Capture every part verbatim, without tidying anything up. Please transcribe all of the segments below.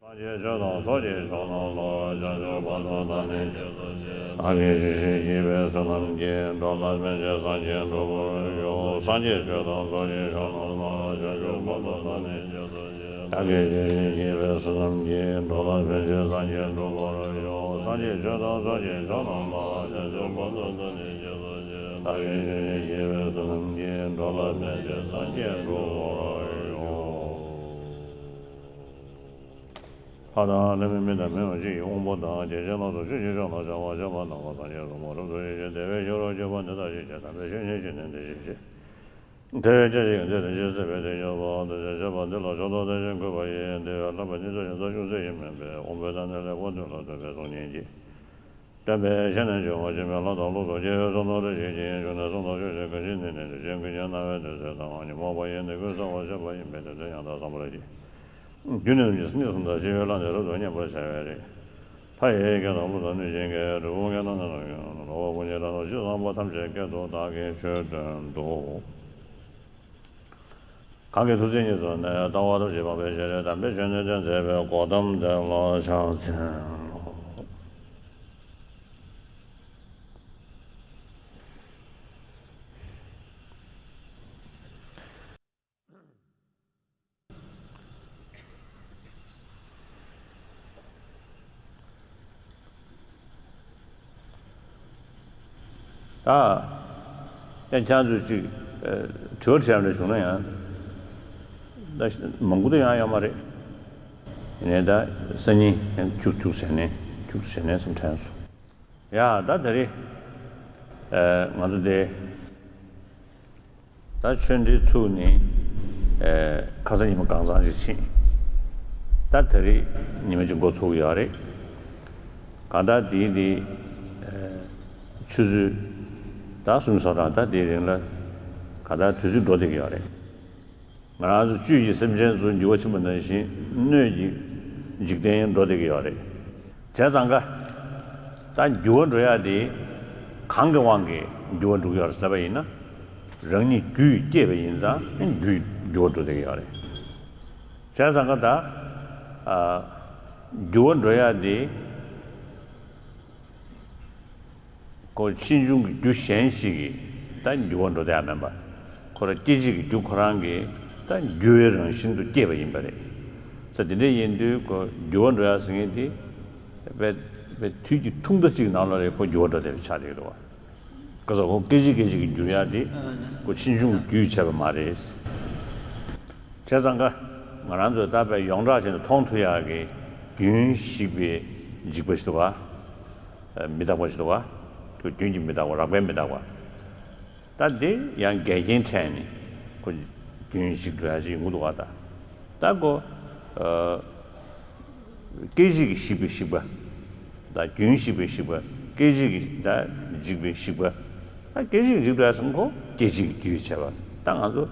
སངས་རྒྱས་ཆོས་དང་ཚོགས་ཀྱི་མཆོག་རྣམས་ལ། བྱང་ཆུབ་བར་དུ་བདག་ནི་སྤྱན་རས་གཟིགས། བདག་གིས་ཞིང་གཤེགས་བགྱིས་པའི་བསོད་ནམས་ཀྱིས། འགྲོ་ལ་ཕན་ཕྱིར་སངས་རྒྱས་འགྲུབ་པར་ཤོག་སངས་རྒྱས་ཆོས་དང་ཚོགས་ཀྱི་མཆོག་རྣམས་ལ། བྱང་ཆུབ་བར་དུ་བདག་ནི་སྤྱན་རས་གཟིགས། བདག་གིས་ཞིང་གཤེགས་བགྱིས་པའི་བསོད་ནམས་ཀྱིས། འགྲོ་ལ་ཕན་ཕྱིར་སངས་རྒྱས་འགྲུབ་པར་ཤོག་སངས་རྒྱས་ཆོས་དང་ཚོགས་ཀྱི་མཆོག་རྣམས་ལ། བྱང་ཆུབ་བར་དུ་བདག་ནི་སྤྱན་རས་གཟིགས། བདག་གིས་ཞིང་གཤེགས་བགྱིས་པའི་བསོད་ནམས་ཀྱིས། འགྲོ་ལ་ཕན་ཕྱིར་སངས་རྒྱས་འགྲུབ་པར་ཤོག་ལྷ་དང་ལྷ་མིན་མི་དང་མི་འོང་ཕྱིར་གྱུར། དབང་པོ་དང་བརྒྱ་བྱིན་རྣམས་སུ། ཆོས་ཀྱི་མཆོག་རྣམས་ཤར་བ་ཞེས་པ། ནམ་མཁའ་སངས་རྒྱས་སྲུང་མ་རབ་ཏུ་ཡོད་ཅིང་། བདེ་བའི་ཆོས་རབ་གྱུར་པ་འདི་དག་ཤེས་བྱས། དམ་པའི་ཆོས་ཉན་བྱས་ནས་འདི་སྐད་ཅེས། དེ་བས་ཀྱང་དེ་རིང་ཞིང་སྲིད་པའི་དོན་ཡོད་པ། འདི་ཕྱིར་བྱ་བ་འདི་ལ་མཆོག་ཏུ་བསྟན་ཞིང་བཀོད་པ་ཡིན། དེ་ཡང་བསླབ་པ་ཉིད་དུ་ཞེ་ས་ཅུང་ཟད་ཡང་མིན་པས། དབང་པོའི་མཐའ་ནི་ལེགས་པར་ཐོས་ལ་ཐོས་པའི་གསུང་ཉན་གྱིས། སྟོན་པའི་ཞལ་ནས་བྱོན་པ་ཆེན་པོའི་ལྷ་དང་ཀླུ་དང་སྐྱེ་བོའི་ཚོགས་རྣམས་རེ་ཞིག་གིས། བྱོན་ནས་གསུང་དང་ཆོས་བཤད་གང་ཞིག་ནི། ནད་གདོན་གྱིས་ཀུན་ནས་མནར་བའི་དུས་ཚོད་དང་། ཉོན་མོངས་པ་ཡིས་ནི་ཀུན་བསལ་བར་བྱེད་པ་ཡིན་པས། དེ་དོན་ཡང་དག་བསམ་པར་བགྱི། རྒྱུ་ནི་རྣམ་གཉིས་སུ་འདུ་ཞི་བའི་ལྷ་ནི་རབ་ཏུ་མཉེས་པར་བྱ་བའི་རིགས། ལྷ་ཡི་སྐད་དང་ཀླུ་དང་གནོད་སྦྱིན་སྐད། གྲུལ་བུམ་སྐད་རྣམས་ནི་ནམ་མཁའི་ལྷ། འགྲོ་བ་ཀུན་གྱི་ལྷ་དང་ཞིང་བཟང་པོ་ཐམས་ཅད་སྐད་དུ་བདག་གིས་ཆོས་སྟོན་ཏོ། གང་གི་ཐུགས་བརྩེ་ཉིད་སུ་གནས། ལྟ་བ་ཐམས་ཅད་སྤངས་པའི་ཕྱིར། དམ་པའི་ཆོས་ནི་སྟོན་མཛད་པའི། གོའུ་ཏམ་དེ་ལ་ཕྱག་འཚལ་ལོ། ད་ཡང་ཁྱེད་ཚོས་ཅིག་དྲི་བ་དྲི་ཡག་འདྲ་བྱུང་ན་ཡང་ད་མང་པོ་དེ་ཡང་ཡོད་མ་རེད། ཡིན་ནའི་ད་སང་ཉིན་ཡང་ཁྱུག་ཁྱུག་བྱས་ནས་ཁྱུག་ཁྱུག་བྱས་ནས་སེམས་ཁྲལ་སོང་། ཡ་ད་དེ་རིང་ང་ཚོ་དེ། ད་ཆོས་འབྲེལ་ཚུགས་ནས་ཨེ་ཁ་སང་ཉིན་མོ་གང་ཚང་ཞིག་ཕྱིན། ད་དེ་རིང་ཉི་མ་གཅིག་འགོ་ཚུགས་ཡོད་རེད། གང་ལྟར་དེའི་དེ་ཨེ་ཆུ་ཚོད་ད་གསུམ་སོ་གྲངས་ད་དེའི་རིང་ལ་གང་ལྟར་དུས་ཚོད་འགྲོ་བསྡད་ཀྱི་ཡོད་རེད། ང་རང་ཚོ་བཅུད་ཀྱི་སེམས་ཅན་ཚོ་འགྱུར་བ་ཕྱིན་པ་ནང་བཞིན་སྣོད་ཀྱི་འཇིག་རྟེན་ཡང་འགྲོ་བསྡད་ཀྱི་ཡོད་རེད། བྱས་ཙང་ཀ་ད་འགྱུར་བ་འགྲོ་ཡག་དེ་གང་གི་དབང་གིས་འགྱུར་བ་འགྲོ་གི་ཡོད་རེད་ཟེར་ལབ་པ་ཡིན་ན། རང་ཉིད་རྒྱུས་སྐྱེས་པ་ཡིན་ཙང་རྒྱུས་འགྱུར་བ་འགྲོ་བསྡད་ཀྱི་ཡོད་རེད། བྱས་ཙང་ཀ་ད་ཨ་འགྱུར་བ་འགྲོ་ཡག་དེ། ཁོ་ཕྱིས་འབྱུང་གི་རྒྱུ་གཞན་ཞིག་གིས་ད་འགྱུར་བ་འགྲོ་བསྡད་ཡག་མིན་པ། ཁོ་རང་སྐྱེ་མཆེད་ཀྱི་རྒྱུ་ཁོ་རང་གིས་ད་འགྱུར་བའི་རང་བཞིན་དུ་སྐྱེས་པ་ཡིན་པ་རེད། ས་དེ་འདྲ་ཡིན་དུས་ཁོ་འགྱུར་བ་འགྲོ་ཡག་ཟེར་མཁན་དེ་དཔེ་དཔེ་དུས་ཀྱི་ཐུང་མཐའ་གཅིག་ནང་ལ་རེད། ཁོ་འགྱུར་བ་འགྲོ་བསྡད་པ་ཆགས་བསྡད་ཀྱི་འདུག་བ། ག་ས་ཁོ་སྐད་ཅིག་སྐད་ཅིག་གིས་འགྱུར་ཡག་དེ་ཁོ་ཕྱིས་འབྱུང་གི་རྒྱུས་བྱས་པ་མ་རེད། བྱས་ཙང་ཀ་ང་རང་ཚོས་ད་དཔེ་ཡོངས་གྲགས་བྱས་ནས་མཐོང་ཐུབ་ཡག་གི་རྒྱུན་ཞིག་པའི་འཇིགས་པ་ཞིག་འདུག་ག་མི་རྟག་པ་ཞིག་འདུག་ག་ཁོ་རྒྱུན་གྱི་མི་རྟག་པ། རགས་པའི་མི་རྟག་པ། ད་འདི་ཡང་འགལ་རྐྱེན་འཕྲད་ནས་ཁོ་རྒྱུན་ཞིག་འགྲོ་ཡག་ཅིག་ཡོང་གི་འདུག་ག་ད་ད་ཁོ་ཨ། སྐད་ཅིག་གིས་ཞིག་པའི་ཞིག་པ། ད་རྒྱུན་ཞིག་པའི་ཞིག་པ། སྐད་ཅིག་གིས་ད་འཇིག་པའི་ཞིག་པ། ད་སྐད་ཅིག་གིས་འཇིག་འགྲོ་ཡག་སོང་ཁོ་སྐད་ཅིག་གི་རྒྱུས་བྱས་པ། ད་ང་ཚོ་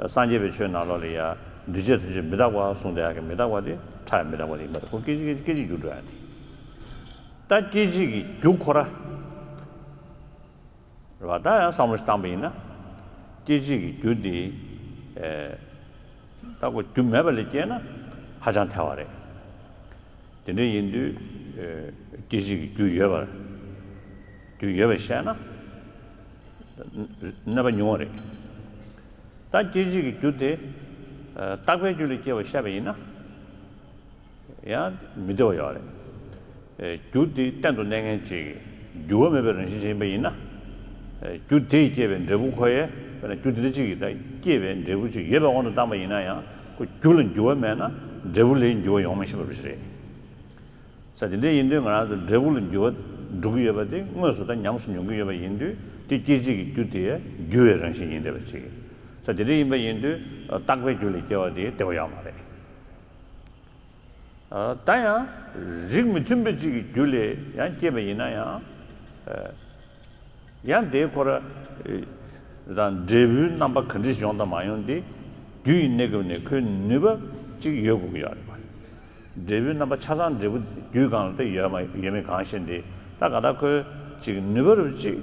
སངས་རྒྱས་པའི་ཆོས་ནང་ལོགས་ལ་ཡ་འདུས་བྱས་ཐམས་ཅད་མི་རྟག་པ་གསུངས་བསྡད་ཡག་གི་མི་རྟག་པ་དེ་ཕྲ་བའི་མི་རྟག་པ་དེ་ཡིན་པ་རེད། ཁོ་སྐད་ཅིག་སྐད་ཅིག་འཇིག་འགྲོ་ཡག་དེ། ད་སྐད་ཅིག་གི་རྒྱུ་ཁོ་ར། རེད་བ། ད་ཡང་བསམ་བློ་ཞིག་བཏང་པ་ཡིན་ན། སྐད་ཅིག་གི་རྒྱུ་དེ། ཨེ། ད་ཁོ་རྒྱུ་མེད་པ་ལས་སྐྱེས་ན་ཧ་ཅང་ཐལ་བ་རེད། དེ་འདྲ་ཡིན་དུས་ཨེ་སྐད་ཅིག་གི་རྒྱུ་ཡོད་པར། རྒྱུ་ཡོད་པར་བཤད་ན་གནོད་པ་ཉུང་བ་རེད། ད་སྐད་ཅིག་གི་རྒྱུ་དེ་ཨེ་རྟག་པའི་རྒྱུ་ལས་སྐྱེ་བར་བཤད་པ་ཡིན་ན། ཡང་མི་བདེ་བ་ཡོད་རེད། ཨེ་རྒྱུ་དེ་གཏན་དུ་གནས་མཁན་ཅིག་གི་འགྱུར་བ་མེད་པའི་རང་བཞིན་ཅིག་ཡིན་པ་ཡིན་ན། ཨེ་རྒྱུ་དེས་སྐྱེས་པའི་འབྲས་བུ་ཁོ་ཡས་དཔེར་ན་རྒྱུ་དེ་འདྲ་ཅིག་གིས་ད་སྐྱེས་པའི་འབྲས་བུ་ཅིག་ཡོད་པའི་དབང་དུ་བཏང་པ་ཡིན་ན་ཡང་ཁོ་རྒྱུ་ལ་འགྱུར་བ་མེད་ན་འབྲས་བུ་ལའི་འགྱུར་བ་ཡོང་མི་ཤེས་པ་ཞིག་རེད། ས་དེ་འདྲ་ཡིན་དུས་ང་རང་ཚོ་འབྲས་བུ་ལ་འགྱུར་བ་འགྲོ་གི་ཡོད་པ་དེ་དངོས་སུ་ད་ཉམས་སུ་མྱོང་གི་ཡོད་པ་ཡིན་དུས་དེ་སྐད་ཅིག་གི་རྒྱུ་དེ་འགྱུར་བའི་རང་བཞིན་ཡིན་བསྡད་པ་ཅིག་ས་དེ་འདྲ་ཡིན་པ་ཡིན་དུས་རྟག་པའི་རྒྱུ་ལས་སྐྱེ་བ་དེ་བདེ་བ་ཡོད་མ་རེད། ད་ཡང་རིགས་མི་མཐུན་པ་གཅིག་གི་རྒྱུ་ལས་ཡང་སྐྱེས་པ་ཡིན་ན་ཡང་། ཡང་དེའི་ཁོ་ར་དང་འབྲས་བུའི་རྣམ་པ་ག་འདྲ་ཞིག་ཡོང་དང་མ་ཡོང་དེ་རྒྱུ་ཡི་གནས་སྐབས་ནས་ཁོའི་ནུས་པ་གཅིག་ཡོད་དགོས་ཀྱི་ཡོད་རེད་པ། འབྲས་བུའི་རྣམ་པ་ཆ་ཚང་འབྲས་བུ་རྒྱུའི་སྒང་ལ་དེ་ཡོད་མ་ཡོད་མེད་གང་ཤེས་ཏེ། ད་ག་ད་ཁོའི་གཅིག་ནུས་པ་རུ་གཅིག་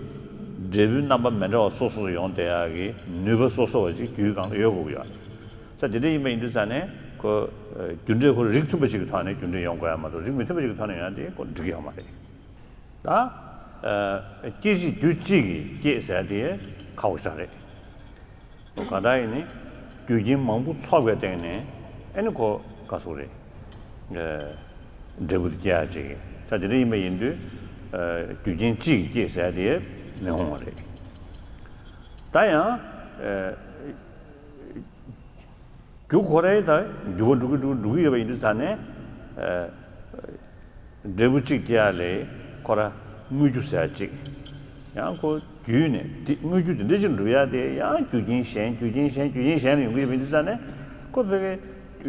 འབྲས་བུའི་རྣམ་པ་མི་འདྲ་བ་སོ་སོ་སུ་ཡོང་བསྡད་ཡག་གི་ནུས་པ་སོ་སོ་བ་གཅིག་རྒྱུའི་སྒང་ལ་ཡོད་དགོས་ཀྱི་ཡོད་རེད། ས་དེ་འདྲ་ཡིན་པ་ཡིན་དུས་ཙང་ནས་ ཁོ་རྒྱུ་འབྲས་ཁོ་རིགས་མཐུན་པ་ཞིག་གི་ཐོག་ནས་རྒྱུ་འབྲས་ཡོང་དགོས་ཡ་མ་གཏོགས། རིགས་མི་མཐུན་པ་ཞིག་གི་ཐོག་ནས་ཡོང་ཡ་དེ་ཁོ་འགྲིག་གི་ཡོད་མ་རེད། ད་སྐྱེད་བྱེད་རྒྱུ་གཅིག་གིས་བསྐྱེད་ཟེར་ཡ་དེ་ཁག་པོ་ཞེ་དྲག་རེད། ཁོ་གང་ལྟར་ཡིན་ནའི་རྒྱུ་རྐྱེན་མང་པོ་ཚོགས་པའི་སྟེང་ནས་ཨ་ནི་ཁོ་ག་ཟེར་དགོས་རེད། འབྲས་བུ་དེ་སྐྱེ་ཡ་ཅིག་ས་དེ་འདྲ་ཡིན་པ་ཡིན་དུས། རྒྱུ་རྐྱེན་གཅིག་གིས་བསྐྱེད་ཟེར་ཡ་དེ་མི་འོང་བ་རེད། ད་ཡང་རྒྱུ་ཁོ་རའི་ད་འགྱུར་བ་འགྲོ་གི་འགྲོ་གི་འགྲོ་གི་ཡོད་པ་ཡིན་དུས་ཙང་ནས། འབྲས་བུ་གཅིག་སྐྱེ་ཡ་ལས་ཁོ་ར་དངོས་རྒྱུ་ཟེར་ཡ་གཅིག་ཡང་ཁོ་རྒྱུད་ནས་དེ་དངོས་རྒྱུ་དེ་འདྲ་ཅིག་འགྲུབ་ཡ་དེ་ཡང་རྒྱུ་རྐྱེན་གཞན་རྒྱུ་རྐྱེན་གཞན་རྒྱུ་རྐྱེན་གཞན་ལ་ཡོང་གི་ཡོད་པ་ཡིན་དུས་ཙང་ནས། ཁོ་ཕ་གི་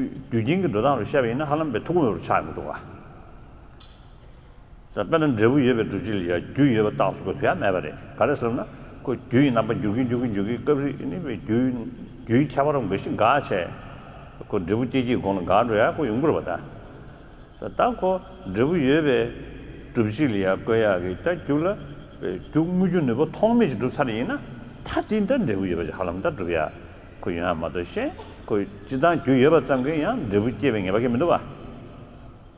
རྒྱུ་རྐྱེན་གྱི་འགྲོ་སྟངས་ལ་བཤད་པ་ཡིན་ན་ཧ་ལམ་པའི་ཐུགས་མོས་པར་ཆགས་ཡོང་གི་འདུག་ག་ས་དཔེར་ན་འབྲས་བུ་ཡོད་པའི་སྒྲུབ་བྱེད་ལ་ཡང་རྒྱུ་ཡོད་པ་རྟགས་སུ་གོ་ཐུབ་ཡ་མེད་པ་རེད། ག་རེ་ཟེར་ན། ཁོ་རྒྱུ་ཡི་རྣམ་པ་འགྱུར་གྱིན་འགྱུར་གྱིན་འགྱུར་གྱིན་སྐབས་རེ་ནི་བའི་རྒྱུ་རྒྱུའི་ཁྱད་པར་རམ་འགའ་ཞིག་འགག་བྱས། ཁོ་འབྲས་བུ་སྐྱེད་ཀྱི་གོང་ལ་འགག་འགྲོ་ཡ་ཁོ་ཡོང་གི་རེད་པ་ད། ས་ད་ཁོ་འབྲས་བུ་ཡོད་པའི་སྒྲུབ་བྱེད་ལ་ཡང་བཀོད་ཡག་གི་ད་རྒྱུ་ལ་རྒྱུ་དངོས་རྒྱུ་ནུས་པ་ཐོགས་མེད་ཅིག་སྒྲུབ་ཚར་ཡིན་ན། ད་དེ་ད་འབྲས་བུ་ཡོད་པ་ཅིག་ཧ་ལམ་ད་སྒྲུབ་ཡ་ཁོ་ཡོང་ཡ་མ་གཏོགས། གཞན་ཁོ་སྤྱིར་བཏང་རྒྱུ་ཡོད་པ་ཙམ་གྱིས་ཡང་འབྲས་བུ་སྐྱེ་བའི་ངེས་པ་གང་ཡང་མི་འདུག་ག་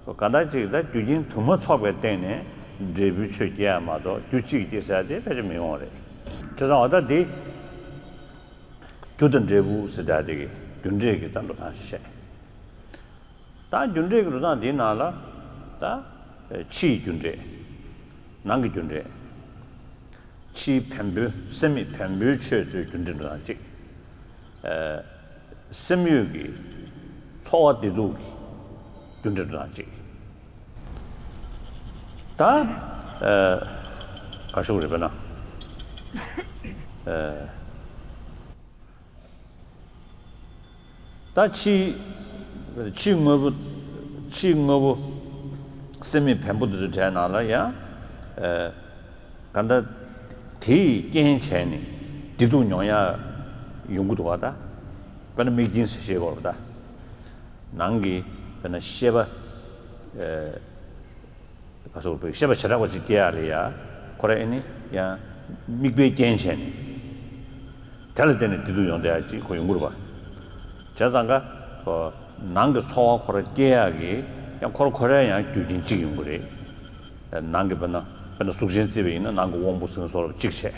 ཁོ་གང་ལྟར་ཅིག་ད་རྒྱུ་རྐྱེན་དུ་མ་ཚོགས་པའི་སྟེང་ནས་འབྲས་བུའི་ཆོས་སྐྱེ་ཡ་མ་གཏོགས་རྒྱུ་གཅིག་གིས་སྐྱེ་ཟེར་ཡ་དེ་ཕལ་ཆེར་མི་ཡོང་བ་རེད། བྱས་ཙང་འོ་ད་འདི་རྒྱུ་དང་འབྲས་བུ་ཟེར་ཡ་དེ་གི་རྒྱུ་འབྲས་ཀྱི་ད་འགྲོ་སྟངས་ཤིག་བཤད། ད་རྒྱུ་འབྲས་ཀྱི་འགྲོ་སྟངས་འདིའི་ནང་ལ་ད་ཕྱི་ཡི་རྒྱུ་འབྲས། ནང་གི་རྒྱུ་འབྲས། ཕྱིའི་བེམ་པོའི་སེམས་མེད་བེམ་པོའི་ཆོས་ཚོའི་རྒྱུ་འབྲས་འགྲོ་སྟངས་གཅིག་ཨ། སེམས་ཡུལ་གྱི་ཚོར་བ་བདེ་སྡུག་གི་རྒྱུ་འབྲས་འགྲོ་སྟངས་གཅིག་ད་ཨ། ག་ཞུ་དགོས་རེད་པས་ན། ཨ། ད་ཕྱིའི་ཕྱིའི་དངོས་པོ། ཕྱིའི་དངོས་པོ་སེམས་མེད་བེམ་པོ་དེ་ཚོའི་གྲས་ནང་ལ་ཡང་། ཨ། གང་ལྟར་དེས་རྐྱེན་བྱས་ནས་བདེ་སྡུག་མྱོང་ཡ་ཡོང་གི་འདུག་ག་ད། དཔེར་ན་དམིགས་རྐྱེན་ཟེར་བཤད་དགོས་རེད་ད། ནང་གི་དཔེར་ན་ཤེས་པ། ཨ། ག་སོགས་པའི་ཤེས་པ་བྱེ་བྲག་པ་ཅིག་སྐྱེ་ཡག་ལ་ཡ། ཁོ་ར་ཨེ་ནི་ཡང་དམིགས་པའི་རྐྱེན་བྱས་ནས་དེ་ལ་བརྟེན་ནས་བདེ་སྡུག་ཡོང་བསྡད་ཡག་ཅིག་ཁོ་ཡོང་གི་རེད་པ། བྱས་ཙང་ཀ་ཁོ་ནང་གི་ཚོར་བ་ཁོ་ར་སྐྱེ་ཡག་གི་ཡང་ཁོ་ར་ཁོ་རའི་ཡང་རྒྱུ་རྐྱེན་གཅིག་ཡོང་གི་རེད། ནང་གི་དཔེར་ན་དཔེར་ན་གཟུགས་ཅན་བརྩིས་པ་ཡིན་ན་ནང་གི་དབང་པོ་ཟིན་སོགས་ལ་གཅིག་བྱས།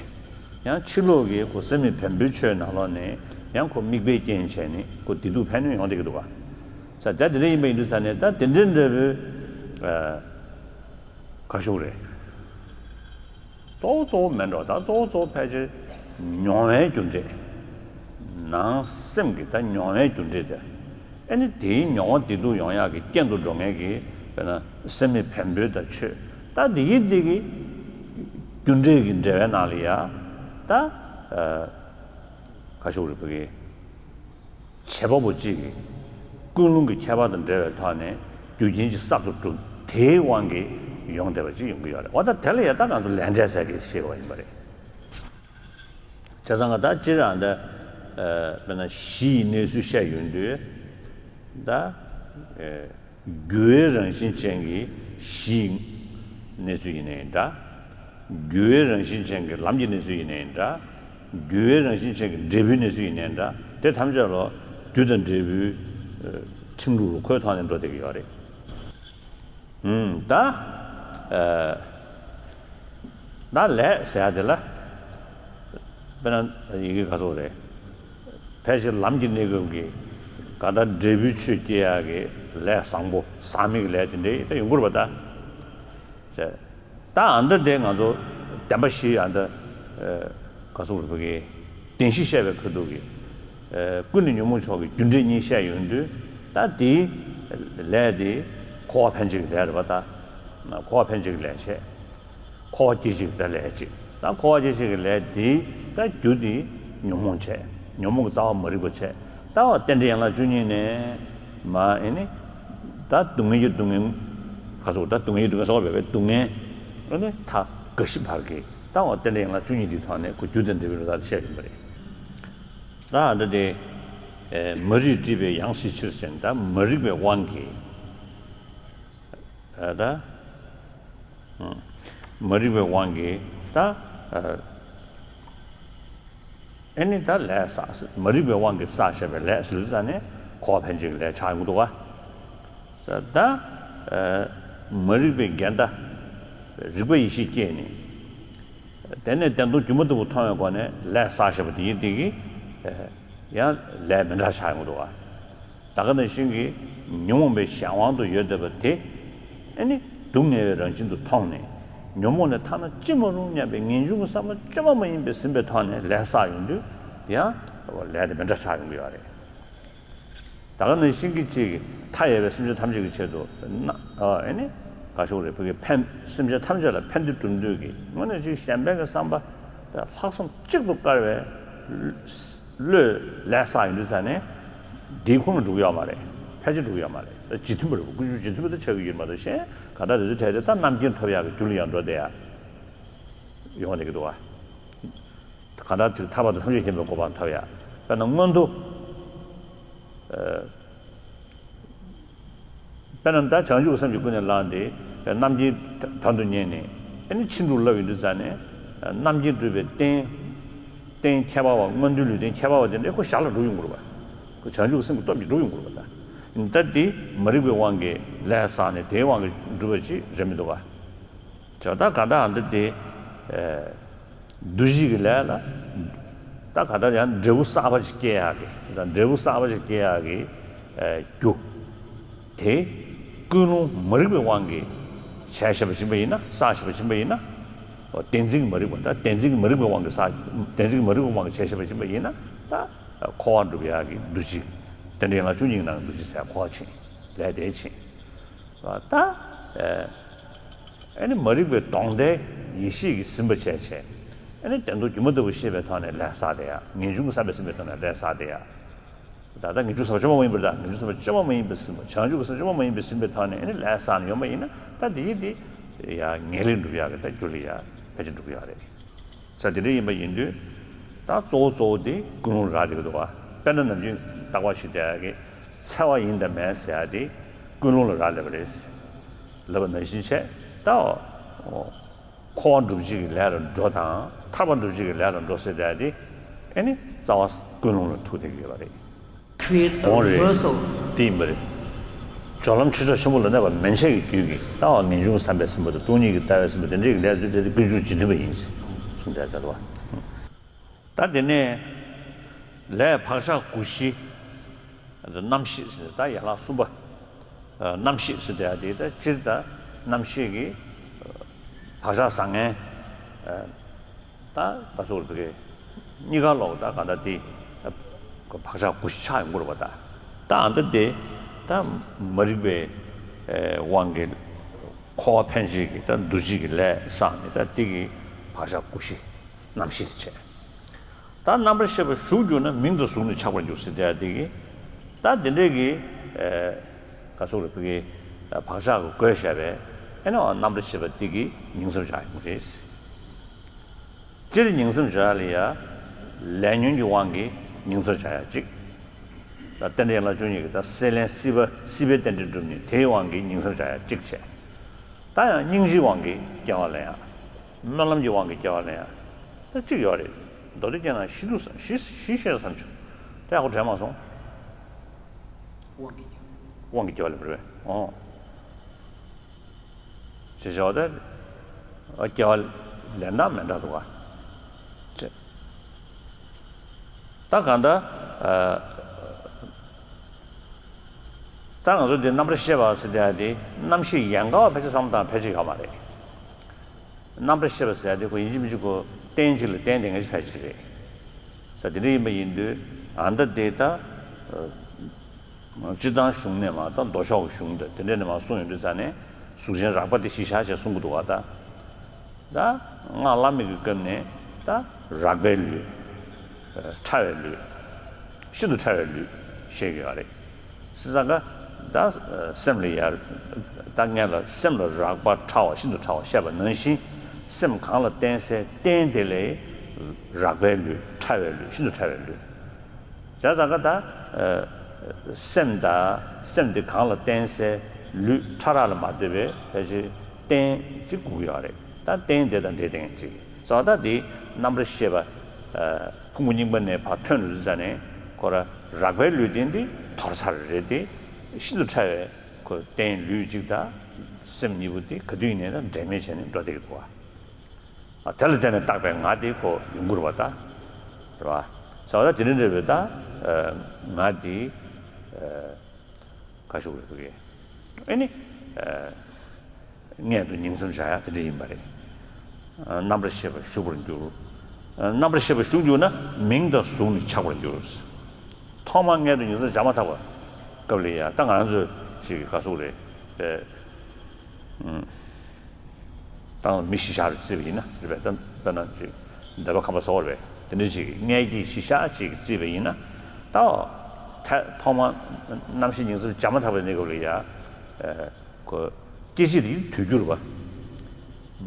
ཡང་ཕྱི་ལོགས་ཀྱི་ཁོ་སེམས་མེད་བེམ་པོའི་ཆོས་ནང་ལོགས་ནས་ཡང་ཁོ་དམིགས་པའི་རྐྱེན་བྱས་ནས་ཁོ་བདེ་སྡུག་ཕན་གནོད་ཡོང་བསྡད་ཀྱི་འདུག་ག་ས་ད་དེ་འདྲ་ཡིན་པ་ཡིན་དུས་ཙ་ནས་ད་དེ་འདྲ་འདྲ་པོའི་ཨ། ག་ཞུ་དགོས་རེད། གཙོ་བོ་གཙོ་བོ་མིན་འགྲོ། ད་གཙོ་བོ་གཙོ་བོ་ཕལ་ཆེར་མྱོང་བའི་རྒྱུ་འབྲས། ནང་སེམས་ཀྱི་ད་མྱོང་བའི་རྒྱུ་འབྲས་དེ། ཨ་ནི་དེའི་མྱོང་བ་བདེ་སྡུག་ཡོང་ཡག་གི་རྐྱེན་དུ་འགྲོ་མཁན་གྱི་དཔེར་ན་སེམས་མེད་བེམ་པོའི་ད་ཆོས། ད་འདི་ཡི་འདི་གི་རྒྱུ་འབྲས་ཀྱི་འབྲེལ་བའི་ནང་ལ་ཡ། ད་ཨ། ག་ཞུ་དགོས་རེད། བོད་ཀྱི་བྱེད་པ་པོ་གཅིག་གིས་ཀུན་སློང་གི་ཁྱད་པར་དང་འབྲེལ་བའི་ཐོག་ནས་རྒྱུ་རྐྱེན་གཅིག་གསར་དུ་བསྒྲུབས། དེའི་དབང་གིས་ཡོང་བསྡད་པ་ཅིག་ཡོང་གི་ཡོད་རེད། འོ་ད་དེ་ལ་ཡ་ད་ང་ཚོ་ལས་འབྲས་ཟེར་གྱི་ཤེས་དགོས་ཡིན་པ་རེད། བྱས་ཙང་ང་ད་སྤྱིར་ཨ་ད་ཨ་དཔེར་ན་གཞི་ཡི་གནས་ཚུལ་བཤད་ཡོང་དུས་ད་ཨ། འགྱུར་བའི་རང་བཞིན་ཅན་གྱི་གཞིའི་གནས་ཚུལ་ཡིན་ནའི་འདྲ། འགྱུར་བའི་རང་བཞིན་ཅན་གྱི་ལམ་གྱི་གནས་ཚུལ་ཡིན་ནའི་འདྲ། འགྱུར་བའི་རང་བཞིན་ཅན་གྱི་འབྲས་བུའི་གནས་ཚུལ་ཡིན་ནའི་འདྲ། དེ་ཐམས་ཅད་ལ་རྒྱུ་དང་འབྲས་བུའི་ཨ་ཁྲིམས་ལུགས་ལ་ཁོའི་ཐོག་ནས་འགྲོ་བསྡད་ཀྱི་ཡོད་རེད། ཨུམ། ད་ཨ། ད་ལས་ཟེར་ཡ་དེ་ལ་དཔེར་ན་ཡི་གེ་ག་ཚོད་རེད། ཕལ་ཆེར་ལམ་གྱི་གནས་སྐབས་ཀྱི་གང་ལྟར་འབྲས་བུའི་ཆོས་སྐྱེ་ཡག་གི་ལས་བཟང་པོ་ཟག་མེད་ཀྱི་ལས་དེ་འདྲའི་ད་ཡོང་གི་རེད་པ་ད། ད་ཨ་མདའ་དེ་ང་ཚོ་བདེན་པ་བཞི་ཨ་མདའ་ག་ཚོད་རེད་པ་གི་བདེན་བཞི་བཤད་པའི་ཁ་ཐུག་གི་ཀུན་ནས་ཉོན་མོངས་ཕྱོགས་ཀྱི་རྒྱུ་འབྲས་གཉིས་བཤད་ཡོང་དུས་ད་དེའི་ལས་དེ་འཁོར་བ་འཕེན་བྱེད་ཀྱི་ལས་རེད་པ་ད། འཁོར་བ་འཕེན་བྱེད་ཀྱི་ལས་བྱས། འཁོར་བ་སྐྱེད་བྱེད་ཀྱི་ལས་གཅིག་ད་འཁོར་བ་སྐྱེད་བྱེད་ཀྱི་ལས་འདིའི་ད་རྒྱུ་དེ་ཉོན་མོངས་བྱས། ཉོན་མོངས་ཀྱི་རྩ་བ་མ་རིག་པ་བྱས། ད་འོ་རྟེན་འབྲེལ་ཡན་ལག་བཅུ་གཉིས་ནས་མ་ཨེ་ནི་ད་སྡུག་བསྔལ་གྱི་སྡུག་བསྔལ། ག་ཚོད་ད་སྡུག་བསྔལ་གྱི་སྡུག་བསྔལ་ཟེར་བ་བས་པའི་སྡུག་བསྔལ་ཨེ་ནི་མཐའ་རྒ་ཤི་བར་གྱི་ད་འོ་རྟེན་འབྲེལ་ཡན་ལག་བཅུ་གཉིས་འདིའི་ཐོག་ནས་ཁོ་རྒྱུ་དང་འབྲས་བུའི་ལོ་རྟགས་དེ་བཤད་ཡིན་པ་རེད། ད་འདི་དེ་མ་རིག་སྒྲིབ་པའི་ཡང་སྲིད་ཕྱིར་ཟེར་ནས་ད་མ་རིག་པའི་དབང་གིས། ཨ་ད། མ་རིག་པའི་དབང་གིས་ད། ཨ་ནི་ད་ལས་བསགས། མ་རིག་པའི་དབང་གིས་བསགས་བཞག་པའི་ལས་ཟེར་ཙ་ནས་ འཁོར་བ་འཕེན་བྱེད་ཀྱི་ལས་ཆགས་ཡོང་གི་འདུག་བ། ས་ད་ཨ་མ་རིག་པའི་འགལ་ཟླ། རིག་པ་ཡེ་ཤེས་སྐྱེས་ནས། དེ་ནས་བདེན་སྟོང་སྒྱུ་མ་ལྟ་བུ་མཐོང་བའི་སྒོ་ནས་ལས་བསགས་བཞག་པ་དེ་ཡིན་དེ་གིས་ཡང་ལས་མི་འདྲ་ཆགས་ཡོང་གི་འདུག་བ། ད་ག་ནང་བཞིན་གྱི་ཉོན་མོངས་པའི་གཞན་དབང་དུ་ཡོད་བསྡད་པ་དེ། ཨེ་ནི་སྡུག་བསྔལ་བའི་རང་བཞིན་དུ་མཐོང་ནས། ཉོན་མོངས་ནི་ཐ་ན་ཅི་མ་རུང་སྙམ་པའི་ངེས་འབྱུང་གི་བསམ་པ་བཅོས་མ་མ་ཡིན་པས་ཟིན་པའི་ཐོག་ནས་ལས་བསགས་ཡོང་དུས། ཡང་ལས་དེ་མི་འདྲ་ཆགས་ཡོང་གི་ཡོད་རེད། ད་ག་ནང་བཞིན་གྱི་གཅིག་གིས་མཐའ་ཡས་པའི་སེམས་ཅན་ཐམས་ཅད་ཀྱི་ཆེད་དུ་ན་ཨ་ཨེ་ནི་ག་ཤོག་རེད། བོད་ཀྱི་ཕན་སེམས་ཅན་ཐམས་ཅད་ལ་ཕན་བདེ་སྒྲུབ་འདོད་ཀྱི་དངོས་གནས་ཅིག་གཞན་ཕན་གྱི་བསམ་པ་དང་ལྷག་བསམ་གཅིག་ཏུ་དཀར་བའི་བློས་ལས་བསགས་ཡོང་དུས་ཙ་ནས། འདིའི་ཁོངས་ལ་འགྲོ་གི་ཡོད་མ་རེད། ཕལ་ཆེར་འགྲོ་གི་ཡོད་མ་རེད། ད་རྗེས་མཐུན་པ་རེད། ཀུན་འབྱུང་རྗེས་མཐུན་པ་དེ་ཆགས་ཀྱི་ཡོད་མ་གཏོགས་གཞན་ག་འདྲ་རེད་ཚོད་དྲན་ཏེ་ད་རྣམ་མཁྱེན་ཐོབ་ཡག་གི་རྒྱུ་ལ་ཡང་འགྲོ་བསྡད་ཡ་ཡོང་བ་འདྲ་གི་འདུག་བ། གང་ལྟར་ཅིག་ཐར་པ་དང་ཐམས་ཅད་མཁྱེན་པའི་གོ་འཕང་ཐོབ་ཡ། དཔེར་ན་མངོན་མཐོ། ཨ། དཔེར་ན་ད་བྱང་ཆུབ་སེམས་ཀྱི་ཀུན་ནས་བསླངས་ཏེ། རྣམ་མཁྱེན་དོན་དུ་གཉེར་ནས། ཨེ་ནི་ཕྱིན་དྲུག་བསླབ་ཡོང་དུས་ཙ་ནས། རྣམ་མཁྱེན་སྒྲུབ་པའི་རྟེན། རྟེན་ཁྱད་པར་བ། མངོན་མཐོའི་ལུས་རྟེན་ཁྱད་པར་བ་དེ་འདྲ་ཁོ་ཞར་ལ་འགྲུབ་ཡོང་གི་རེད་པ། ཁོ་བྱང་ཆུབ་སེམས་ཀྱི་སྟོབས་ཀྱིས་འགྲུབ་ཡོང་གི་རེད་པ་ད། ད་འདི་མ་རིག་པའི་དབང་གིས་ལས་བསགས་ནས་དེའི་དབང་གིས་འགྲུབ་པ་ཅིག་རེད་མི་འདུག་པ། བྱས་ད་ག་ད་འདི་དེ། ཨེ། འདུ་བྱེད་ཀྱི་ལས་ལ། ད་ག་ད་ཡང་འབྲས་བུ་གསར་པ་ཞིག་སྐྱེ་ཡག་གི། ད་འབྲས་བུ་གསར་པ་ཞིག་སྐྱེ་ཡག་གི། ཨེ། རྒྱུ། དེ། ཀུན་སློང་མ་རིག་པའི་དབང་གིས་བྱས་བཞག་པ་ཡིན་པ་ཡིན་ན། བསགས་བཞག་པ་ཡིན་པ་ཡིན་ན། བདེན་འཛིན་གྱི་མ་རིག་པ། ད་བདེན་འཛིན་གྱི་མ་རིག་པའི་དབང་གིས་བསགས། བདེན་འཛིན་གྱི་མ་རིག་པའི་དབང་གིས་བྱས་བཞག་པ་ཡིན་པ་ཡིན་ན། ད་འཁོར་བ་འགྲུབ་ཡག་གི་འདུ་བྱེད། རྟེན་འབྲེལ་ཡན་ལག་བཅུ་གཉིས་ནང་གི་འདུ་བྱེད་ཟེར་འཁོར་བ་ཆེན། ལས་དེ་ཆེན། ད། ཨེ། ཨེ་ནི་མ་རིག་པའི་གདོང་མདའི་ཡེ་ཤེས་ཀྱིས་ཟིན་པ་བྱས་བྱས། ཨེ་ནི་བདེན་སྟོང་སྒྱུ་མ་ལྟ་བུ་ཤེས་པའི་ཐོག་ནས་ལས་བསགས་བསྡད་ཡ། ངེས་འབྱུང་གི་བསམ་པས་ཟིན་པའི་ཐོག་ནས་ལས་བསགས་བསྡད་ཡ། ད་ལྟ་ངེས་འབྱུང་བསམ་པ་བཅོས་མ་མ་ཡིན་པ་རེད། ད་ངེས་འབྱུང་བསམ་པ་བཅོས་མ་མ་ཡིན་པས་ཟིན་པ། བྱང་ཆུབ་ཀྱི་བསམ་པ་བཅོས་མ་མ་ཡིན་པས་ཟིན་པའི་ཐོག་ནས་ཨེ་ནི་ལས་བསགས་ནས་ཡོང་པ་ཡིན་ན། ད་དེ་ཡིན་དེ་ཡ་ངེས་ལེགས་འགྲུབ་ཡག་གི་ད་རྒྱུ་ལ་ཡ་ཕལ་ཆེར་འགྲུབ་ཀྱི་ཡོད་རེད། ས་དེ་འདྲ་ཡིན་པ་ཡིན་དུས། ད་གཙོ་བོ་གཙོ་བོ་དེ་ཀུན་སློང་རག་བསྡད་ཀྱི་འདུག་བ། དཔེར་ན་ནམ་རྒྱུན་རྟག་པར་ཞུ་བསྡད་ཡག་གི། འཚེ་བ་ཡིན་དང་མེད་ཟེར་ཡག་དེ་ཀུན་སློང་ལ་རག་ལས་པ་རེད། ལབ་པ་ནང་བཞིན་བྱས། ད་འཁོར་བ་འགྲུབ་བྱེད་ཀྱི་ལས་ལ་འགྲོ་དང་ཐར་པ་འགྲུབ་བྱེད་ཀྱི་ལས་ལ་འགྲོ་ཟེར་བསྡད་ཡག་དེ། ཨེ་ནི་རྩ་བ་ཀུན་སློང་ལ་ཐུག་བསྡད་ཀྱི་ཡོད་པ་རེད། Create a འོང་རེད། Reversal. དེ་ཡིན་པ་རེད། སྦྱོར་ལམ་ཆོས་ཕྱོགས་ཆེན་པོ་ལ་གནས་པ་མན་ཆད་ཀྱི་རྒྱུད་ཀྱི་ལྟ་བ་ངེས་འབྱུང་བསམ་པས་ཟིན་པ་དང་སྟོང་ཉིད་ཀྱི་ལྟ་བས་ཟིན་པ་དེ་འདྲའི་ལས་ཚུལ་དེ་ཀུན་འབྱུང་རྗེས་མཐུན་པ་ཡིན་གསུངས་བསྡད་ཡོད་པ། ད་དེ་ནས་ལས་བག་ཆགས་ཀུན་གཞི། རྣམ་ཤེས་ཟེར་ད་ཡན་ལག་གསུམ་པ། རྣམ་ཤེས་ཟེར་དེ་ཡང་དེ་ད་སྤྱིར་ད་རྣམ་ཤེས་ཀྱི་བག་ཆགས་བཟང་ངན། ད་ད་སོགས་རིག་པའི་གཉིས་ཀ་ལོག་ད་ག་ད་དེ་བག་ཆགས་ཀུན་གཞི་ཆགས་ཡོང་གི་རེད་པ་ད། ད་ཨ་ད་དེ་ད་མ་རིག་པའི་དབང་གིས་འཁོར་བ་འཕེན་བྱེད་ཀྱི་ད་འདུ་བྱེད་ཀྱི་ལས་བསགས་ནས་ད་དེ་གི་བག་ཆགས་ཀུན་གཞི་རྣམ་ཤེས་དེ་བྱས། ད་རྣམ་པར་ཤེས་པ་ཞུགས་གྱུར་ན། མིང་དང་གཟུགས་ནི་ཆགས་པར་འགྱུར་ཟེར་དེ་ཡང་དེ་གི། ད་དེ་འདྲའི་གི། ག་སོགས་རེད་བོད་ཀྱི་བག་ཆགས་ཀྱི་བཀོད་བཞག་པའི་ཨེ་ནི་རྣམ་པར་ཤེས་པ་དེ་གི་ཉིང་མཚམས་སྦྱར་ཡོང་གི་རེད། སྤྱིར་ཉིང་མཚམས་སྦྱར་ཡ་ལ་ཡ། ལས་ཉོན་གྱི་དབང་གིས་ཉིང་མཚམས་སྦྱར་ཡ་གཅིག། ད་རྟེན་འབྲེལ་ཡན་ལག་བཅུ་གཉིས་ཀྱི་ད་སྲེད་ལེན་སྲིད་པ་སྲིད་པའི་རྟེན་འབྲེལ་སྒྲུབ་ནས་དེའི་དབང་གིས་ཉིང་མཚམས་སྦྱར་ཡ་གཅིག་བྱས། ད་ཡང་སྙིང་རྗེའི་དབང་གིས་སྐྱེ་བ་ལེན་ཡ། སྨོན་ལམ་གྱི་དབང་གིས་སྐྱེ་བ་ལེན་ཡ། ད་གཅིག་ཡོད་རེད། མདོ་སྡེ་རྒྱན་ནང་བཞི་འདུག་བསམ། བཞི་བཞི་བཤད་བསམ་བྱུང་། ད་ཡག་པོ་དྲན་མ་སོང་། དབང་གིས་སྐྱེ་བ་ལེན་པ་རེད་པས། ཨོ། ཞེས་བྱ་བ་དེ། སྐྱེ་བ་ལེན་སྟངས་མི་འདྲ་འདུག་ག། ཅེས། ད་གང་ལྟར། ཨ། ད་ང་ཚོ་འདི་རྣམ་པར་ཤེས་པ་ཟེར་དེ་དེ་རྣམ་ཤེས་ཡན་གར་བ་ཕལ་ཆེར་བསམ་བློ་བཏང་ཕལ་ཆེར་ཡོད་མ་རེད། རྣམ་པར་ཤེས་པ་ཟེར་དེ་ཁོ་ཡིན་གཅིག་མིན་གཅིག་ཁོ་རྟེན་གཅིག་ལ་བརྟེན་བསྡད་མཁན་ཞིག་ཕལ་ཆེར་རེད། ས་དེ་འདྲ་ཡིན་པ་ཡིན་དུས་ཨ་ད་དེ་ད། སྤྱིར་བཏང་གཞུང་ནས་མ་ད་མདོ་ཕྱོགས་ཀྱི་གཞུང་དེ་དེ་འདྲ་ནས་མ་གསུངས་ཡོང་དུས་ཙ་ནས་གཟུགས་ཅན་རགས་པ་དེ་གཞི་བཞག་བྱས་གསུང་གི་འདུག་བ་ད། ད་སྔགས་བླ་མེད་ཀྱི་སྐབས་ནས་ད་རགས་པའི་ལུས། ཕྲ་བའི་ལུས། ཤིན་ཏུ་ཕྲ་བའི་ལུས་བཤད་ཀྱི་ཡོད་རེད། སྲིད་ས་ག་ད་སེམས་ལ་ཡར་ད་སྔོན་ལ་སེམས་ལ་རགས་པ་ཕྲ་བ་ཤིན་ཏུ་ཕྲ་བ་བཤད་པ་ནང་བཞིན་སེམས་གང་ལ་བརྟེན་སའི་རྟེན་དེ་ལས་རགས་པའི་ལུས་ཕྲ་བའི་ལུས་ཤིན་ཏུ་ཕྲ་བའི་ལུས། བྱས་ཙང་ཀ་ད། སེམས་དང་སེམས་དེ་གང་ལ་བརྟེན་སའི་ལུས་ཕྲ་རགས་ལ་མ་ལྟོས་པའི་ཕལ་ཆེར་རྟེན་གཅིག་དགོས་ཀྱི་ཡོད་རེད། ད་རྟེན་དེ་དང་འབྲེལ་ལྡན་གཅིག་ཙང་ད་དེ་རྣམ་པར་ཤེས་པ། ཕུང་པོ་རྙིང་པ་ནས་ཕར་ཐོན་འགྲོ་དུས་ཙ་ནས་ཁོ། ཁོ་ར་རགས་པའི་ལུས་རྟེན་དེ་དོར་ཚར་རེད་དེ། ཤིན་ཏུ་ཕྲ་བའི་ཁོ་རྟེན་ལུས་གཅིག་དང་སེམས་གཉིས་པོ་དེ་ག་དུས་ཡིན་ནའི་ད་འབྲལ་མེད་བྱས་ནས་འགྲོ་བསྡད་ཀྱི་འདུག་བ། ཨ། དེ་ལ་བརྟེན་ནས་བཏགས་པའི་ང་དེ་ཁོ་ཡོང་གི་རེད་བ་ད། རེད་བ། ཟེར་བ་ད་དེ་འདྲ་འདྲ་བའི་ད་ང་དེ་ག་ཞུ་དགོས་རེད་ཨེ་ནི། མངལ་དུ་ཉིང་མཚམས་བཞག་ཡ་དེ་འདྲ་ཡིན་པ་རེད། རྣམ་པར་ཤེས་པ་ཞུགས་པར་འགྱུར། རྣམ་པར་ཤེས་པ་ཞུགས་འགྱུར་ན་མིང་དང་གཟུགས་ནི་ཆགས་པར་འགྱུར། ཐོག་མར་མངལ་དུ་ཉིང་མཚམས་བཞག་མ་ཐག་པ་སྐབས་ལ་ཡ་ད་ང་ཚོས་ཅིག་ག་ཟུག་རེད་པས། ད་མི་གཞིས་ཆགས་རུ་བརྩིས་པ་ཡིན་ན་རེད་པས། ད་དཔེར་ན་ཅིག་འདོད་པ་ཁམས་པ་སོགས་རེད་པས། དེ་འདྲ་ཅིག་མངལ་གྱི་གཞིས་ཆགས་ཅིག་བརྩིས་པ་ཡིན་ན་ད་ཐ་ཐོག་མར་རྣམ་ཤེས་ཉིང་མཚམས་བཞག་མ་ཐག་པའི་གནས་སྐབས་ལ་ཡ། ཁོ་སྐྱེ་མཆེད་དེ་དུས་འགྱུར་བ།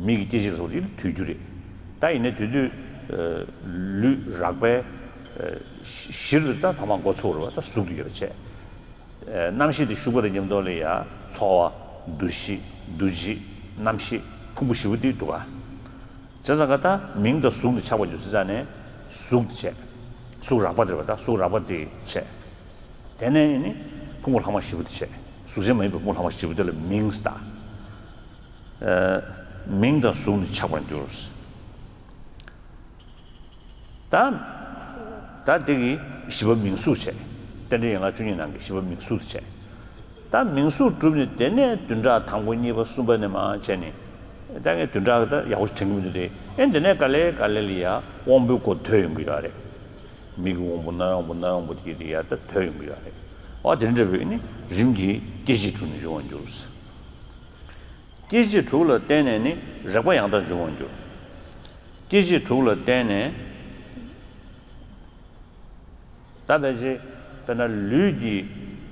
མིག་གི་སྐྱེ་མཆེད་སོགས་དེ་དུས་འགྱུར་རེད། ད་ཡིན་ནའི་དེ་དུས་ལུས་རགས་པའི་གཞིར་དུ་ད་ཐོག་མར་འགོ་ཚུགས་རེད་བ། ད་གཟུགས་དེ་ཡོད་པ་བྱས། རྣམ་ཤེས་དེ་ཞུགས་པ་དང་མཉམ་དུ་ལ་ཡ་ཚོར་བ། འདུ་ཤེས། འདུ་བྱེད། རྣམ་ཤེས་ཕུང་པོ་བཞི་པོ་དེ་འདུག་ག་བྱས་ཙང་ཀ་ད་མིང་དང་གཟུགས་ནི་ཆགས་པར་འགྱུར་ཟེར་ཙང་ནས་གཟུགས་དེ་བྱས། གཟུགས་རགས་པ་དེ་རེད་བ། ད་གཟུགས་རགས་པ་དེ་བྱས། དེ་ནས་ནི་ཕུང་པོ་ལྷག་མ་བཞི་པོ་དེ་བྱས། གཟུགས་ཅན་མ་ཡིན་པའི་ཕུང་པོ་ལྷག་མ་བཞི་པོ་དེ་ལ་མིང་ཟེར། མིང་དང་གཟུགས་ནི་ཆགས་པར་འགྱུར། ད་ད་དེ་གི་བཞི་པ་མིང་གཟུགས་བྱས། རྟེན་འབྲེལ་ཡན་ལག་བཅུ་གཉིས་ནང་གི་བཞི་པ་མིང་གཟུགས་དེ་བྱས། ད་མིང་གཟུགས་གྲུབ་ནས་དེ་ནས་བདུན་ཕྲག་དང་པོ་གཉིས་པ་གསུམ་པ་ནས་མར་བྱས་ནས། ད་ངས་བདུན་ཕྲག་ད་ཡག་པོ་ཞིག་དྲན་གྱི་མི་འདུག་སྟེ། ཨེ་འདི་ནས་ག་ལེ་ག་ལེ་ལ་ཡ་དབང་པོའི་སྒོ་དོད་ཡོང་གི་ཡོད་རེད། མིག་གི་དབང་པོ། རྣའི་དབང་པོ། སྣའི་དབང་པོ་དེ་གི་དེ་ཡ་ད་དོད་ཡོང་གི་ཡོད་རེད། ཨ་དེ་འདྲ་བས་ནི་རིམ་གྱིས་སྐྱེ་མཆེད་དྲུག་ནས་འབྱུང་བར་འགྱུར། སྐྱེ་མཆེད་དྲུག་ལ་བརྟེན་ནས་ནི་རེག་པ་ཡང་དག་འབྱུང་བར་འགྱུར། སྐྱེ་མཆེད་དྲུག་ལ་བརྟེན་ནས། ད་ཕལ་ཆེར་དཔེར་ན་ལུས་ཀྱི་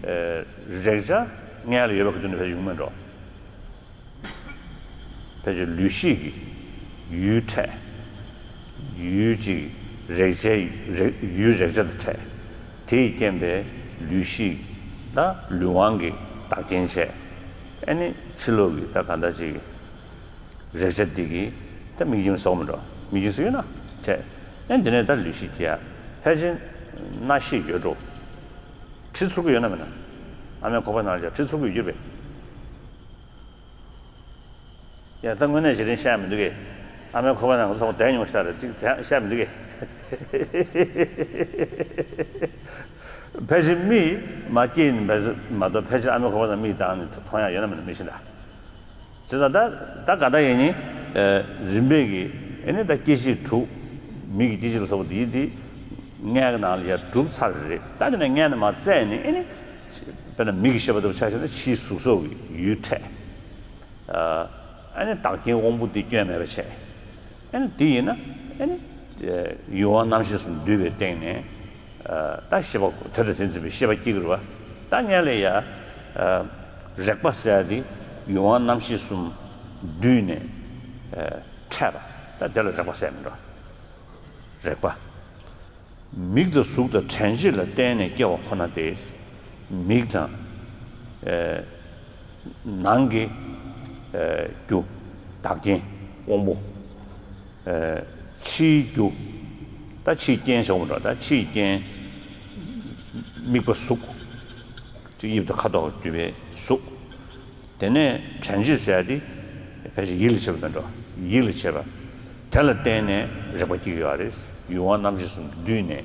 ཨེ་རེག་བྱ་མངལ་ལ་ཡོད་པ་གི་དོན་དུ་ཕལ་ཆེར་ཡོང་མེད་འགྲོ། ཕལ་ཆེར་ལུས་ཤེས་ཀྱི་ཡུལ་འཕྲད། ཡུལ་གཅིག་རེག་བྱའི་རེག་ཡུལ་རེག་བྱ་དང་འཕྲད། དེ་ཡིས་རྐྱེན་པས་ལུས་ཤེས་ལ་ལུས་དབང་གི་བདག་རྐྱེན་བྱས། ཨ་ནི་ཕྱི་ལོགས་ཀྱི་ད་གང་ལྟར་ཅིག་རེག་བྱ་འདི་གིས་ད་མིག་རྒྱུན་ཟེར་བ་མི་འགྲོ། མིག་རྒྱུན་ཟེར་ཡོད་ན་བྱས། ཨ་ནི་འདི་ནས་ད་ལུས་ཤེས་སྐྱེ་ཡ། ཕལ་ཆེར་རྣ་ཤེས་ཡོད་འགྲོ། དྲི་ཚོར་གྱི་ཡོད་ན་མེད་ན། ཨ་མའི་ཁོག་པ་ནང་ལ་ཡ་དྲི་ཚོར་གྱི་ཡོད་པས། ཡ་ད་དངོས་གནས་བྱེད་རིན་བཤད་མི་འདུག་གས། ཨ་མའི་ཁོག་པ་ནང་ལ་སོང་བསྡད་མྱོང་ཤག་རེད་ཅིག་བཤད་མི་འདུག་གས། ཕལ་ཆེར་མིག་མ་སྐྱེས་ནས་མ་གཏོགས་ཕལ་ཆེར་ཨ་མའི་ཁོག་པ་ནང་མིག་བཏང་ནས་མཐོང་ཡ་ཡོད་ན་མེད་ན་མི་ཤེས་ད། བྱས་ཙང་ད་ད་ག་ད་ཡིན་ནི། རིམ་པས་ཀྱི་ཨེ་ནི་ད་སྐྱེ་མཆེད་དྲུག་མིག་གི་སྐྱེ་མཆེད་ལ་སོགས་པ་དེ་དེ་མངལ་གྱི་ནང་ལ་ཡ་གྲུབ་ཚར་རེད། ད་དེ་ནས་མངལ་ནས་མར་བཙས་ནས་ཨེ་ནི། དཔེར་ན་མིག་གི་ཤེས་པ་ལྟ་བུ་ཆ་བཞག་ན་ཕྱིའི་གཟུགས་སོགས་ཀྱི་ཡུལ་འཕྲད། ཨ་ནི་བདག་རྐྱེན་དབང་པོ་འདི་སྐྱོན་མེད་པ་བྱས། ཨ་ནི་འདི་ཡིན་ན་ཨ་ནི་ཡུལ་དབང་རྣམ་ཤེས་གསུམ་འདུས་པའི་སྟེང་ནས་ད་ཤེས་པ་དེ་དང་དེ་འཛིན་པའི་ཤེས་པ་སྐྱེ་གི་རེད་བ། ད་སྔོན་ལ་ཡ་རེག་པ་ཟེར་ཡ་དེ་ཡུལ་དབང་རྣམ་ཤེས་གསུམ་འདུས་ནས་འཕྲད་པ། ད་དེ་ལ་རེག་པ་ཟེར་མི་འགྲོ། རེག་པ། མིག་དང་གཟུགས་དང་དྲན་བྱེད་ལ་བརྟེན་ནས་སྐྱེ་བ་ཁོ་ན་སྟེ། མིག་དང་། ཨེ། ནང་གི་ཨེ་རྒྱུ། བདག་རྐྱེན་དབང་པོ། ཨེ། ཕྱིའི་རྒྱུ། ད་ཕྱིའི་རྐྱེན་ཞོག་མི་འགྲོ། ད་ཕྱིའི་རྐྱེན། དམིགས་པ་གཟུགས། དབྱིབས་དང་ཁ་དོག་གིས་བསྡུས་པའི་གཟུགས། དེ་ནས་དྲན་བྱེད་ཟེར་ཡ་དེ་ཕལ་ཆེར་ཡིད་ལ་བྱེད་པ་དང་འགྲོ། ཡིད་ལ་བྱེད་པ། དེ་ལ་བརྟེན་ནས་རེག་པ་སྐྱེ་གི་ཡོད་རེད། ཡུལ་དབང་རྣམ་ཤེས་གསུམ་འདུས་ནས་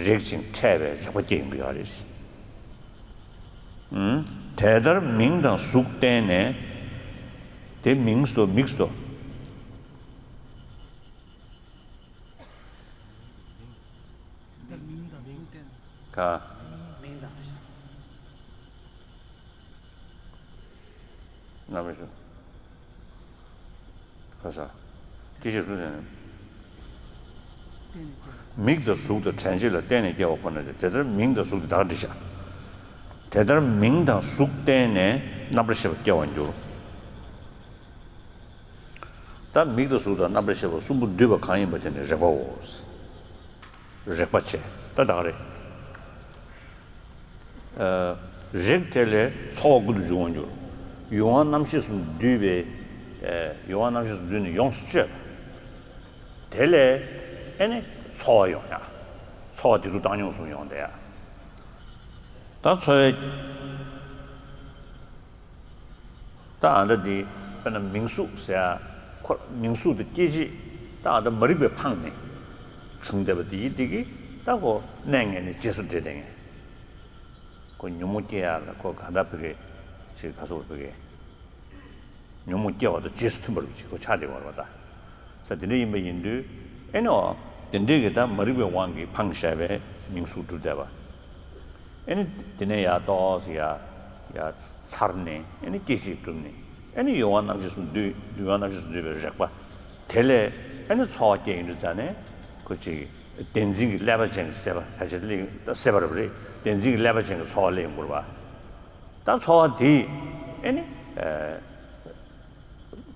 རེག་ཅིང་འཕྲད་པའི་རེག་པ་སྐྱེ་ཡོང་གི་ཡོད་རེད། ཨུམ། དེ་ལྟར་མིང་དང་གཟུགས་བརྟེན་ནས། དེ་མིང་སོ་མིག་སོ། མིང་དང་གཟུགས་བརྟེན། ག་མིང་དང་། རྣམ་པ་ཞུ། ག་ས། སྐྱེ་མཆེད་གཟུགས་བརྟེན་ནས། མིག་དང་གཟུགས་དང་དྲན་བྱེད་ལ་བརྟེན་ནས་སྐྱེ་བ་ཁོ་ན་སྟེ། དེ་ལྟར་མིང་དང་གཟུགས་དེ་དག་འདྲི་བྱ། དེ་ལྟར་མིང་དང་གཟུགས་བརྟེན་ནས་རྣམ་པར་ཤེས་པ་སྐྱེ་བར་འགྱུར། ད་མིག་དང་གཟུགས་དང་རྣམ་པར་ཤེས་པ་གསུམ་པོ་འདུས་པ་གང་ཡིན་པ་དེ་ནི་རེག་པའོ། རེག་པ་བྱས། ད་ད་ག་རེད། ཨ། རེག་དེ་ལས་ཚོར་བ་ཀུན་ཏུ་འབྱུང་བར་འགྱུར། ཡུལ་དབང་རྣམ་ཤེས་གསུམ་འདུས་པའི། ཨ། ཡུལ་དབང་རྣམ་ཤེས་གསུམ་འདུས་ནས་ཡོངས་སུ་གཅོད་པ། དེ་ལས་ཨེ་ནི་ཚོར་བ་ཡོང་ཡ། ཚོར་བ་བདེ་སྡུག་བཏང་སྙོམས་གསུམ་ཡོང་བསྡད་ཡ། ད་འཚོ་བའི་ད་ཨ་འདྲ་འདི་དཔེར་ན་མིང་གཟུགས་ཟེར་ཡ། ཁོ་མིང་གཟུགས་དེ་སྐྱེ་མཆེད་ད་ཨ་འདྲ་མ་རིག་པས་འཕངས་ནས་བྱུང་བསྡད་པ་འདི་ཡིན་འདི་གིས་ད་ཁོ་གནས་ངན་ནས་རྗེས་སུ་འབྲེལ་བསྡད་མཁན། ཁོ་ཉོན་མོངས་སྐྱེ་ཡ་ལ་ཁོ་གང་ལྟར་བོད་སྐད་ཅིག་ག་སོགས་བོད་སྐད། ཉོན་མོངས་སྐྱེ་བ་དང་རྗེས་སུ་མཐུན་པ་རུ་ཅིག་ཁོ་ཆགས་བསྡད་པ་རེད་པ། ད་ས་དེ་འདྲ་ཡིན་པ་ཡིན་དུས་ཨེ་ནི་འོ་དེ་འདྲའི་གི་ད་མ་རིག་པའི་དབང་གིས་འཕངས་བཞག་པའི་མིང་གཟུགས་གྲུབ་བསྡད་པ། ཨེ་ནི་དེ་ནས་ཡར་ཏོག་ཙམ་ཡར་ཡར་ཚར་ནས་ཨེ་ནི་སྐྱེ་མཆེད་གྲུབ་ནས་ཨེ་ནི་ཡུལ་དབང་རྣམ་ཤེས་སུ་འདུས། ཡུལ་དབང་རྣམ་ཤེས་སུ་འདུས་པའི་རེག་པ་དེ་ལས་ཨེ་ནི་ཚོར་བ་སྐྱེ་ཡོང་དུས་ཙ་ནས་ཁོ་ཅིག་བདེན་འཛིན་གྱི་ཀླད་པ་ཅན་གྱི་སྲེད་པ། ཕལ་ཆེར་སླེབས་ཡོང་། ད་སྲེད་པ་རེད་པ། རེད། བདེན་འཛིན་གྱི་ཀླད་པ་ཅན་གྱི་ཚོར་བ་སླེབས་ཡོང་གི་རེད་པ། ད་ཚོར་བ་དེ་ཨེ་ནི་ཨ།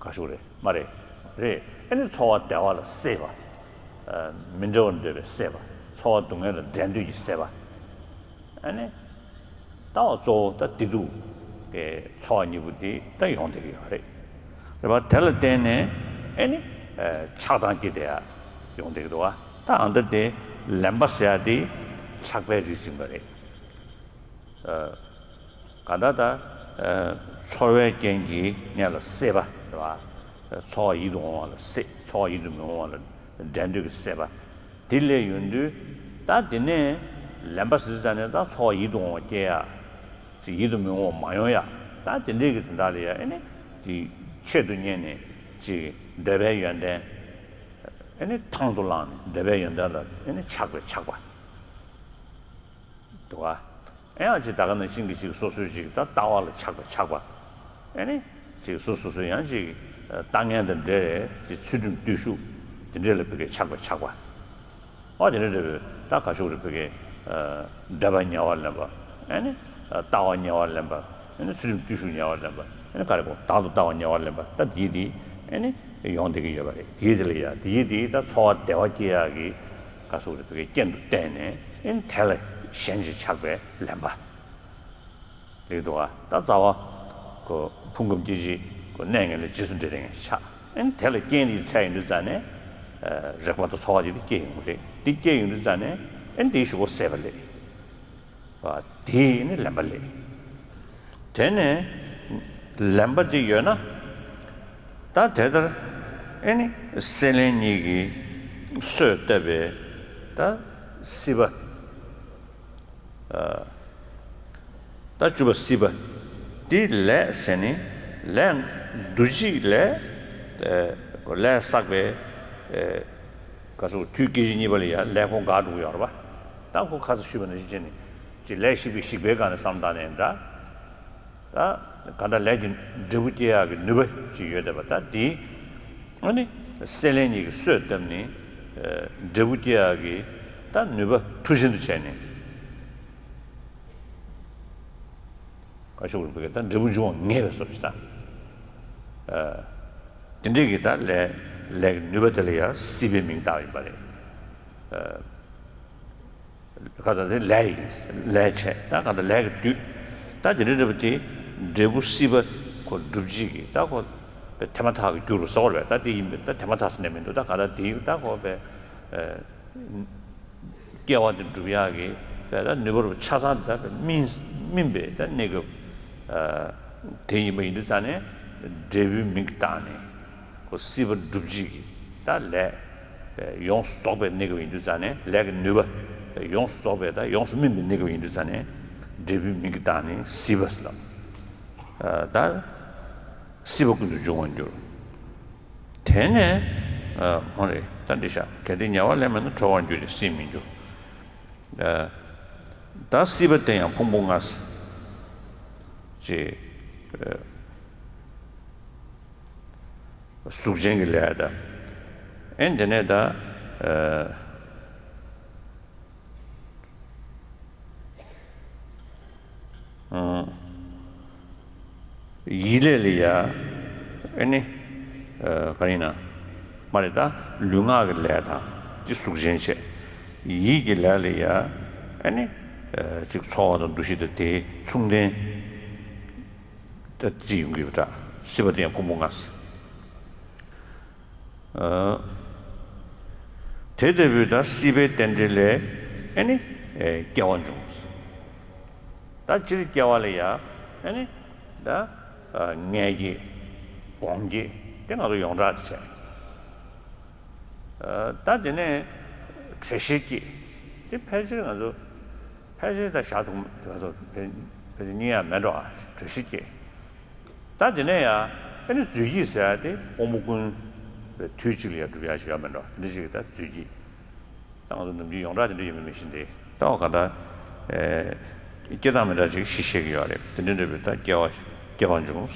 ག་ཞུ་རེད། མ་རེད། རེད། ཨེ་ནི་ཚོར་བ་བདེ་བ་ལ་སྲེད་པ། ཨ། མི་འདྲ་བར་འདོད་པའི་སྲེད་པ། ཚོར་བ་སྡུག་བསྔལ་ལ་འགྲན་འདོད་ཀྱི་སྲེད་པ། ཨེ་ནི་ད་འོ་གཙོ་བོ་ད་བདེ་སྡུག་གི་ཚོར་བ་གཉིས་པོ་དེ་ད་ཡོང་བསྡད་ཀྱི་ཡོད་རེད། རེད་པ། དེ་ལ་བརྟེན་ནས་ཨེ་ནི་ཨ། ཆགས་སྡང་སྐྱེ་བསྡད་ཡ་ཡོང་བསྡད་ཀྱི་འདུག་བ། ད་ཨ་འདྲ་དེ་ལེན་པ་ཟེར་ཡ་དེ་ཆགས་པའི་རིགས་ཡིན་པ་རེད། ཨ། གང་ལྟར་ད་ཨ། ཚོར་བའི་རྐྱེན་གྱིས་གནས་ལ་སྲེད་པ་རེད་པ། ཚོར་བ་ཡིད་དུ་འོང་བ་ལ་སྲེད། ཚོར་བ་ཡིད་དུ་མི་འོང་བ་ལ་འགྲན་འདོད་ཀྱི་སྲེད་པ། དེ་སླེབས་ཡོང་དུས་ད་དེ་ནས་ལེན་པ་ཟེར་ཙ་ནས་ད་ཚོར་བ་ཡིད་དུ་འོང་བ་སྐྱེ་ཡ། ཅིག་ཡིད་དུ་མི་འོང་བ་མ་ཡོང་ཡ། ད་དེ་འདྲའི་གི་དོན་དག་ལ་ཡ་ཨེ་ནི་ཅིག་ཆེད་དུ་གཉེར་ནས་ཅིག་འདོད་པའི་ཡོན་ཏན་ཨེ་ནི་དང་དུ་བླངས་ནས་འདོད་པའི་ཡོན་ཏན་ལ་ཨེ་ནི་ཆགས་པའི་ཆགས་པ། འདུག་ག་ཨེ་ཡང་ཅིག་ད་ག་ནང་བཞིན་གྱི་ཅིག་སོ་སོའི་ཅིག་ད་ལྟ་བ་ལ་ཆགས་པའི་ཆགས་པ། ཨེ་ནི་ཅིག་སོ་སོ་སོའི་ཡང་ཅིག་ལྟ་ངན་དང་འབྲེལ་བའི་ཅིག་ཚུལ་ཁྲིམས་བརྟུལ་ཞུགས་དེ་འདྲ་ལ་བོད་སྐད་ཆགས་པའི་ཆགས་པ། འོ་དེ་འདྲ་འདྲ་བའི་ད་ག་ཤོག་རེ་བོད་སྐད། ཨ། འདོད་པ་ཉེ་བར་ལེན་པ། ཨེ་ནི་ལྟ་བ་ཉེ་བར་ལེན་པ། ཨེ་ནི་ཚུལ་ཁྲིམས་བརྟུལ་ཞུགས་ཉེ་བར་ལེན་པ། ཨེ་ནི་ག་རེ་གོ་དང་དུ་ལྟ་བ་ཉེ་བར་ལེན་པ། ད་དེའི་དེ་ཨེ་ནི་ཡོང་བསྡད་ཀྱི་ཡོད་པ་རེད། དེའི་དེ་ལ་ཡ་དེའི་དེ་ད་ཚོར་བ་བདེ་བ་སྐྱེ་ཡག་གི་ག་ཟེར་དགོས་རེད། བོད་སྐད་རྐྱེན་དུ་བསྟན་ནས་ཨེ་ནི་དེ་ལ་ཞེན་ཅིང་ཆགས་པའི་ལེན་པ། ལེགས་འདུག་ག་ད་རྩ་བ་ཁོ་ཕུང་ཁམས་སྐྱེ་མཆེད་ཁོ་གནས་ངན་ལས་རྗེས་སུ་འབྲེལ་བསྡད་མཁན་ཞིག་ཆགས། ཨེ་ནི་དེ་ལ་རྐྱེན་དེ་འཕྲད་ཡོང་དུས་ཙ་ནས་རེག་པ་དང་ཚོར་བ་དེ་དེ་སྐྱེ་ཡོང་གི་རེད། དེ་སྐྱེ་ཡོང་དུས་ཙ་ནས་ཨེ་ནི་དེའི་གཞུག་གུ་སྲེད་པ་སླེབས། དེ་ནི་ལེན་པ་ལེན། དེ་ནས་ལེན་པ་དེ་ཡོད་ན། ད་དེ་ལྟར་ཨེ་ནི་སྲེད་ལེན་གཉིས་ཀྱིས་གསོས་བཏབ་པའི་ད་སྲིད་པ། ད་བཅུ་པ་སྲིད་པ་དེ་ལས་ཟེར་ནི་ལས་འདུ་བྱེད་ལས་ལས་བསགས་པའི་ག་ཚོད་དུས་སྐད་ཅིག་གཉིས་པ་ལ་ཡང་ལས་ཁོ་འགག་འགྲོ་གི་ཡོད་རེད་པ། ད་ཁོ་ཁ་སང་ཞུས་པ་ནང་བཞིན་བྱས་ནས་ཅིག་ལས་ཞིག་པའི་ཞིག་པའི་སྒང་ནས་བསམ་བཏང་ནས་འདྲ། ད་གང་ལྟར་ལས་ཀྱི་འབྲས་བུ་སྐྱེ་ཡག་གི་ནུས་པ་ཅིག་ཡོད་བསྡད་པ། ད་འདི་ཨ་ནི་སྲེད་ལེན་གཉིས་ཀྱིས་གསོས་བཏབ་ནས་འབྲས་བུ་སྐྱེ་ཡག་གི་ད་ནུས་པ་མཐུ་ཆེན་དུ་བྱས་ནས། ག་ཤོག་རིག་པའི་ད་འབྲས་བུ་འབྱུང་བ་ངེས་པའི་བཟོ་ཞིག་ད། ཨ། དེ་འདྲའི་གི་ད་ལས་ལས་ཀྱི་ནུས་པ་དེ་ལ་ཡང་སྲིད་པའི་མིང་བཏགས་ཡིན་པ་རེད། ཨ། ག་ད་དེ་ལས་ཡིན། ལས་བྱས་ད་ག་ད་ལས་ཀྱི་དུས། ད་དེ་འདྲ་འདྲ་པོ་དེ་འབྲས་བུ་སྲིད་པ་ཁོ་སྒྲུབ་བྱེད་ཀྱི་ད་ཁོ་དེ་མཐའ་མ་ཐག་གི་རྒྱུ་རུ་ཟེར་བ་རེད། ད་དེ་ཡིན་པས་ད་མཐའ་མ་ཐག་ཟེར་ནས་མི་འདུག་ད་ག་ད་དེ་ད་ཁོ་པའི། ཨ། སྐྱེ་བ་དེ་སྒྲུབ་ཡག་གི་དཔེ་ལ་ནུས་པ་རུ་ཆ་ཚང་དེ་ལྟར་སྨིན་སྨིན་པའི་ད་གནས་སྐབས། ཨ། དེ་ཡིན་པ་ཡིན་དུས་ཙང་ནས་འབྲས་བུའི་མིང་གིས་བཏགས་ནས་ཁོ་སྲིད་པ་སྒྲུབ་བྱེད་ཀྱི་ད་ལས་དཔེ་ཡོངས་སུ་རྫོགས་པའི་གནས་སྐབས་ཡིན་དུས་ཙང་ནས་ལས་ཀྱི་ནུས་པ་དཔེ་ཡོངས་སུ་རྫོགས་པའི་ད་ཡོངས་སུ་སྨིན་པའི་གནས་སྐབས་ཡིན་དུས་ཙང་ནས་འབྲས་བུའི་མིང་གིས་བཏགས་ནས་སྲིད་པ་ཟེར་ལ། ཨ། ད་སྲིད་པ་ཀུན་ཏུ་འབྱུང་བར་འགྱུར། དེ་ནས། ཨ། ཧོ་རེ་ད་འདི་ཤག་གལ་ཏེ་ཉེ་བར་ལེན་མེད་ན་གྲོལ་བར་འགྱུར་ཏེ་སྲིད་མི་འགྱུར། ཨ། ད་སྲིད་པ་དེ་ཡང་ཕུང་པོ་ལྔ་ཟེར། ཅེས། ཨ། གཟུགས་ཅན་གྱི་ལས་དང་། ཨེ་འདི་ནས་ད། ཨ། ཡིད་ལས་ལ་ཡ། ཨེ་ནི། ག་ཡིན་ན། མ་རེད་ད་ལུས་ངག་གི་ལས་དང་དེ་གཟུགས་ཅན་བྱས། ཡིད་ཀྱི་ལས་ལ་ཡ། ཨེ་ནི། ཅིག་ཚོར་བ་དང་འདུ་ཤེས་དང་དེའི་མཚུངས་ལྡན། ད་རྩིས་ཡོང་གི་ཡོད་པ་འདྲ། སྲིད་པ་དེ་ཡང་ཕུང་པོ་ལྔ་ཟེར། ཨ། དེ་ལྟ་བུའི་ད་སྲིད་པའི་རྟེན་འབྲེལ་ལས་ཨེ་ནི་སྐྱེ་བ་འབྱུང་། ད་སྤྱིར་སྐྱེ་བ་ལ་ཡ་ཨ་ནི་ད་ཨ་མངལ་སྐྱེས། སྒོང་སྐྱེས། དེ་ང་ཚོ་ཡོངས་གྲགས་དེ་བྱས། ཨ་ད་དེ་ནས་དྲོད་གཤེར་སྐྱེས། དེ་ཕལ་ཆེར་ང་ཚོ་ཕལ་ཆེར་ད་ཞག་དུ་མ་དེ་ང་ཚོ་ཕལ་ཕལ་ཆེར་རྙེད་ཡ་མེད་འགྲོ། ཨ་དྲོད་གཤེར་སྐྱེས། ད་དེ་ནས་ཡ་ཨ་ནི་རྫུས་སྐྱེས་ཟེར་ཡ་དེ་དབང་པོ་ཀུན་པའི་དུས་གཅིག་ལ་ཡ་འགྲུབ་ཡ་ཞིག་ཡོད་མེད་འགྲོ། དེ་འདྲ་ཞིག་ད་རྫུས་སྐྱེས། ད་ང་ཚོ་ནམ་རྒྱུན་ཡོངས་གྲགས་དེ་འདྲ་ཡོད་མེད་མི་ཤེས་ཏེ། ད་འོ་ག་ད་ཨེ་སྐྱེ་སྟངས་མི་འདྲ་ཅིག་ཞིག་བཤད་ཀྱི་ཡོད་རེད། དེ་འདྲ་འདྲ་བའི་ད་སྐྱེ་བ་སྐྱེ་བ་འབྱུང་།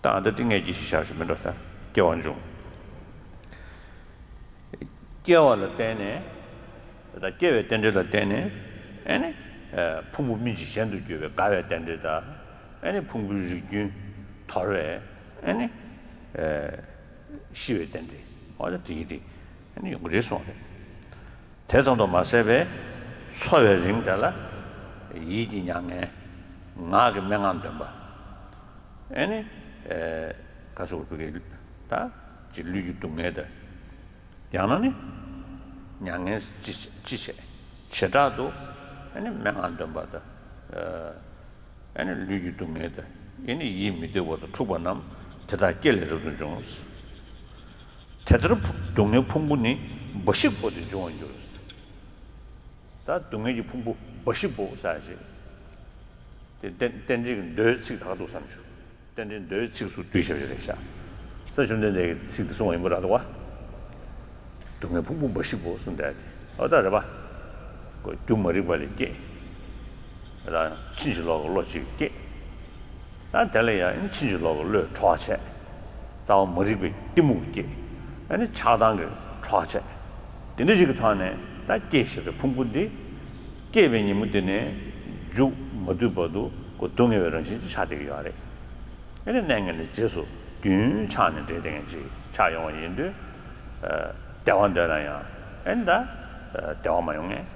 ད་ཨ་ད་དེ་མངལ་སྐྱེས་ཞིག་བཞག་ཞིག་མི་འགྲོ། ད་སྐྱེ་བ་འབྱུང་། སྐྱེ་བ་ལ་བརྟེན་ནས། ད་སྐྱེ་བའི་རྟེན་འབྲེལ་ལ་བརྟེན་ནས་ཨ་ནི་ཕུང་པོ་སྨིན་ཅིང་གཞན་དུ་འགྱུར་བའི་དགའ་བའི་རྟེན་འབྲེལ་དང་། ཨ་ནི་ཕུང་པོའི་རིགས་རྒྱུན་དོར་བའི་ཨ་ནི་ཤི་བའི་རྟེན་འབྲེལ། འོ་ད་དེ་ཡིན་ཏེ་ཨ་ནི་ཡོང་གི་རེད་གསུངས་རེད། དེ་ཙམ་དུ་མ་ཟད་པའི་འཚོ་བའི་རིང་དེ་ལ་ཡིད་ཀྱི་མྱ་ངན། ངག་གི་སྨྲེ་སྔགས་འདོན་པ། ཨ་ནི་ཨེ་ག་སོགས་པའི་གི་ད་ཅིག་ལུས་ཀྱི་སྡུག་བསྔལ་དང་། ཡང་ན་ནི་མྱ་ངན་ཅི་ཅི་བྱེད། བྱེ་བྲག་ཏུ་ཨ་ནི་སྨྲེ་སྔགས་འདོན་པ་དང་། ཨ་ནི་ལུས་ཀྱི་སྡུག་བསྔལ་དང་། ཨ་ནི་ཡིད་མི་བདེ་བ་དང་འཁྲུགས་པ་རྣམས་དེ་དག་སྐྱེ་ལས་རབ་ཏུ་འབྱུང་། དེ་ལྟར་སྡུག་བསྔལ་ཕུང་པོ་ནི་འབའ་ཞིག་པོ་དེ་འབྱུང་བར་འགྱུར། ད་སྡུག་བསྔལ་གྱི་ཕུང་པོ་འབའ་ཞིག་པོ་ཟེར་ཞིག་དེ་རྟེན་རྟེན་འབྲེལ་གྱི་མདོའི་ཚིག་དག་འདུག་བསམ་བྱུང་། རྟེན་འབྲེལ་མདོའི་ཚིགས་སུ་བསྡུས་བཞག་པ་རེད་ཤག་ས་བཅོམ་ལྡན་འདས་ཀྱིས་ཚིག་འདི་གསུངས་པ་ཡིན་པ་རེད་འདུག་བ། སྡུག་བསྔལ་ཕུང་པོ་འབའ་ཞིག་པོ་གསུངས་བསྡད་དེ། འོ་ད་རེད་པ། ཁོ་རྒྱུ་མ་རིག་པ་ལས་སྐྱེས། རང་ཕྱིན་ཅི་ལོག་གི་བློ་གཅིག་སྐྱེས། ད་དེ་ལ་ཡང་ཕྱིན་ཅི་ལོག་གི་བློས་གྲོགས་བྱས། རྩ་བ་མ་རིག་པའི་གཏི་མུག་སྐྱེས། ཨ་ནི་ཆགས་སྡང་གི་གྲོགས་བྱས། དེ་འདྲ་ཞིག་གི་ཐོག་ནས་ད་སྐྱེས་ཞེས་པའི་ཕུང་པོ་འདི། སྐྱེས་པའི་ཉིན་མོ་དེ་ནས་མཇུག་མ་བསྡུས་བར་དུ་ཁོ་སྡུག་བསྔལ་བའི་རང་བཞིན་ཅིག་ཆགས་བསྡད་ཀྱི་ཡོད་རེད། ཨ་ནི་གནས་ངན་ལས་རྗེས་སུ་རྒྱུན་ཆགས་ནས་འབྲེལ་ལྡན་ཅིག་ཆགས་ཡོང་བ་ཡིན་དུས། ཨ་བདེ་བ་འདོད་ན་ཡང་ཨ་ནི་ད་བདེ་བ་མ་ཡོང་ངེས།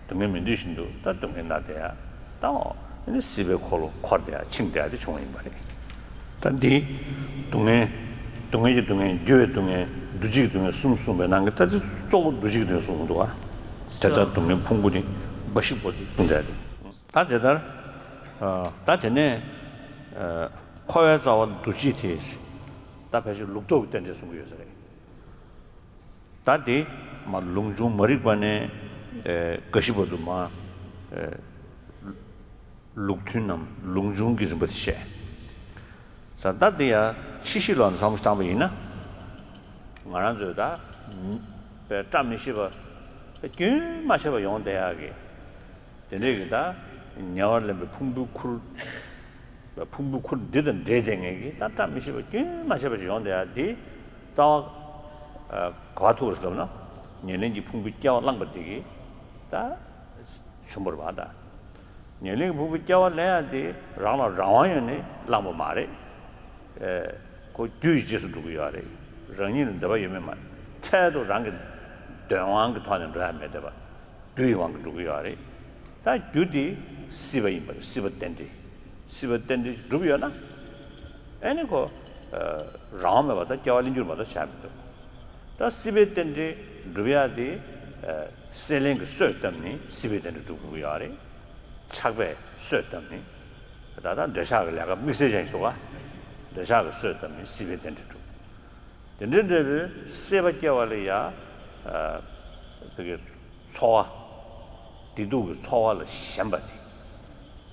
སྡུག་བསྔལ་མི་འདོད་བཞིན་དུ་ད་སྡུག་བསྔལ་ན་བསྡད་ཡ། ད་འོ་ཨ་ནི་སྲིད་པའི་འཁོར་ལོ་འཁོར་བསྡད་ཡ་འཆིང་བསྡད་ཡ་དེ་བྱུང་བ་ཡིན་པ་རེད། ད་འདི་སྡུག་བསྔལ། སྡུག་བསྔལ་གྱི་སྡུག་བསྔལ། འགྱུར་བའི་སྡུག་བསྔལ། འདུ་བྱེད་ཀྱི་སྡུག་བསྔལ་གསུམ་གསུངས་པའི་ནང་གི་ད་འདི་གཙོ་བོ་འདུ་བྱེད་ཀྱི་སྡུག་བསྔལ་གསུངས་འདུག་བ། དེ་ལྟར་སྡུག་བསྔལ་ཕུང་པོ་ནི་འབའ་ཞིག་པོ་དེ་གསུངས་བསྡད་དེ། ད་དེ་ལྟར། ཨ་ད་དེ་ནས་ཨ་འཁོར་བའི་རྩ་བ་འདུ་བྱེད་དེ། ད་ཕལ་ཆེར་ལུགས་ལྡོག་གི་རྟེན་འབྲེལ་གསུང་གི་ཡོད་ས་རེད། ད་དེ་མ་ལུགས་འབྱུང་མ་རིག་པ་ནས་ཨེ་རྒ་ཤི་བར་དུ་མ་ཨེ་ལུགས་མཐུན་ནམ་ལུགས་འབྱུང་གི་རིམ་པ་དེ་བཤད། ས་ད་དེ་ཡང་ཕྱི་བཤད་ལོག་ནས་བསམ་བློ་བཏང་པ་ཡིན་ན། ང་རང་ཚོས་ད་པའི་བཀྲ་མི་ཤིས་པ་རྒྱུན་མ་ཆད་པ་ཡོང་བསྡད་ཡག་གི། དེ་འདྲས་ཀྱི་ད་ཉེ་བར་ལེན་པའི་ཕུང་པོའི་ཁུར། ཕུང་པོའི་ཁུར་འདི་དང་འབྲེལ་བསྡད་མཁན་གྱི་ད་བཀྲ་མི་ཤིས་པ་རྒྱུན་མ་ཆད་པ་ཞིག་ཡོང་བསྡད་ཡ་འདི། རྩ་བ་ག་པར་ཐུག་རེད་ལབ་ན། ཉེར་ལེན་གྱི་ཕུང་པོའི་སྐྱེ་བ་བླངས་པ་འདི་གིས་ད་བྱུང་བ་རེད་པ་ད། ཉེར་ལེན་གྱི་ཕུང་པོའི་སྐྱེ་བ་ལེན་ཡ་འདི་རང་ལ་རང་དབང་ཡོད་ནས་བླངས་པ་མ་རེད། ཨེ་ཁོ་རྒྱུ་ཡི་རྗེས་སུ་འགྲོ་གི་ཡོད་རེད། རང་ཉིད་ལ་འདོད་པ་ཡོད་མེད་མ། འཕྲལ་དུ་རང་གི་འདོད་དབང་གི་ཐོག་ནས་འགྲོ་ཡ་མེད་བསྡད་པ། རྒྱུ་ཡི་དབང་གིས་འགྲོ་གི་ཡོད་རེད། ད་རྒྱུ་དེ་སྲིད་པ་ཡིན་པ་རེད། སྲིད་པ་རྟེན་འབྲེལ། སྲིད་པ་རྟེན་འབྲེལ་གྱིས་གྲུབ་ཡོད་ན། ཨེ་ནི་ཁོ་ཨ་རང་དབང་མེད་པ་ད་སྐྱེ་བ་ལེན་རྒྱུ་མ་གཏོགས་བྱ་མི་འདུག་ད་སྲིད་པའི་རྟེན་འབྲེལ་སྒྲུབ་ཡ་དེ་ཨ་སྲེད་ལེན་གྱིས་གསོས་བཏབ་ནས་སྲིད་པའི་རྟེན་འབྲེལ་སྒྲུབ་དགོས་ཀྱི་ཡོད་རེད། ཆགས་པས་གསོས་བཏབ་ནས། ད་ལྟ་འདོད་ཆགས་ཀྱི་ལས་ཀ་དམིགས་བསལ་ཅན་ཞིག་འདུག་ག་འདོད་ཆགས་ཀྱིས་གསོས་བཏབ་ནས་སྲིད་པའི་རྟེན་འབྲེལ་སྒྲུབ། དེ་འདྲའི་འབྲས་བུའི་སྲེད་པ་སྐྱེ་བ་ལ་ཡ། ཨ་བོད་ཀྱི་ཚོར་བ། བདེ་སྡུག་གི་ཚོར་བ་ལ་ཞེན་པ་དེ།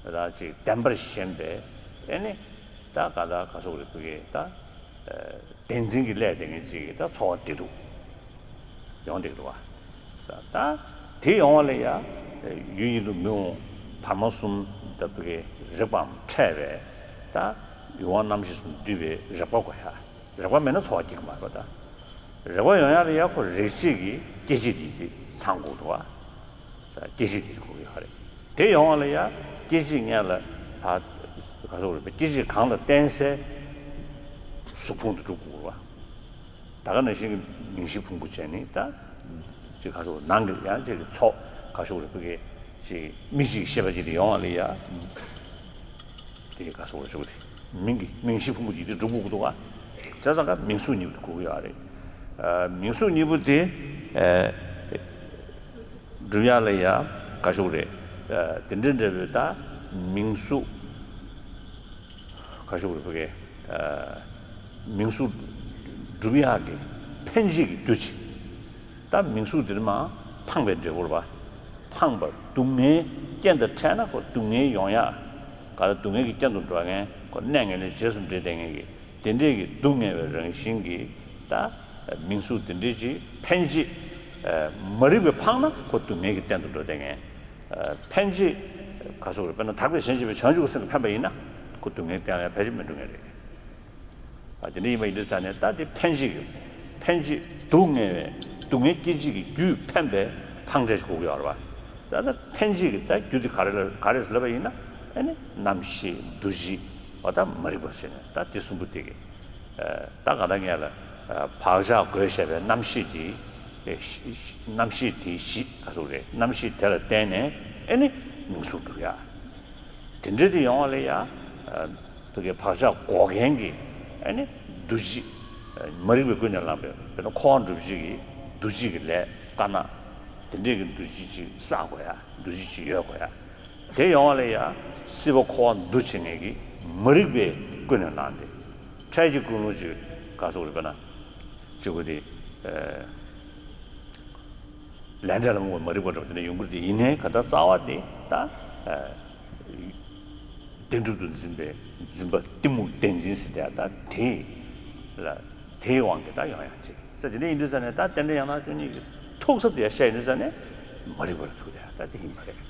ད་ཅིག་བདེན་པར་ཞེན་པའི་ཨེ་ནི། ད་ག་ད་ག་སོགས་རེད་བོད་ཀྱི་ད། ཨ་བདེན་འཛིན་གྱི་ལས་དེ་ངན་ཅིག་གིས་ད་ཚོར་བ་བདེ་སྡུག་ཡོང་བསྡད་འདུག་བ། ད་དེ་ཡོང་བ་ལ་ཡ། ཡུལ་ཡིད་དུ་མི་འོང་བར་མ་གསུམ་ད་བོད་ཀྱི་རེག་པའམ་འཕྲད་པའི་ད་ཡུལ་དབང་རྣམ་ཤེས་གསུམ་འདུས་པའི་རེག་པ་དགོས་ཡ། རེག་པ་མེད་ན་ཚོར་བ་སྐྱེ་གི་མ་རེད་པ་ད། རེག་པ་ཡོང་ཡ་ལ་ཡ་ཁོ་རེག་བྱེད་ཀྱི་སྐྱེ་མཆེད་དེ་དེ་ཚང་དགོས་འདུག་བ། སྐྱེ་མཆེད་དེ་དགོས་ཀྱི་ཡོད་རེད། དེ་ཡོང་བ་ལ་ཡ་སྐྱེ་མཆེད་ལྔ་ལ་ད་ག་སོགས་རེད་པ། སྐྱེ་མཆེད་གང་ལ་བརྟེན་སའི་གཟུགས་ཕུང་དུ་གྲུབ་དགོས་རེད་བ། ད་ག་ནང་བཞིན་གྱི་མིང་གཞི་ཕུང་པོ་བྱས་ནས་ད་ཅིག་ག་སོགས་ནང་གི་ཡང་ཅིག་གི་ཚོགས་ག་སོགས་རེད་པ་གི་ཅིག་མི་ཞིག་ཤེས་པ་ཅིག་དེ་ཡོང་བ་ལ་ཡ། དེ་ག་སོགས་རེད་ཅོག་དེ། མིང་གི་མིང་གཞི་ཕུང་པོ་ཅིག་དེ་གྲུབ་དགོས་འདུག་ག་བྱས་ཙང་ཀ་མིང་གཟུགས་གཉིས་པོ་དེ་དགོས་ཀྱི་ཡོད་རེད། ཨ་མིང་གཟུགས་གཉིས་པོ་དེ་ཨ་སྒྲུབ་ཡ་ལ་ཡ་ག་སོགས་རེད། ཨ་དེ་འདྲ་འདྲ་བོའི་ད་ མིང་གཟུགས། ག་ཞུ་དགོས་རེད་ཕ་གི། མིང་གཟུགས་སྒྲུབ་ཡག་གི་འཕེན་བྱེད་ཀྱི་རྒྱུ་ཅིག་ད་མིང་གཟུགས་འདིར་མ་འཕངས་པའི་འབྲས་བུ་རེད་པ། འཕངས་པ་སྡུག་བསྔལ་རྐྱེན་དང་འཕྲད་ན་ཁོ་སྡུག་བསྔལ་ཡོང་ཡག་ག་ལ་སྡུག་བསྔལ་གྱི་རྐྱེན་དུ་འགྲོ་མཁན་ཁོ་གནས་ངན་ལས་རྗེས་སུ་འབྲེལ་བསྡད་མཁན་གྱི་དེ་འདྲས་ཀྱི་སྡུག་བསྔལ་བའི་རང་བཞིན་གྱི་ད་མིང་གཟུགས་དེ་འདྲས་ཀྱི་འཕེན་བྱེད། མ་རིག་པས་འཕངས་ན་ཁོ་སྡུག་བསྔལ་གྱི་རྟེན་དུ་འགྲོ་བསྡད་མཁན། འཕེན་བྱེད། ག་སོགས་རེད་དཔེར་ན་དག་པའི་གཞན་གཅེས་པའི་བྱང་ཆུབ་ཀྱི་སེམས་ཀྱིས་འཕེན་པ་ཡིན་ན་ཁོ་སྡུག་བསྔལ་གཏན་ལ་ཕལ་ཆེར་མི་འགྲོ་མཁན་རེད། ཨ་དེ་འདྲ་ཡིན་པ་ཡིན་དུས་ཙང་ནས་ད་དེ་འཕེན་བྱེད་ཀྱི་འཕེན་བྱེད་སྡུག་བསྔལ་བའི་སྡུག་བསྔལ་སྐྱེད་བྱེད་ཀྱི་རྒྱུས་འཕེན་པའི་འཕངས་འབྲས་ཞིག་དགོས་ཀྱི་ཡོད་རེད་བ། ད་ད་འཕེན་བྱེད་ཀྱི་ད་རྒྱུ་དེ་ག་རེ་ལ་ག་རེ་ཟེར་ལབ་པ་ཡིན་ན་ཨ་ནི་རྣམ་ཤེས་འདུ་བྱེད་འོ་ད་མ་རིག་པ་ཟེར་ནས་ད་དེ་གསུམ་པོ་དེ་གི་ད་ག་ད་ངས་ལ་བག་ཆགས་དགོས་བཤད་པའི་རྣམ་ཤེས་དེ། རྣམ་ཤེས་དེའི་གཞི་ག་ཟུག་རེད། རྣམ་ཤེས་དེ་ལ་བརྟེན་ནས་ཨེ་ནི་མིང་གཟུགས་འགྲུབ་ཡ། དེ་འདྲ་དེ་ཡོང་བ་ལ་ཡ། ཕ་གི་བག་ཆགས་འགོག་མཁན་གྱི་ཨེ་ནི་འདུ་བྱེད། མ་རིག་པས་ཀུན་ནས་བསླངས་པའི་དཔེར་ན་འཁོར་བ་འགྲུབ་བྱེད་ཀྱི་འདུ་བྱེད་ཀྱི་ལས་དཀར་ནག་དེ་འདྲས་ཀྱི་འདུ་བྱེད་ཅིག་བསགས་དགོས་ཡ། འདུ་བྱེད་ཅིག་ཡོད་དགོས་ཡ། དེ་ཡོང་བ་ལ་ཡ། སྲིད་པ་འཁོར་བ་འདུ་བྱེད་མཁན་གྱི་མ་རིག་པས་ཀུན་ནས་བསླངས་ཏེ། འཕྲལ་གྱི་ཀུན་སློང་ཅིག་ག་སོགས་རེད་པས་ན། གཅིག་པུ་དེ། ལས་འབྲས་ལ་རྨོངས་པའི་མ་རིག་པ་འདྲ་བ་དེ་འདྲ་ཡོང་གི་རེད་དེ་ཡིན་ནའི་ག་ད་རྩ་བ་དེ་ད། བདེན་གྲུབ་ཏུ་འཛིན་པའི་འཛིན་པ་གཏི་མུག་བདེན་འཛིན་ཟེར་དེ་ད་དེ། ལ་དེའི་དབང་གིས་ད་ཡོང་ཡག་ཅིག་ས་དེ་འདྲ་ཡིན་དུས་ས་ནས་ད་རྟེན་འབྲེལ་ཡང་དག་བཅུ་གཉིས་ཀྱི་ཐུག་ས་དེ་བཤད་ཡིན་དུས་ས་ནས་མ་རིག་པར་ཐུག་དེ་ད་དེ་ཡིན་པ་རེད།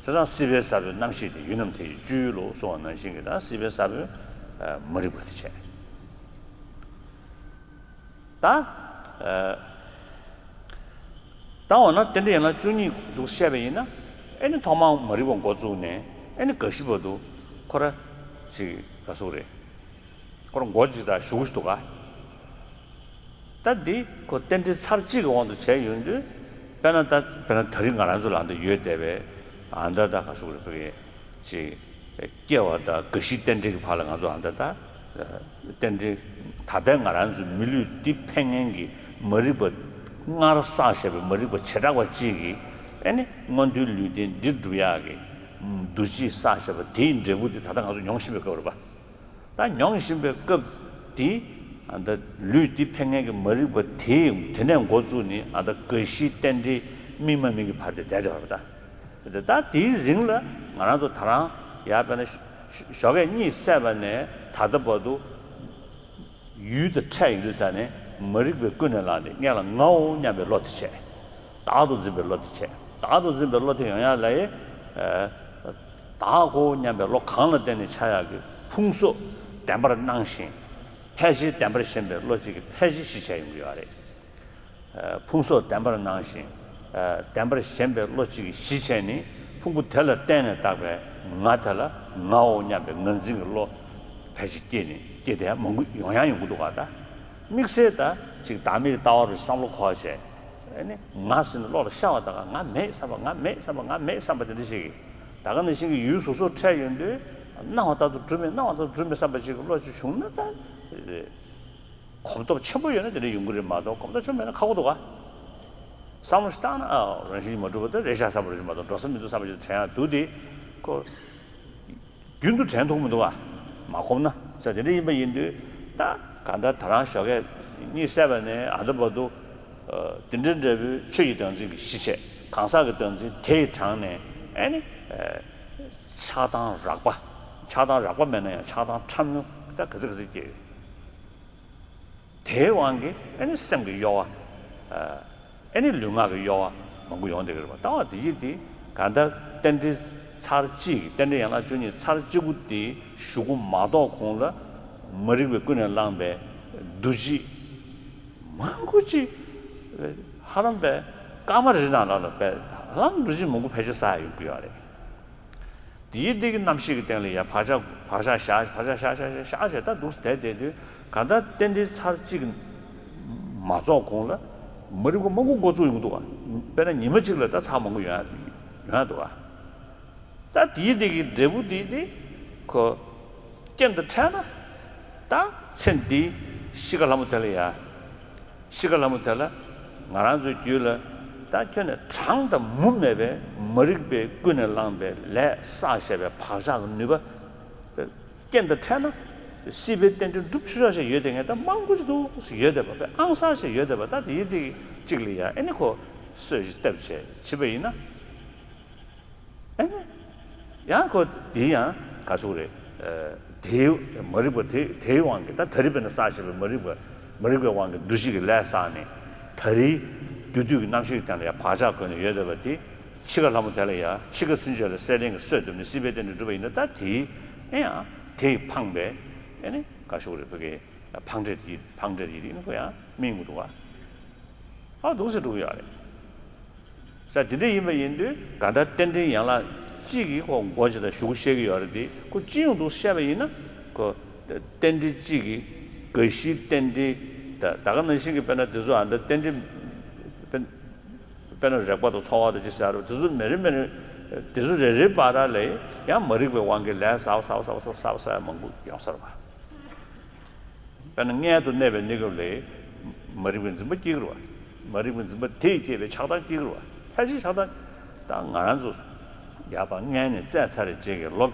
བྱས་ཙང་སྲིད་པའི་ས་བོན་རྣམ་ཤེས་དེ་ཡུལ་རྣམས་དེ་ཡི་སྤྱོད་ཡུལ་ལོ་གསུངས་པ་ནང་བཞིན་གྱི་ད་སྲིད་པའི་ས་བོན་མ་རིག་པ་དེ་བྱས། ད། ད་འོ་ན་རྟེན་འབྲེལ་ཡན་ལག་བཅུ་གཉིས་འདུག་བཤད་པ་ཡིན་ན། ཨེ་ནི་ཐོག་མར་མ་རིག་པ་འགོ་བཙུགས་ནས་ཨེ་ནི་རྒ་ཤི་བར་དུ་ཁོ་ར་ཅིག་ག་སོགས་རེད། ཁོ་ར་མགོ་ཅིག་དང་གཞུག་གུ་ཞིག་འདུག་ག་ད་འདི་ཁོ་རྟེན་འབྲེལ་ཚར་གཅིག་གི་དབང་དུ་བྱས་ཡོང་དུས། དཔེར་ན་ད་དཔེར་ན་ད་རིང་ང་རང་ཚོ་ལ་འདི་ཡོད་བསྡད་པའི་ཨ་ད་ད་ག་སོགས་རེད་ཕ་གི་ཅིག་སྐྱེ་བ་དང་རྒ་ཤི་རྟེན་འབྲེལ་གྱི་བར་ལ་ང་ཚོ་ཨ་ད་ད། རྟེན་འབྲེལ་ད་ལྟའི་ང་རང་ཚོའི་མི་ལུས་འདི་འཕེན་མཁན་གྱི་མ་རིག་པ་སྔར་བསགས་བཞག་པའི་མ་རིག་པ་བྱེ་བྲག་པ་གཅིག་གིས་ཨེ་ནི་མངོན་མཐོའི་ལུས་རྟེན་འདི་སྒྲུབ་ཡག་གི་འདུ་བྱེད་བསགས་བཞག་པ་དེའི་འབྲས་བུ་དེ་ད་ལྟ་ང་ཚོ་མྱོང་བཞིན་པའི་སྐབས་རེད་པ། ད་མྱོང་བཞིན་པའི་སྐབས་དེ་ཨ་ད་ལུས་འདི་འཕེན་མཁན་གྱི་མ་རིག་པ་དེ་དེ་ནས་འགོ་བཙུགས་ནས་ཨ་ད་རྒ་ཤིའི་རྟེན་འབྲེལ་སྨིན་མ་སྨིན་གྱི་བར་དེ་བསྡད་ཡོད་རེད་པ་ད། ད་དེའི་རིང་ལ་ང་རང་ཚོ་ད་རང་ཡར་དཔེར་ན་ཞོགས་ཀས་གཉིད་སད་པ་ནས་ད་ལྟ་བར་དུ་ཡུལ་དང་འཕྲད་ཡོང་དུས་ཙ་ནས་མ་རིག་པས་ཀུན་ནས་བསླངས་ཏེ་སྔོན་ལ་ངའོ་སྙམ་པའི་བློ་དེ་བྱས། བདག་ཏུ་འཛིན་པའི་བློ་དེ་བྱས། བདག་ཏུ་འཛིན་པའི་བློ་དེ་ཡོང་ཡག་ལ་ཡི། བདག་གོ་སྙམ་པའི་བློ་གང་ལ་བརྟེན་ནས་འཆར་ཡག་གི་ཕུང་སོགས་བདེན་པར་སྣང་ཞིང་། ཕལ་ཆེར་བདེན་པར་ཞེན་པའི་བློ་གཅིག་གིས་ཕལ་ཆེར་གཞི་བྱས་ཡོང་གི་ཡོད་རེད། ཕུང་སོགས་བདེན་པར་སྣང་ཞིང་། བདེན་པར་ཞེན་པའི་བློ་གཅིག་གིས་གཞི་བྱས་ནས་ཕུང་པོ་དེ་ལ་བརྟེན་ནས་བཏགས་པའི་ང་དེ་ལ་ངའོ་སྙམ་པའི་ངར་འཛིན་གྱི་བློ་ཕལ་ཆེར་སྐྱེས་ནས་སྐྱེས་ཏེ་མང་པོ་ཡོང་ཡང་ཡོང་གི་འདུག་ག་ད་དམིགས་བསལ་ད་ཅིག་བདག་མེད་ཀྱི་ལྟ་བ་རུ་བསམ་བློ་འཁོར་བྱས་ཨ་ནི་ང་ཟེར་ནས་བློ་ལ་ཤར་བ་ད་ག་ང་མེད་བསམ་པ་ང་མེད་བསམ་པ་ང་མེད་བསམ་པ་དེ་འདྲ་ཞིག་གིས་ད་ག་ནང་བཞིན་གྱི་ཡུལ་སོ་སོར་འཕྲད་ཡོང་དུས་སྣང་བ་ལྟར་དུ་གྲུབ་མེད་སྣང་བ་ལྟར་དུ་གྲུབ་མེད་བསམ་པ་ཅིག་གི་བློ་ཅིག་བྱུང་ན་ད། གོམས་སྟོབས་ཆེན་པོ་ཡོད་ན་དེ་འདྲ་ཡོང་གི་རེད་མ་གཏོགས་གོམས་སྟོབས་ཆེན་པོ་མེད་ན་ཁག་པོ་འདུག་ག་བསམ་བློ་ཞིག་བཏང་ན་ཨ་རང་བཞིན་མ་གྲུབ་པ་དང་རེད་ཤག་བསམ་པ་རེད་མ་གཏོགས་འགྲོ་ས་མི་འདུག་བསམ་པ་ཞིག་དྲན་ཡག་འདུག་དེ་ཁོ་རྒྱུན་དུ་དྲན་ཐུབ་མི་འདུག་ག་མ་གོམས་ན་ས་དེ་འདྲ་ཡིན་པ་ཡིན་དུས་ད་ག་ད་ད་རང་ཞོགས་ཀས་གཉིད་སད་པ་ནས་ཨ་ད་བར་དུ་དེ་འདྲ་འདྲ་བོའི་ཆོས་ཀྱི་བདག་འཛིན་གྱི་གཞི་བྱས་གང་ཟག་གི་བདག་འཛིན་དེ་ཡི་དྲངས་ནས་ཨ་ནི་ཆགས་སྡང་རགས་པ་ཆགས་སྡང་རགས་པ་མེད་ན་ཡང་ཆགས་སྡང་ཕྲ་མོ་ད་ག་ཚོད་ག་ཚོད་སྐྱེ་ཡོད། དེའི་དབང་གིས་ཨ་ནི་སེམས་ཀྱི་གཡོ་བ། ཨ་ནི་ལུས་ངག་གི་གཡོ་བ་མང་པོ་ཡོང་བསྡད་ཀྱི་རེད་པ། ལྟ་བ་དེ་ཡིན་ཏེ་གང་ལྟར་རྟེན་འབྲེལ་ཚར་གཅིག་གི་རྟེན་འབྲེལ་ཡན་ལག་བཅུ་གཉིས་ཚར་གཅིག་པུ་དེ་གཞུག་གུ་མ་གཏོགས་གོང་ལ་མ་རིག་པས་ཀུན་ནས་བསླངས་པའི་འདུ་བྱེད་མང་པོ་ཅིག་ཧ་ལམ་པའི་སྐར་མ་རེ་ནང་ལ་ལ་པའི་ཧ་ལམ་འདུ་བྱེད་མང་པོ་ཕལ་ཆེར་བསགས་ཡོང་གི་ཡོད་རེད། དེའི་སྟེང་གི་རྣམ་ཤེས་ཀྱི་སྟེང་ལ་ཡ་བག་ཆགས་བག་ཆགས་བཞག་བག་ཆགས་བཞག་བཞག་བཞག་བཞག་བྱས་ད་འདུག་སེ་བསྡད་བསྡད་དུས་གང་ལྟར་རྟེན་འབྲེལ་ཚར་གཅིག་མ་རྫོགས་གོང་ལ་མ་རིག་པ་མང་པོ་འགོ་བཙུགས་ཡོང་གི་འདུག་ག་དཔེར་ན་ཉི་མ་གཅིག་ལ་ད་ཚར་མང་པོ་ཡོང་ཡ་ཡོང་ཡ་འདུག་ག་ད་དེའི་སྟེང་གི་འབྲས་བུ་དེ་དེ་ཁོ་རྐྱེན་དང་འཕྲད་ན་ད་ཚེ་འདིའི་གཤིས་ཀ་ལྷ་མོ་དེ་ལ་ཡ། གཤིས་ཀ་ལྷ་མོ་དེ་ལ་ང་རང་ཚོའི་རྒྱུད་ལ་ ད་ཁྱོད་ནས་དྲང་དང་མུ་མེད་པའི་མ་རིག་པས་ཀུན་ནས་བསླངས་པའི་ལས་བསགས་བཞག་པའི་བག་ཆགས་ཀྱི་ནུས་པ་རྐྱེན་དང་འཕྲད་ན། སྲིད་པའི་རྟེན་འབྲེལ་འགྲུབ་ཆོག་ཆོག་ཞིག་ཡོད་དེ། ངས་ད་མང་པོ་ཞིག་འདུག་ཟེར་ཡོད་དེ་བ། དཔེ་ཨང་གསར་ཞིག་ཡོད་དེ་བ། ད་དེའི་དེ་གཅིག་ལ་ཡ་ཨེ་ནི་ཁོ་གསོས་ཤིག་བཏབ་བྱས་བྱེད་པ་ཡིན་ན། ཨེ་ནི། ཡང་ཁོ་དེ་ཡང་ག་ཟེར་རེད། དེའི་མ་རིག་པ་དེ་དེའི་དབང་གིས། ད་ད་རེས་དཔེར་ན་བསགས་བཞག་པའི་མ་རིག་པ། མ་རིག་པའི་དབང་གིས་འདུ་ཤེས་ཀྱི་ལས་བསགས་ནས། ད་རེས་རྒྱུ་དུས་ཀྱི་རྣམ་ཤེས་ཀྱི་སྟེང་ལ་ཡང་བག་ཆགས་བསྐོན་ནས་ཡོད་བསྡད་པ་དེ། འཆི་ཁ་ལྷ་མོ་དེ་ལ་ཡང་འཆི་ཁ་ཚུན་ཆད་ལ་སྲེད་ལེན་གྱིས་གསོས་བཏབ་ནས་སྲིད་པའི་རྟེན་འབྲེལ་འགྲུབ་པ་ཡིན་ན། ད་དེའི་ཨེ་ཡང་དེས་འཕངས་པའི་ཨེ་ནི་ག་ཟེར་རེད། བོད་ཀྱི་འཕངས་འབྲས་དེ། འཕངས་འབྲས་དེ་ཡིན་ན་ཁོ་ཡང་སྨིན་གྱི་འདུག་ག་ཨ་འདུག་སེ་འགྲོ་གི་ཡོད་རེད། ས་དེ་འདྲ་ཡིན་པ་ཡིན་དུས། གང་ལྟར་རྟེན་འབྲེལ་ཡན་ལག་གཅིག་གིས་ཁོ་མགོ་ཅིག་དང་གཞུག་གུ་བཤད་ཀྱི་ཡོད་རེད་དེ། ཁོ་སྤྱི་ཡོངས་དུ་བཤད་པ་ཡིན་ན། ཁོ་རྟེན་འབྲེལ་གཅིག་གིས་དགའ་བཞིའི་རྟེན་འབྲེལ། ད་ད་ག་ནང་བཞིན་གྱི་དཔེར་ན་དེ་ཚོ་ཨ་ད་རྟེན་འབྲེལ་དཔེར་དཔེར་ན་རེག་པ་དང་ཚོར་བ་དང་ཅི་ཟེར་རེད། དེ་ཚོ་མི་རེ་མི་རེ། དེ་ཚོ་རེ་རེའི་བར་ལ་ཡང་མ་རིག་པའི་དབང་གིས་ལས་བསགས་བསགས་བསགས་བསགས་བསགས་ཡ་མང་པོ་ཡོང་ས་རེད་པ། དཔེར་ན་མངལ་དུ་གནས་པའི་གནས་སྐབས་ལ་མ་རིག་པའི་འཛིན་པ་སྐྱེ་གི་རེད་པ། མ་རིག་པའི་འཛིན་པ་དེས་བསྐྱེད་པའི་ཆགས་སྡང་སྐྱེ་གི་རེད་པ། ཕལ་ཆེར་ཆགས་སྡང་། ད་ང་རང་ཚོ་ཡར་ཕར་མངལ་ནས་བཙས་ཚར་རེ་བྱས་ཀྱི་ལོ།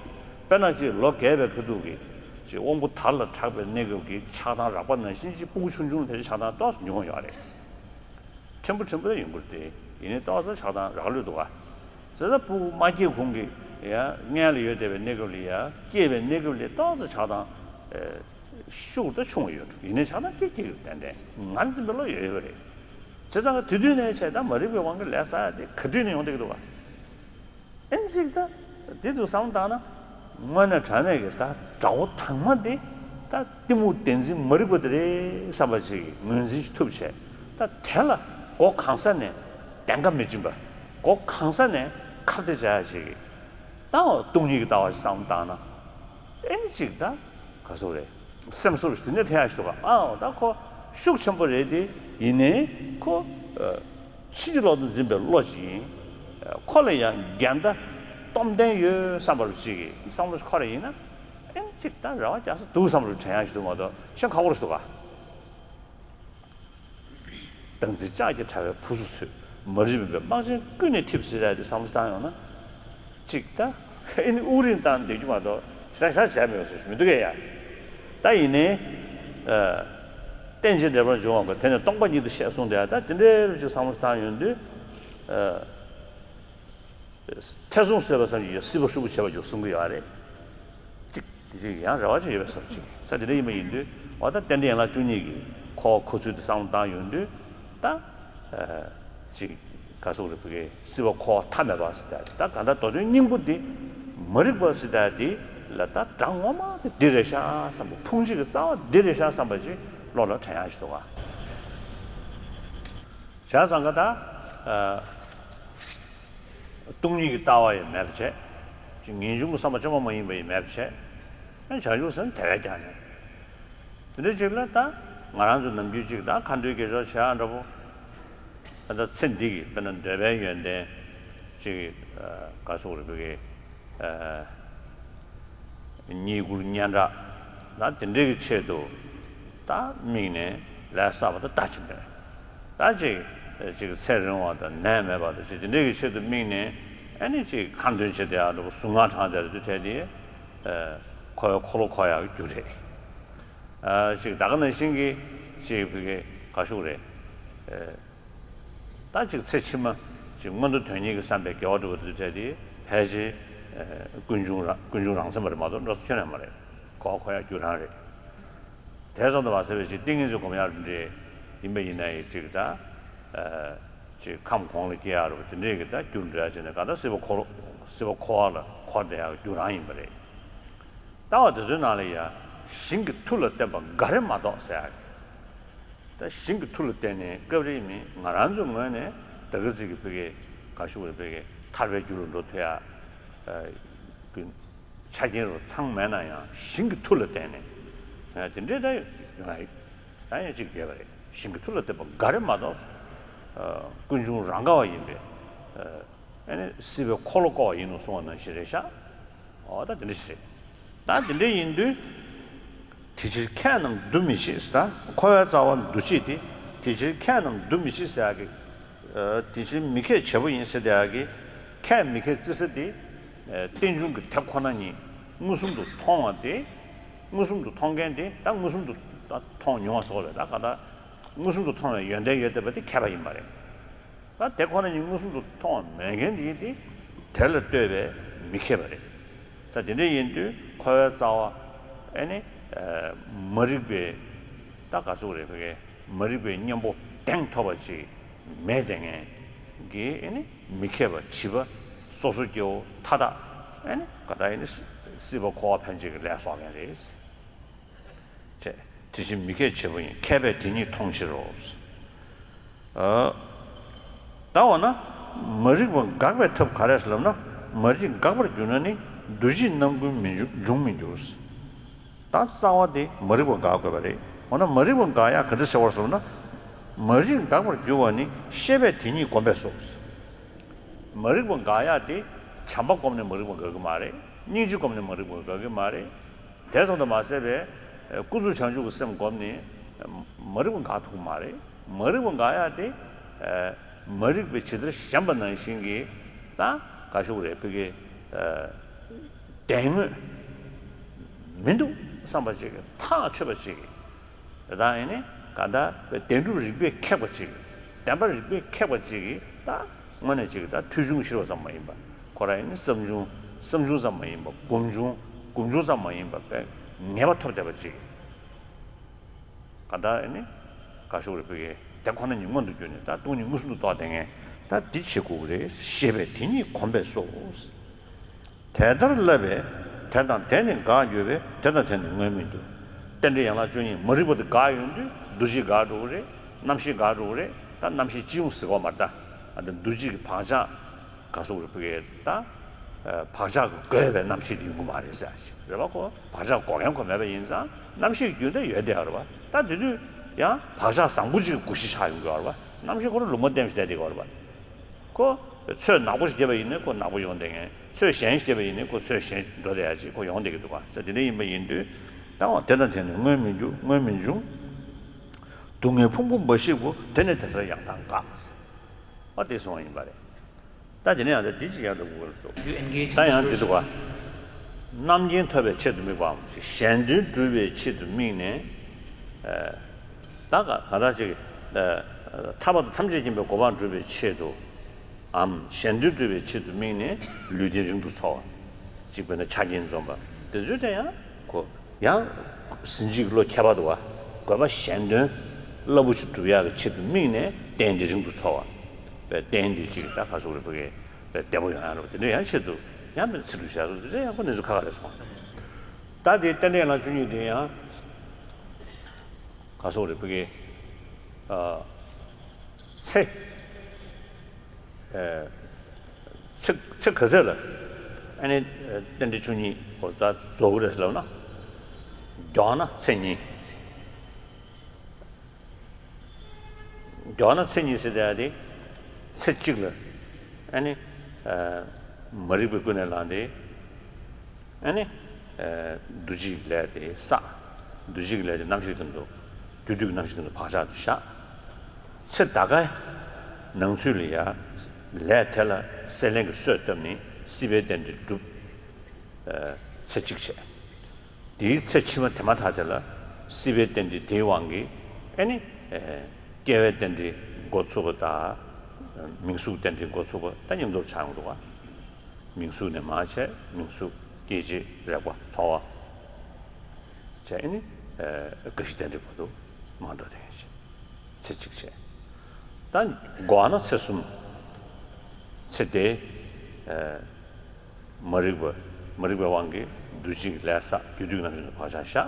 དཔེར་ན་ཅིག་ལོ་རྒས་པའི་ཁ་ཐུག་གི་ཅིག་དབང་པོ་དར་ལ་དྲག་པའི་གནས་སྐབས་ཀྱི་ཆགས་སྡང་རགས་པ་ནང་བཞིན་ཅིག་སྤུ་གུ་ཆུང་ཆུང་ལ་ཕལ་ཆེར་ཆགས་སྡང་ཏོག་ཙམ་ཉུང་བ་ཡོད་རེད། ཕྲན་བུ་ཕྲན་བུ་ཡོང་གི་རེད་དེ། ཡིན་ནའི་ཏོག་ཙམ་ཆགས་སྡང་རག་ལུས་འདུག་ག་ཟེར། ད་སྤུ་གུ་མ་སྐྱེས་གོང་གི་ཡ་མངལ་ལ་ཡོད་བསྡད་པའི་གནས་སྐབས་ལ། ཡ་སྐྱེས་པའི་གནས་སྐབས་ལ་ཏོག་ཙམ་ཆགས་སྡང་ཤུགས་ད་ཆུང་བ་ཡོད་འགྲོ། ཡིན་ནའི་ཆགས་སྡང་སྐྱེ་སྐྱེ་གི་རེད། ཏན་ཏན་ང་འཛིན་པའི་བློ་ཡོད་ཡོད་རེད། བྱས་ཙང་གི་དེ་དུས་ནས་བྱས། ད་མ་རིག་པའི་དབང་གིས་ལས་བསགས་ཡ་དེ་ག་དུས་ནས་ཡོང་བསྡད་ཀྱི་འདུག་ག་ཨེ་ནི་ཅིག་ད་དེ་འདུག་བསམ་བློ་བཏང་ན། དངོས་གནས་དྲང་གནས་ཀྱི་ད་དགྲ་བོ་དང་མ་དེ་ད་གཏི་མུག་བདེན་འཛིན་མ་རིག་པ་དེ་རེད་བསམ་པ་ཅིག་ངོས་འཛིན་ཅིག་ཐུབ་བྱས། ད་དེ་ལ་མགོ་གང་ས་ནས་གདེངས་ཀ་མི་སྦྱིན་པ། མགོ་གང་ས་ནས་ཁ་གཏད་བྱ་ཡ་ཅིག་ད་སྟོང་ཉིད་ཀྱི་ལྟ་བ་ཞིག་བསམ་བློ་བཏང་ན། ཨེ་ནི་ཅིག་ད་ག་ཟེར་རེད། སེམས་གསོ་རུ་དེ་འདྲ་ཐེབས་ཡ་ཞིག་འདུག་ག་ཨའོ། ད་ཁོ་ཤུགས་ཆེན་པོ་རེད་དེ། ཡིན་ནའི་ཁོ་ཕྱིན་ཅི་ལོག་ཏུ་འཛིན་པའི་བློ་ཞིག་ཡིན། ཁོ་ལ་ཡང་འགལ་ཟླ་སྟོབས་ལྡན་ཡོད་བསམ་པ་རུ་ཅིག་གི་བསམ་བློ་ཞིག་འཁོར་ཡིན་ན། ཨེ་ཅིག་ད་རེ་བ་རྒྱག་ས་འདུག་བསམ་རུ་དྲན་ཡ་ཞིག་འདུག་མ་གཏོགས་གཞན་ཁག་པོ་རུ་ཞིག་འདུག་ག་བདག་འཛིན་ལྕགས་ཀྱི་དྲ་བས་ཕུ་སུ་ཚོས། མ་རིག་པའི་སྨག་ཆེན་ཀུན་ནས་འཐིབས་ཟེར་ཡ་དེ་བསམ་བློ་བཏང་ཡོང་ན། ཅིག་ད་ཨེ་ནི་དབུགས་རིང་བཏང་བསྡད་རྒྱུ་མ་གཏོགས་ཞེ་དྲག་བྱས་མེད་པ་བཟོ་ཞིག་མི་འདུག་གས་ཡ། ད་ཡིན་ནའི། ཨ། རྟེན་ཅིང་འབྲེལ་པར་འབྱུང་བ་ཀུན། དེ་ནི་སྟོང་པ་ཉིད་དུ་ཤེས་གསུངས་ཏེ། ད་དེ་འདྲའི་ཅིག་བསམ་བློ་བཏང་ཡོང་དུས། ཨ། ཐེ་ཚོམ་ཟད་པར་བསམ་གྱིས་སྲིད་པ་ཧྲིལ་པོ་བྱེད་པར་འགྱུར་གསུང་གི་ཡོད་རེད། ཅིག་དེ་ཅིག་ཡང་རེ་བ་ཅིག་ཡོད་པའི་བཟོ་ཅིག་ས་དེ་འདྲ་ཡིན་པ་ཡིན་དུས། འོ་ད་རྟེན་འབྲེལ་ཡན་ལག་བཅུ་གཉིས་ཀྱི་འཁོར་བ་འཁོར་ཚུལ་དེ་བསམ་བློ་བཏང་ཡོང་དུས། ད་ཨ་ཅིག་ག་ཟེར་རེད། བོད་སྐད་སྲིད་པ་འཁོར་བ་མཐའ་མེད་པ་ཟེར་ཡ་དེ། ད་གང་ལྟར་མདོ་དོན་སྙིང་པོ་འདི་མ་རིག་པ་ཟེར་ཡ་དེ་ལ་ད་དགྲ་ངོ་མ་དེ་འདི་རེད་ཤག་བསམ་པ། ཕུང་བྱེད་ཀྱི་རྩ་བ་འདི་རེད་ཤག་བསམ་པ་ཅིག་བློ་ལ་དྲན་ཡག་ཞིག་འདུག་ག་བྱས་ཙང་ག་ད་ཨ། སྟོང་ཉིད་ཀྱི་ལྟ་བ་ཡང་མེད་པ་བྱས། ཅིག་ངེས་འབྱུང་གི་བསམ་པ་བཅོས་མ་ཡིན་པ་ཡང་མེད་པ་བྱས། ཡང་བྱང་ཆུབ་ཟེར་ན་དེ་བས་ཀྱང་ནས། དེ་འདྲ་ཅིག་ལ་ད་ང་རང་ཚོ་ནམ་རྒྱུན་ཅིག་ད་ཁ་འདོན་དགེ་སྦྱོར་བྱེད་ཡག་འདྲ་པོ། ད་ཚེ་འདི་གི་དཔེར་ན་འདོད་པའི་ཡོན་ཏན་ཅིག་ཨ། ག་ཟེར་རེད། བོད་སྐད་ཨ། རྙེད་བཀུར་སྙན་གྲགས། ད་དེ་འདྲའི་གི་ཆེད་དུ་ད་དམིགས་ནས་ལས་བསགས་པ་ད་ལྟ་ཅི་མེད། ད་ཅིག་ཅིག་ཚེ་རིང་བ་དང་ནད་མེད་པ་དང་ཅིག་དེ་འདྲའི་གི་ཆེད་དུ་དམིགས་ནས། ཨ་ནི་ཅིག་ཁ་འདོན་བྱེད་བསྡད་ཡག་འདྲ་པོ། གཟུངས་སྔགས་བགྲངས་བསྡད་ཡག་དུས་དེ་དེ་ཨ། འཁོར་བའི་འཁོར་ལོ་འཁོར་ཡག་གི་རྒྱུ་རེད། ཨ། ཅིག་ད་ག་ནང་བཞིན་གྱི་ཅིག་བོད་སྐད་ག་ཟེར་རེད། ཨ། ད་ཅིག་ཚེ་ཕྱི་མ་ཅིག་མངོན་མཐོ་དོན་གཉེར་གྱི་བསམ་པས་དགེ་བ་སྒྲུབ་པ་དེ་ཚོ་གྲས་དེ་ཕལ་ཆེར་ཨ། ཀུན་འབྱུང་རང་། ཀུན་འབྱུང་རང་མཚན་མ་རེད་མ་གཏོགས་འགྲོ་ས་ཁྱོན་ནས་མ་རེད། འཁོར་བ་འཁོར་ཡག་རྒྱུ་རང་རེད། དེ་ཙམ་དུ་མ་ཟད་པའི་ཅིག་ཏིང་ངེ་འཛིན་སྒོམ་ཡག་རེད་འདྲ་ཡིན་པ་ཡིན་ན་ཡང་ཅིག་ད་ཨ། ཅིག་ཁམས་གོང་ལ་སྐྱེ་ཡག་རེད་པ། དེ་འདྲའི་གི་ད་རྒྱུ་འདྲ་བྱས་ནས་གང་ལྟར་སྲིད་པ་འཁོར། སྲིད་པ་འཁོར་བ་ལ་འཁོར་བསྡད་ཡག་རྒྱུ་རང་ཡིན་པ་རེད། ལྟ་བ་དེ་ཚོའི་ནང་ལ་ཡང་ཞིང་གི་མཐུ་ལ་བརྟེན་པ་འགའ་རེ་མ་གཏོགས་ཟེར་ཡག་གི། ད་ཞིང་གི་མཐུ་ལ་བརྟེན་ནས་སྐབས་རེ་མིན་ང་རང་ཚོའི་ངོས་ནས་ད་ག་ཚོད་ཀྱི་བོད་སྐད་ག་ཟེར་རེད། བོད་སྐད་ཐར་པའི་རྒྱུ་ལ་འགྲོ་ཐུབ་ཡག་གི་ཆ་རྐྱེན་རུ་ཚང་མེད་ན་ཡང་། ཞིང་གི་མཐུ་ལ་བརྟེན་ནས་དེ་འདྲའི་ད་ཡོང་ཡག་ད་ཡང་ཅིག་ཡོད་པ་རེད། ཞིང་གི་མཐུ་ལ་བརྟེན་པ་འགའ་རེ་མ་གཏོགས་ཀུན་འབྱུང་རང་ག་བ་ཡིན་པས། ཨ་ནི་སྲིད་པའི་འཁོར་ལོ་བསྐོར་བ་ཡིན་ནོ་གསུང་བ་ནང་བཞིན་རེད་ཤག་འོ་ད་དེ་འདྲ་ཞིག་རེད། ད་དེ་འདྲ་ཡིན་དུས། དེ་ཕྱིར་ཁྱེད་རྣམས་འདུ་མི་བྱེད་ཟེར། ད་འཁོར་བའི་རྩ་བ་འདུ་བྱེད་དེ། དེ་ཕྱིར་ཁྱེད་རྣམས་འདུ་མི་བྱེད་ཟེར་ཡག་གི་ དེ་བཞིན་མི་ཁས་བྱེད་པོ་ཡིན་ཟེར་དེ་ཡག་གི། ཁས་མི་ཁས་བརྩི་ས་དེ། རྟེན་འབྱུང་གི་དེ་ཁོ་ན་ཉིད་མངོན་སུམ་དུ་མཐོང་བ་དེ། མངོན་སུམ་དུ་མཐོང་མཁན་དེ་ད་མངོན་སུམ་དུ་ད་མཐོང་མྱོང་བ་སོགས་རེད། ད་ག་ད་མངོན་སུམ་དུ་མཐོང་བའི་ཡོན་ཏན་ཡོད་བསྡད་པ་དེ་མཁས་པ་ཡིན་པ་རེད། ད་དེ་ཁོ་ན་ཉིད་མངོན་སུམ་དུ་མཐོང་བ་མེད་མཁན་དེ་དེ་དེ་ལ་ལྟོས་པའི་མི་མཁས་པ་རེད། ས་དེ་འདྲ་ཡིན་དུས་འཁོར་བའི་རྩ་བ་ཨེ་ནི་མ་རིག་པའི་ད་ག་ཟུག་རེད་ཕ་གི། མ་རིག་པའི་གཉེན་པོ་གདེང་ཐོབ་པ་ཅིག་མེད་དེ་ངན་གྱི་ཨེ་ནི་མི་མཁས་པ་བྱིས་པ་སོ་སོ་སྐྱེ་བོ་མཐའ་དག་ཨེ་ནི་ག་ད་ཨེ་ནི་སྲིད་པ་འཁོར་བ་ཕན་ཆད་ཀྱི་ལས་བསགས་མཁན་རེད། ཅེས་དེ་བཞིན་མི་མཁས་བྱེད་པོ་ཡིན། མཁས་པས་དེ་ཉིད་མཐོང་ཕྱིར་རོ། ད་འོ་ན། མ་རིག་པ་འགག་པའི་ཐབས་ག་རེ་ཟེར་ལབ་ན། མ་རིག་འགག་པར་གྱུར་ན་ནི་འདུ་བྱེད་རྣམ་ཀུན་མི་འབྱུང་འབྱུང་མི་འགྱུར། ད་རྩ་བ་དེ་མ་རིག་པ་འགག་དགོས་པ་རེད། འོ་ན་མ་རིག་པ་འགག་ཡག་ག་འདྲ་བྱ་བར་ཟེར་ལབ་ན། མ་རིག་འགག་པར་འགྱུར་བ་ནི་ཤེས་པས་དེ་ཉིད་བསྒོམས་པས་སོ། མ་རིག་པ་འགག་ཡག་དེ་བྱམས་པ་བསྒོམས་ནས་མ་རིག་པ་འགག་གི་མ་རེད། སྙིང་རྗེ་བསྒོམས་ནས་མ་རིག་པ་འགག་གི་མ་རེད། དེ་ཙམ་དུ་མ་ཟད་པའི་ཀུན་རྫོབ་བྱང་ཆུབ་ཀྱི་སེམས་བསྒོམས་ནས་མ་རིག་པ་འགག་ཐུབ་ཀྱི་མ་རེད། མ་རིག་པ་འགག་ཡག་དེ་མ་རིག་པའི་ཇི་ལྟར་ཞེན་པ་ནང་བཞིན་གྱི་ད་ག་ཤོག་རེད་ཕ་གི། བདེན་དངོས་མི་འདུག་བསམ་པ་ཅིག་གི་ཐག་ཆོད་པ་ཅིག་གི། དེ་དག་ཡིན་ནི་ག་ད་བདེན་གྲུབ་རིགས་པས་ཁེགས་པ་ཅིག། བདེན་པ་རིགས་པས་ཁེགས་པ་ཅིག་གིས་ད་དངོས་གནས་ཅིག་ད་ཐོས་བྱུང་ཤེས་རབ་ཙམ་མ་ཡིན་པ། ཁོ་རང་ཡིན་ནི་བསམ་བྱུང་བསམ་བྱུང་ཙམ་མ་ཡིན་པ། སྒོམ་བྱུང་སྒོམ་བྱུང་ཙམ་མ་ཡིན་པ་པས་ངེས་པ་ཐོབ་བསྡད་པ་ཅིག། ག་ད་ཡིན་ནི་ག་ཤོག་རེད་ཕ་གི། དེ་ཁོ་ན་ཉིད་མངོན་དུ་གྱུར་ནས་ད་སྟོང་ཉིད་མངོན་སུམ་དུ་རྟོགས་བསྡད་མཁན་ད་འདི་བྱེད་དགོས་ཀྱི་རེད། ཤེས་པས་དེ་ཉིད་བསྒོམས་པས་སོ། དེ་ལྟར་བསླབ་པས་དེ་དང་དེ་ནི་འགག་འགྱུར་བས། དེ་དང་དེ་ནི་དངོས་མི་འགྱུར། རྟེན་འབྲེལ་ཡན་ལག་བཅུ་གཉིས་མ་རིག་པ་དེ་འགག་ཡོང་དུས་འདུ་བྱེད་འགག་འགྲོ་གི་རེད། རྣམ་ཤེས་འགག་འགྲོ་གི་རེད། ད་རྣམ་ཤེས་སྤྱི་ཡོངས་ཟེར་གོ་མ་རེད། ད་ཨ་ད་འདུ་བྱེད་ཀྱི་བག་ཆགས་ག་སོགས་རིག་པ་གས་ད་བག་ཆགས་ཀྱིས་བསྒོས་པའི་རྣམ་ཤེས་དེ་ཡོང་གི་མ་རེད་ཟེར་ཞིག་རེད་པ། ཁོ་བག་ཆགས་འགོག་མཁན་ཁོ་མེད་པ་ཡིན་ཙང་རྣམ་ཤེས་ཀྱི་རྒྱུན་དེ་ཡོད་དེ་ཡོད་རེད་པ། ད་དེ་དུས་ཡང་བག་ཆགས་བཟང་པོ་ཅིག་གི་གོ་གཞི་ཆགས་ཡོང་གི་ཡོད་རེད་པ། རྣམ་ཤེས་ཁོ་རང་ལུང་པ་བསྟན་བྱས་བསྡད་དེ་ཡོད་རེད་པ། ཁོ་ཚོས་ནག་པོ་ཞིག་བརྒྱབ་པ་ཡིན་ན་ཁོ་ནག་པོ་ཡོང་བསྡད་མཁན། ཚོས་གཞན་ཞིག་བརྒྱབ་པ་ཡིན་ན་ཁོ་ཚོས་གཞན་འགྲོ་བསྡད་ཡ་ཅིག་ཁོ་ཡོང་བསྡད་ཀྱི་འདུག་ག་ས། དེ་འདྲ་ཡིན་པ་ཡིན་དུས་ད་འོ་དེ་དང་དེ་ནི་དངོས་མི་འགྱུར། དངོས་མི་འབྱུང་། སྡུག་བསྔལ་ཕུང་པོ་འབའ་ཞིག་པོ། དེ་ནི་དེ་ལྟར་ཡང་དག་འགག་འོ་དེ་གསུངས་པ་ཡིན་པ་རེད། ད་དེ་ནས་ཡང་ད་འདི་ཅིག་ཡང་ད་དགོས་ཀྱི་འདུག་ད་ཡང་འདི་འདུག་ག་གནམ་རྒྱན་ཐོབ་པའི་ཆེད་དུ་དམིགས་པའམ་གཞན་དོན་སྒྲུབ་པའི་ཆེད་དུ་དམིགས་ནས། ད་ག་ག་ད་ཅིག་ཐར་པ་དང་ཐམས་ཅད་མཁྱེན་པའི་གོ་འཕང་སྒྲུབ་པའི་ཆེད་དུ། འམ་གཞན་དོན་སྒྲུབ་པའི་ཆེད་དུ་དམིགས་ནས་ལུས་རྟེན་རིང་དུ་འཚོ་བ། གཅིག་དཔེར་ན་ཆགས་རྐྱེན་འཛོམས་པ་དེ་ཚོའི་གྲས་ཡང་ཁོ་ཡང་ཟིན་བྲིས་ཀྱི་བློ་ཁྱད་པར་དུ་བ། དགོས་པ་གཞན་དོན་རླབས་པོ་ཆེ་སྒྲུབ་ཡག་གི་ཆེད་དུ་དམིགས་ནས་རྟེན་འབྲེལ་རིང་དུ་འཚོ་བ། པའི་རྟེན་འདི་གཅིག་ད་ག་སོགས་རེད་ཕ་གི་བདེ་པོ་ཡོང་ཡག་རེད་པ། དེ་འདྲ་ཡང་ཆེད་དུ་ཡང་མིན་ཚིག་ཏུ་བྱ་སོགས་དེ་འདྲ་ཡང་ཁོ་ནི་ཚོ་ཁ་ཁ་རེད་སོང་། ད་དེ་རྟེན་འབྲེལ་ཡན་ལག་བཅུ་གཉིས་དེ་ཡང་ག་སོགས་རེད་ཕ་གི། ཚེ། ཚེ་ཚེ་ག་ཚད་ལ་ཨ་ནི་རྟེན་འབྲེལ་བཅུ་གཉིས་འོ་ད་རྫོགས་ཀྱི་རེད་ཟེར་ལབ་ན། མགྱོགས་ན་ཚེ་གཉིས། མགྱོགས་ན་ཚེ་གཉིས་ཟེར་དེ་ཡ་དེ་ཚེ་གཅིག་ལ་ཨ་ནི་མ་རིག་པའི་ཀུན་ནས་བསླངས་ཏེ། ཨ་ནི། འདུ་བྱེད་ཀྱི་ལས་དེ་བསགས། འདུ་བྱེད་ཀྱི་ལས་དེ་རྣམ་ཤེས་དོན་དུ། རྒྱུ་དུས་ཀྱི་རྣམ་ཤེས་དོན་དུ་བག་ཆགས་དུ་བཞག་ཚེ་ད་གའི་ནང་ཚུད་ལ་ཡ། ལས་དེ་ལ་སྲེད་ལེན་གྱི་གསོས་བཏབ་ནས་སྲིད་པའི་རྟེན་འབྲེལ་སྒྲུབ། ཚེ་གཅིག་བྱས། དེའི་ཚེ་ཕྱི་མ་དེ་མ་ཐག་དེ་ལ་སྲིད་པའི་རྟེན་འབྲེལ་དེའི་དབང་གིས་ཨ་ནི། སྐྱེ་བའི་རྟེན་འབྲེལ་འགོ་ཚུགས་པ་དང་། མིང་གཟུགས་རྟེན་འབྲེལ་འགོ་ཚུགས་པ་ད་མཉམ་དུ་ཆགས་ཡོང་འདུག་ག་མིང་གཟུགས་ནས་མར་བྱས་མིང་གཟུགས་སྐྱེ་མཆེད་རེག་པ་ཚོར་བ། བྱས་ཨ་ནི། རྒ་ཤི་རྟེན་འབྲེལ་བར་དུ་མར་འགྲོ་དེ་ཡིན་ཞིང་། ཚེ་གཅིག་བྱས། ད་འགོག་ན་ཚེ་གསུམ། ཚེ་དེ། མ་རིག་པ། མ་རིག་པའི་དབང་གིས་འདུ་བྱེད་ཀྱི་ལས་བསགས། རྒྱུ་དུས་ཀྱི་རྣམ་ཤེས་དོན་དུ་བག་ཆགས་བཞག་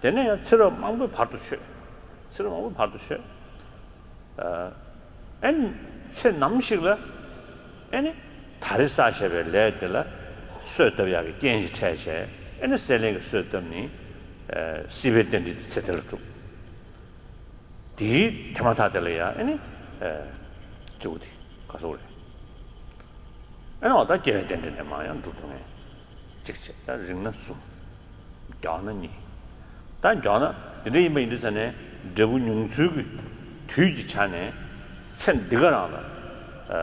དེ་ནས་ཡང་ཚེ་རབས་མང་པོའི་བར་དུ་ཆོད། ཚེ་རབས་མང་པོའི་བར་དུ་ཆོད། ཨ་ནི་ཚེ་ནམ་ཞིག་ལ་ཨ་ནི་ད་རེས་བསགས་བཞག་པའི་ལས་དེ་ལ་གསོས་བཏབ་ཡག་གི་རྐྱེན་ཞིག་འཕྲད་བྱས་ཨ་ནི་སྲེད་ལེན་གྱི་གསོས་བཏབ་ནས་སྲིད་པའི་རྟེན་འབྲེལ་དེ་ཚེ་དེ་ལ་གྲུབ། དེའི་དེ་མ་ཐག་དེ་ལ་ཡང་ཨ་ནི་སྤྱི་བོ་དེ་ག་སོགས་རེད། ཨ་ནི་འོ་ད་སྐྱེ་བའི་རྟེན་འབྲེལ་དེ་མར་ཡང་འགྲུབ་ཐུབ་ངེས། གཅིག་བྱས་ད་རིང་ན་གསུམ། མགྱོགས་ན་གཉིས། ད་མགྱོགས་ན་དེ་འདྲ་ཡིན་པ་ཡིན་དུས་ཙ་ནས་འབྲས་བུ་མྱོང་ཚུལ་གྱི་དུས་ཀྱི་ཆ་ནས་ ཚེ་འདི་ག་རང་ལ་ཨ་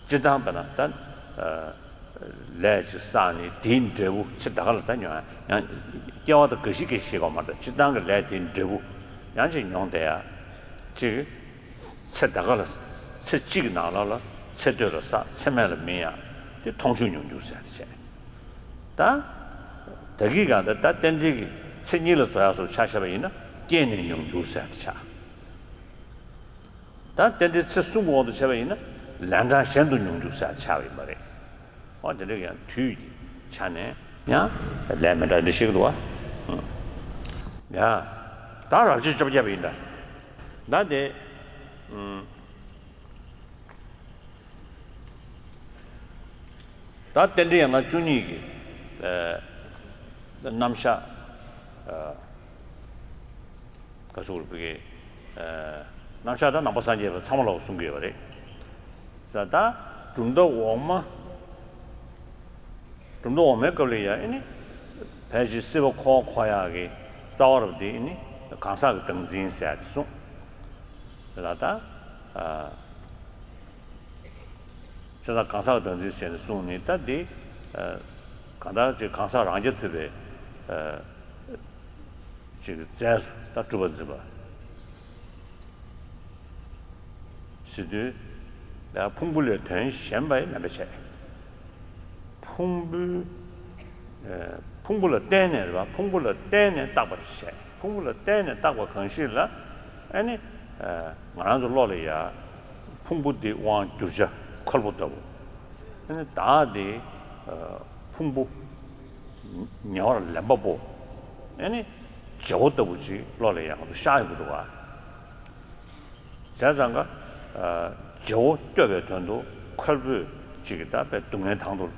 སྤྱིར་བཏང་བས་ན་ད་ཨ་ལས་ཅིག་བསགས་ནས་དེའི་འབྲས་བུ་ཚེ་ད་ག་ལ་ད་མྱོང་ཡ། ཡང་སྐྱེ་བ་དང་འགའ་ཞིག་གིས་ཤེས་དགོས་མ་རེད། སྤྱིར་བཏང་གི་ལས་དེའི་འབྲས་བུ་ཡང་ཅིག་མྱོང་བསྡད་ཡ་ཅིག་ཚེ་ད་ག་ལ་ཚེ་གཅིག་གི་ནང་ལ་ལ་ཚེ་སྟོད་ལ་བསགས། ཚེ་སྨད་ལ་མི་ཡ་དེ་མཐོང་ཆོས་མྱོང་འགྱུར་ཟེར་ཡ་དེ་བྱས། ད་ད་གི་གང་ལྟར་ད་རྟེན་འབྲེལ་གྱི་ཚེ་གཉིས་ལ་རྫོགས་ཡ་སོགས་ཆ་བཞག་པ་ཡིན་ན་སྐྱེས་ནས་མྱོང་འགྱུར་ཟེར་ཡ་དེ་ཆགས། ད་རྟེན་འབྲེལ་ཚེ་གསུམ་གྱི་དབང་དུ་བྱས་པ་ཡིན་ན་ལན་གྲངས་གཞན་དུ་མྱོང་འགྱུར་ཟེར་ཡ་དེ་ཆགས་པ་ཡིན་པ་རེད། འོ་དེ་འདྲ་ཡང་དུས་ཀྱི་ཆ་ནས་ཡང་ལས་མི་འདྲ་འདི་ཤེས་ཀྱི་འདུག་བ། ཡ། ད་རབ་བྱེད་བཅོ་བརྒྱད་པ་ཡིན་ད། ད་དེ། ད་རྟེན་འབྲེལ་ཡན་ལག་བཅུ་གཉིས་ཀྱི་ཨ་རྣམ་གཞག་ཨ་ག་ཟེར་དགོས་རེད། ཨ་རྣམ་གཞག་ད་ནང་པ་སངས་རྒྱས་པ་ཚང་མ་ལ་གསུང་གི་ཡོད་པ་རེད། ས་ད་གྲུབ་མཐའ་འོག་མ། གྲུབ་མཐའ་འོག་མའི་སྐབས་ལ་ཡང་ཨེ་ནི་ཕལ་ཆེར་སྲིད་པ་འཁོར་བ་འཁོར་ཡག་གི་རྩ་བ་རུ་དེ་ཨེ་ནི་གང་ཟག་གི་བདག་འཛིན་ཟེར་ཡག་དེ་གསུངས། དེ་ལ་ད་ཨ་བྱས་ཙང་གང་ཟག་གི་བདག་འཛིན་བྱས་ནས་གསུངས་ནས། ད་དེ་ཨ་གང་ལྟར་ཅིག་གང་ཟག་རང་རྐྱ་ཐུབ་པའི་ཨ་ཅིག་གི་རྫས་སུ་ད་གྲུབ་པར་འཛིན་པ། ཟེར་དུས། ཕུང་པོ་ལས་དོན་གཞན་པ་མེད་པ་བྱས། ཕུང་པོའི། ཨ་ཕུང་པོ་ལ་བརྟེན་ནས་རེད་པ། ཕུང་པོ་ལ་བརྟེན་ནས་བཏགས་པ་ཞེས་བྱ། ཕུང་པོ་ལ་བརྟེན་ནས་བཏགས་པ་གང་ཞིག་ལ། ཨ་ནི་ཨ་ང་རང་ཚོ་བློ་ལ་ཡ། ཕུང་པོ་འདི་དབང་བསྒྱུར་བྱ་ཁོལ་པོ་ལྟ་བུ། ཨ་ནི་བདག་འདི་ཨ་ཕུང་པོ་ཉེ་བར་ལེན་པ་པོ། ཨ་ནི་བྱེད་པོ་ལྟ་བུ་ཅིག་བློ་ལ་ཡ་ང་ཚོ་ཤར་ཡོང་གི་འདུག་བ། བྱས་ཙང་ཀ་ཨ་བྱེད་པོ་སྐྱོབ་པའི་དོན་དུ་ཁོལ་པོས་ཅིག་གི་ད་དཔེ་སྡུག་བསྔལ་དང་དུ།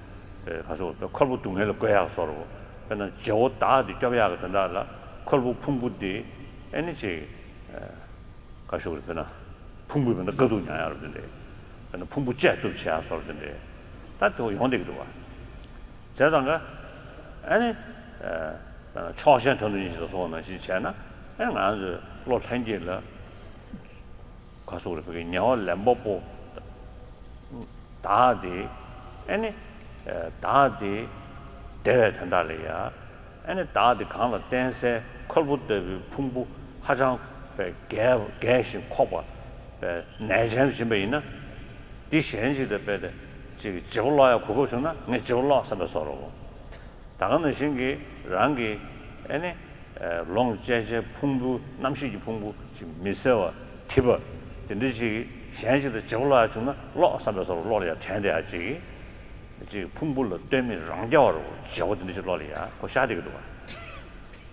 ཨེ་ག་ཟེར་དགོས། ཁོལ་པོ་སྡུག་བསྔལ་ལ་བཀོལ་ཡག་བཟོ་འདྲ་བོ། དཔེར་ན་བྱེད་པོ་བདག་དེ་སྐྱོབ་ཡག་གི་དོན་དག་ལ་ཁོལ་པོ་ཕུང་པོ་དེ་ཨེ་ནི་ཅིག་ཨེ་ག་ཞུ་དགོས་རེད། དཔེར་ན་ཕུང་པོའི་དཔེར་ན་དགའ་སྡུག་མྱོང་ཡག་རེད་དེ་འདྲས། དཔེར་ན་ཕུང་པོ་བཅད་གཏུབ་བྱེད་ཡག་བཟོ་འདྲ་དེ་འདྲས། ད་དེ་བ་ཡོང་བསྡད་ཀྱི་འདུག་བ། བྱས་ཙང་ཀ་ཨ་ནི་ཨ་ཕྱོགས་ཞེན་དོན་དུ་གཉེར་བཞིན་དུ་སོང་བ་ནང་བཞིན་བྱས་ན། ཨ་ང་ཚོས་བློ་ལྷན་སྐྱེས་ལ་ག་ཟེར་དགོས་རེད། བོད་སྐད་ཉེ་བར་ལེན་པ་པོ། བདག་དེ་ཨ་ནི་ཨ་བདག་དེ་བདེ་བའི་དོན་དག་ལ་ཡ། ཨ་ནི་བདག་དེ་གང་ལ་བརྟེན་སའི་ཁོལ་པོ་ལྟ་བུའི་ཕུང་པོ་ཧ་ཅང་པའི་རྒས་རྒས་ཤིང་འཁོགས་པ་པའི་ནད་ཅན་དུ་ཕྱིན་པ་ཡིན་ན། དེ་གཞན་ཞིག་དང་དཔེ་དེ་ཅིག་བྱེད་པོ་ཀློག་ཡག་གོ་སྐབས་བྱུང་ན་ངས་བྱེད་པོ་ཀློག་བསམ་པའི་བཟོ་འདྲ་བོ། ད་ག་ནང་བཞིན་གྱི་རང་གི་ཨེ་ནི་ཨེ་ལོངས་སྤྱད་བྱའི་ཕུང་པོ། རྣམ་ཤེས་ཀྱི་ཕུང་པོ་ཅིག་མི་གསལ་བ། དེ་འདྲ་ཅིག་གཞན་ཞིག་དང་བྱེད་པོ་ཀློག་ཡག་བྱུང་ན་ཀློག་བསམ་པའི་བཟོ་འདྲ་བོ། བློ་ལ་ཡ་དྲན་བསྡད་ཡག་ཅིག་ཅིག་ཕུང་པོ་ལ་ལྟོས་མེད་རང་རྐྱ་བ་རུ་བྱེད་པོ་དེ་འདྲ་ཅིག་བློ་ལ་ཡ་ཁོ་ཤར་བསྡད་ཀྱི་འདུག་བ།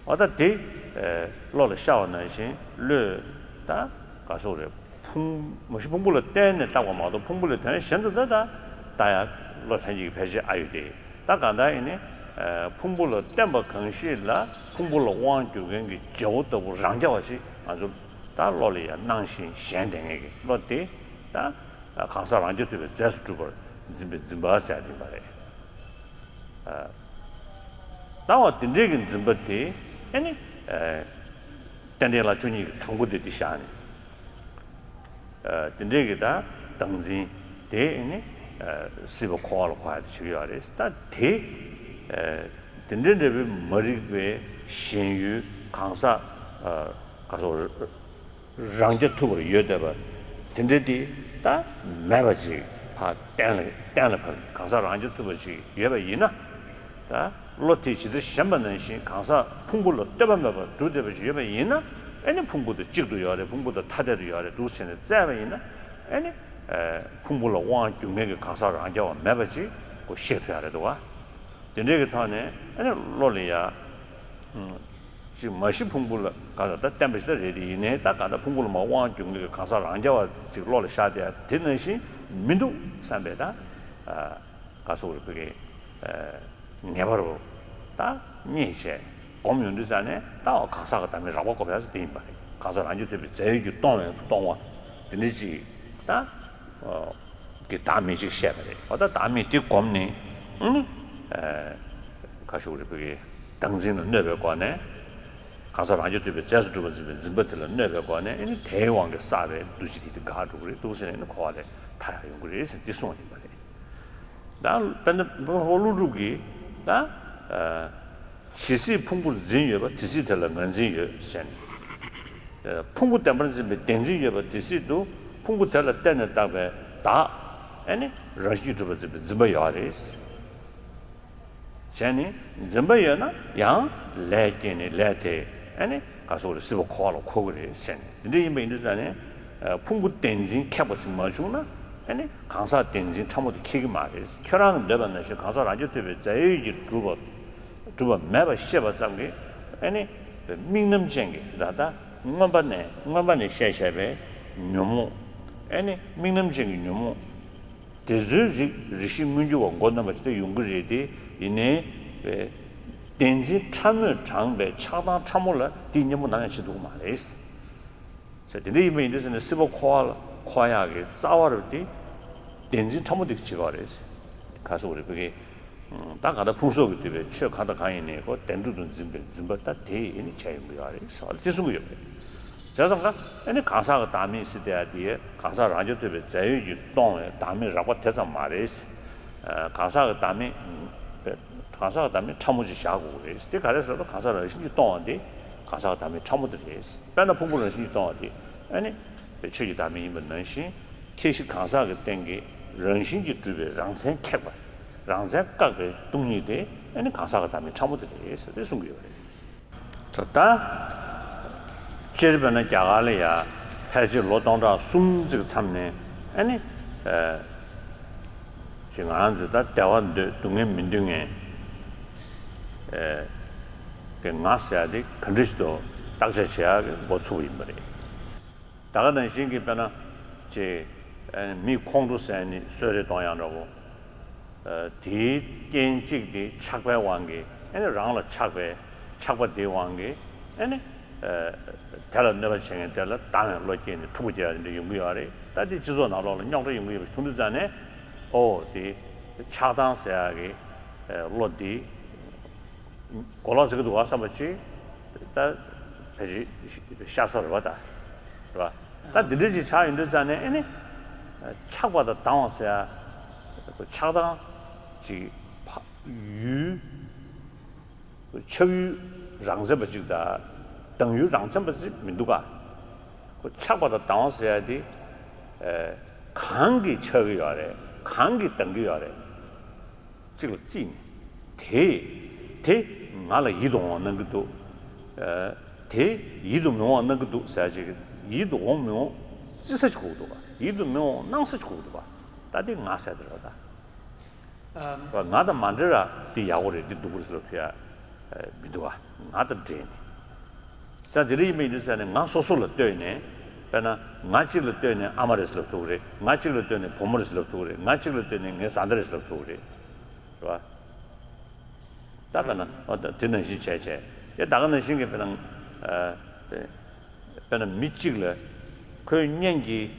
འོ་ད་དེ་ཨེ་བློ་ལ་ཤར་བ་ནང་བཞིན་བློས་ད་ག་ཟེར་དགོས་རེད། ཕུང་མ་གཞི་ཕུང་པོ་ལ་བརྟེན་ནས་བཏགས་པ་མ་གཏོགས་ཕུང་པོ་ལས་དོན་གཞན་དུ་ད་ད་ལྟ་ཡ་བློ་ལྷན་སྐྱེས་ཀྱི་ཕལ་ཆེར་ཨ་ཡོད་དེ། ད་གང་ལྟར་ཡིན་ནའི་ཨེ་ཕུང་པོ་ལ་བརྟེན་པ་གང་ཞིག་ལ་ཕུང་པོ་ལ་དབང་བསྒྱུར་མཁན་གྱི་བྱེད་པོ་ལྟ་བུ་རང་རྐྱ་བ་ཞིག་ང་ཚོ་ད་བློ་ལ་ཡ་སྣང་ཞིང་ཞེན་བསྡད་མཁན་གྱི་བློ་དེ་ད་གང་ཟག་རང་རྐྱ་ཐུབ་པའི་རྫས་སུ་གྲུབ་པར་འཛིན་པའི་འཛིན་པ་ཟེར་ཡ་དེ་ཡིན་པ་རེད། ལྟ་བ་དེ་འདྲའི་གི་འཛིན་པ་དེ་ཨེ་ནི་ཨེ་རྟེན་འབྲེལ་ལ་བཅུ་གཉིས་ཀྱི་དང་པོ་དེ་དེ་བཞག་ནས། ཨེ་དེ་འདྲའི་གི་ད་བདག་འཛིན་དེ་ཨེ་ནི་ཨེ་སྲིད་པ་འཁོར་བ་ལ་འཁོར་ཡ་དེ་བྱེད་ཀྱི་ཡོད་རེད། ད་དེ་ཨེ་དེ་འདྲའི་འདྲ་བའི་མ་རིག་པའི་ཞེན་ཡུལ་གང་ཟག་ཨེ་ག་ཚོད་རང་རྐྱ་ཐུབ་པར་ཡོད་བསྡད་པ་དེ་འདྲ་དེ་ད་མེད་པ་ཅིག་ཕར་གཏན་ལ་གཏན་ལ་ཕབ། གང་ཟག་རང་རྐྱ་ཐུབ་པ་ཅིག་ཡོད་པ་ཡིན་ན། ད་བློ་དེ་ཇི་ལྟར་ཞེན་པ་ནང་བཞིན་གང་ཟག་ཕུང་པོ་ལ་ལྟོས་པ་མེད་པར་གྲུབ་བསྡད་པ་ཅིག་ཡོད་པ་ཡིན་ན། ཨེ་ནི་ཕུང་པོ་དང་གཅིག་ཏུ་ཡོད་རེད། ཕུང་པོ་དང་ཐ་དད་དུ་ཡོད་རེད་འདུག་བྱས་ནས་བཙལ་བ་ཡིན་ན། ཨེ་ནི་ཨེ་ཕུང་པོ་ལ་དབང་བསྒྱུར་མཁན་གྱི་གང་ཟག་རང་རྐྱ་བ་མེད་པ་ཅིག་ཁོ་ཤེས་ཐུབ་ཡ་རེད་འདུག་བ། དེ་འདྲའི་གི་ཐོག་ནས་ཨ་ནི་བློ་ལ་ཡ། ཅིག་མ་གཞི་ཕུང་པོ་ལ་ག་ལ་ད་བརྟེན་པ་ཞིག་ད་རེད་དེ། ཡིན་ནའི་ད་ག་ད་ཕུང་པོ་ལ་མར་དབང་བསྒྱུར་མཁན་གྱི་གང་ཟག་རང་རྐྱ་བ་ཅིག་བློ་ལ་ཤར་བསྡད་ཡ་དེ་ནང་བཞིན་མི་འདུག་བསམ་པའི་ད་ག་ཟེར་དགོས་རེད། བོད་སྐད་ངེས་པར་ད་རྙེད་བྱས་སྒོམ་ཡོང་དུས་ཙ་ནས་ད་འོ་གང་ཟག་གི་བདག་མེད་རགས་པ་བཀོད་པ་ཟེར་དེ་ཡིན་པ་རེད། གང་ཟག་རང་རྐྱ་ཐུབ་པའི་རྫས་ཡོད་ཀྱིས་སྟོང་བའི་སྟོང་བ་དེ་འདྲ་ཅིག་ད། གི་བདག་མེད་ཅིག་བཤད་པ་རེད། འོ་ད་བདག་མེད་དེ་བསྒོམས་ནས་ཨང་། ཨེ་ག་ཞུ་དགོས་རེད། བོད་སྐད་བདག་འཛིན་ལ་གནོད་པའི་སྒོ་ནས་ གང་ཟག་རང་རྒྱུད་ཐོས་པའི་རྫས་སུ་གྲུབ་པར་འཛིན་པའི་འཛིན་པ་དེ་ལ་གནོད་པའི་སྒོ་ནས་ཨ་ནི་དེའི་དབང་གིས་བསགས་པའི་འདུ་ཤེས་དེ་དེ་འགག་འགྲོ་གི་རེད། འདུག་ཟེར་ནས་ཨ་ནི་འཁོར་བ་ལས་ཐར་ཡག་ཡོང་གི་རེད་ཟེར་འདི་གསུངས་པ་ཡིན་པ་རེད། ད་དཔེར་ན་ཀླུ་སྒྲུབ་ཀྱིས་ད་ཇི་སྲིད་ཕུང་པོར་འཛིན་ཡོད་པ་དེ་སྲིད་དེ་ལ་ངར་འཛིན་ཡོད་ཟེར་ནས། ཕུང་པོ་བདེན་པར་འཛིན་པའི་བདེན་འཛིན་ཡོད་པ་དེ་སྲིད་དུ་ཕུང་པོ་དེ་ལ་བརྟེན་ནས་བཏགས་པའི་བདག་ཨ་ནི་རང་བཞིན་གྱིས་གྲུབ་པར་འཛིན་པའི་འཛིན་པ་ཡོད་རེད། བྱས་ནས་འཛིན་པ་ཡོད་ན་ཡང་ལས་སྐྱེས་ནས་ལས་དེ་ཨ་ནི་ག་སོགས་རེད་སྲིད་པ་འཁོར་བ་ལ་འཁོར་གི་རེད་ཟེར་ནས་དེ་འདྲ་ཡིན་པ་ཡིན་དུས་ཙང་ནས་ཕུང་པོ་བདེན་འཛིན་ཁེགས་པ་ཞིག་མ་བྱུང་ན་ཨ་ནི་གང་ཟག་བདེན་འཛིན་ཕྲ་མོ་དེ་ཁེགས་ཀྱི་མ་རེད། ཁྱོད་རང་གིས་འདོད་པ་ནང་བཞིན་གང་ཟག་རང་རྒྱུད་ཐོས་པའི་རྫས་ཡོད་ཀྱིས་གྲུབ་པ་གྲུབ་པ་མེད་པ་ཤེས་པ་ཙམ་གྱིས་ཨ་ནི་དམིགས་རྣམ་ཅན་གྱི་ད་ལྟ་མངོན་པ་ནས་མངོན་པ་ནས་བཤད་བཞག་པའི་ཉོན་མོངས་ཨ་ནི་དམིགས་རྣམ་ཅན་གྱི་ཉོན་མོངས། དེ་ཚོའི་རིགས་རིགས་ཤེས་མངོན་གྱུར་བ་མགོ་གནོན་པ་ཅིག་ད་ཡོང་གི་རེད་དེ། ཡིན་ནའི་བདེན་འཛིན་ཕྲ་མོས་དྲངས་པའི་ཆགས་སྡང་ཕྲ་མོ་ལ་དེའི་གཉེན་པོ་ནམ་ཡང་བྱེད་ཐུབ་ཀྱི་མ་རེད། ཟེར་དེ་འདྲ་ཡིན་པ་ཡིན་དུས་ཟེར་ནས་སྲིད་པ་འཁོར་བ་ལ་འཁོར་ཡག་གི་རྩ་བ་རུ་དེ་བདེན་འཛིན་ཕྲ་མོ་དེ་གིས་བྱེད་པ་རེད། ག་སོགས་རེད་བུ་གའི། ད་ག་ད་ཕུང་སོགས་ཀྱིས་བསྡུས་པའི་ཆོས་གང་དང་གང་ཡིན་ནའི་ཁོ་བདེན་གྲུབ་ཏུ་འཛིན་པའི་འཛིན་པ་ད་དེ་ཡིན་ནི་བྱས་ཡོང་གི་ཡོད་རེད་ཟེར་བ་ལ་དེ་གསུང་གི་ཡོད་རེད། བྱས་ཙང་ཀ་ཨ་ནི་གང་ཟག་གི་བདག་མེད་ཟེར་དེ་ཡ་དེ་གང་ཟག་རང་རྒྱུད་ཐོས་པའི་རྫས་ཡོད་ཀྱིས་སྟོང་བའི་བདག་མེད་རགས་པ་དེ་ཙམ་མ་རེད། གང་ཟག་གི་བདག་མེད་གང་ཟག་གི་བདག་མེད་ཕྲ་མོ་ཅིག་བཞག་དགོས་ཀྱི་རེད། དེ་ག་རེ་ཟེར་ན་གང་ཟག་རང་བཞིན་གྱིས་སྟོང་བ་དེ་གང་ཟག་གི་བདག་མེད་ཕྲ་མོ་དེ་རེད། དཔེར་ན་ཕུང་པོ་རང་བཞིན་གྱིས་སྟོང་བ་དེ་ཨ་ནི་ཆོས་ཀྱི་བདག་མེད་ཡིན་པ་ནང་བཞིན་ཁྱད་གཞི་གང་ཟག་གི་སྟེང་གི་རང་བཞིན་གྱིས་གྲུབ་པའི་རང་མཚན་ཁེགས་པ་རང་མཚན་བཀག་པའི་སྟོང་ཉིད་དེ་ཨ་ནི་གང་ཟག་གི་བདག་མེད་ཕྲ་མོ་དེ་རེད་ཟེར་ཏེ་གསུང་གི་ཡོད་རེད། ད་ལྟ་སྤྱིར་བས་ན་རྒྱ་གར་ལ་ཡ་ཕལ་ཆེར་ལོ་སྟོང་ཕྲག་གསུམ་ཙམ་མཚམས་ནས་ཨ་ནི་ཅིག་ང་རང་ཚོས་ད་བདེ་བ་འདོད་སྡུག་བསྔལ་མི་འདོད་མཁན་གྱི་ང་ཟེར་ཡ་དེ་ག་འདྲ་ཞིག་ཏུ་བརྟག་དཔྱད་བྱེད་ཡ་གི་འགོ་ཚུགས་པ་ཡིན་པ་རེད། ད་ག་ནང་བཞིན་གྱི་དཔེར་ན་ཅིག་མི་ཁོང་ཁྲོ་ཟ་ནི་གསོད་རེས་གཏོང་ཡག་འདྲ་བོ། དེའི་རྐྱེན་གཅིག་དེ་ཆགས་པའི་དབང་གིས་ཨ་ནི་རང་ལ་ཆགས་པའི་ཆགས་པ་དེའི་དབང་གིས་ཨ་ནི་དེ་ལ་གནོད་པ་བྱེད་མཁན་དེ་ལ་སྡང་བའི་བློ་སྐྱེས་ནས་འཁྲུག་པ་སྐྱེ་ཡག་དེ་འདྲ་ཡོང་གི་ཡོད་རེད། ད་དེ་སྤྱི་ཚོགས་ནང་ལོགས་ལ་རྙོག་དྲ་ཡོང་གི་ཡོད་པ་ཞིག་མཐོང་དུས་ཙང་ནས་ཨོ་དེ་ཆགས་སྡང་ཟེར་ཡག་གི་བློ་དེ། གོ་ལོག་ཟེར་གི་འདུག་བསམ་པ་ཅིག་ད་ཕལ་ཆེར་ཤར་ས་རེད་བ་ད། རེད་བ། ད་འདི་འདྲ་ཅིག་ཆགས་ཡོང་དུས་ཙང་ནས་ཨ་ནི་ཆགས་པ་དང་སྡང་བ་ཟེར་ཡ་ཆགས་སྡང་ཅིག་ཕ་ཡུལ་ཆགས་ཡུལ་རང་མཚན་པ་ཅིག་དང་སྡང་ཡུལ་རང་མཚན་པ་ཅིག་མི་འདུག་ག་ཁོ་ཆགས་པ་དང་སྡང་བ་ཟེར་ཡ་དེ་གང་གིས་ཆགས་ཀྱི་ཡོད་རེད། གང་གིས་སྡང་གི་ཡོད་རེད། གཅིག་ལ་བརྩིས་ནས་དེ་དེ་ང་ལ་ཡིད་དུ་འོང་བ་གནང་གི་འདུག་དེ་ཡིད་དུ་མི་འོང་བ་གནང་གི་འདུག་ཟེར་ཅིག་ཡིད་དུ་འོང་མི་འོང་བརྩི་ས་ཅིག་དགོས་ཀྱི་འདུག་ག་ཡིད་དུ་མི་འོང་གནང་ས་ཅིག་དགོས་ཀྱི་འདུག་ག་ད་དེ་ང་ཟེར་དེ་རེད་བ་ད། ང་དང་མ་འབྲེལ་ར་དེ་ཡག་པོ་རེད། དེ་སྡུག་པོ་རེད་ཟེར་ལབ་ཐུབ་ཡ་མི་འདུག་ག་ང་དང་འབྲེལ་ནས། ས་དེ་རིགས་ཡིན་པ་ཡིན་དུས་ཙང་ནས་ང་སོ་སོ་ལ་ལྟོས་ནས་དཔེར་ན་ང་གཅིག་ལ་ལྟོས་ནས་ཨ་མ་རེད་ཟེར་ལབ་ཐུབ་ཀྱི་རེད། ང་གཅིག་ལ་ལྟོས་ནས་བུ་མོ་རེད་ཟེར་ལབ་ཐུབ་ཀྱི་རེད། ང་གཅིག་ལ་ལྟོས་ནས་ངའི་བཟའ་ཟླ་རེད་ཟེར་ལབ་ཐུབ་ཀྱི་རེད། རེད་བ། ད་དཔེར་ན་འོ་ད་དེ་ནང་བཞིན་བྱས་བྱས་ཡ་ད་ག་ནང་བཞིན་གྱི་དཔེར་ན་ཨ་དཔེར་ན་མི་གཅིག་ལ་ཁོའི་གཉེན་གྱིས་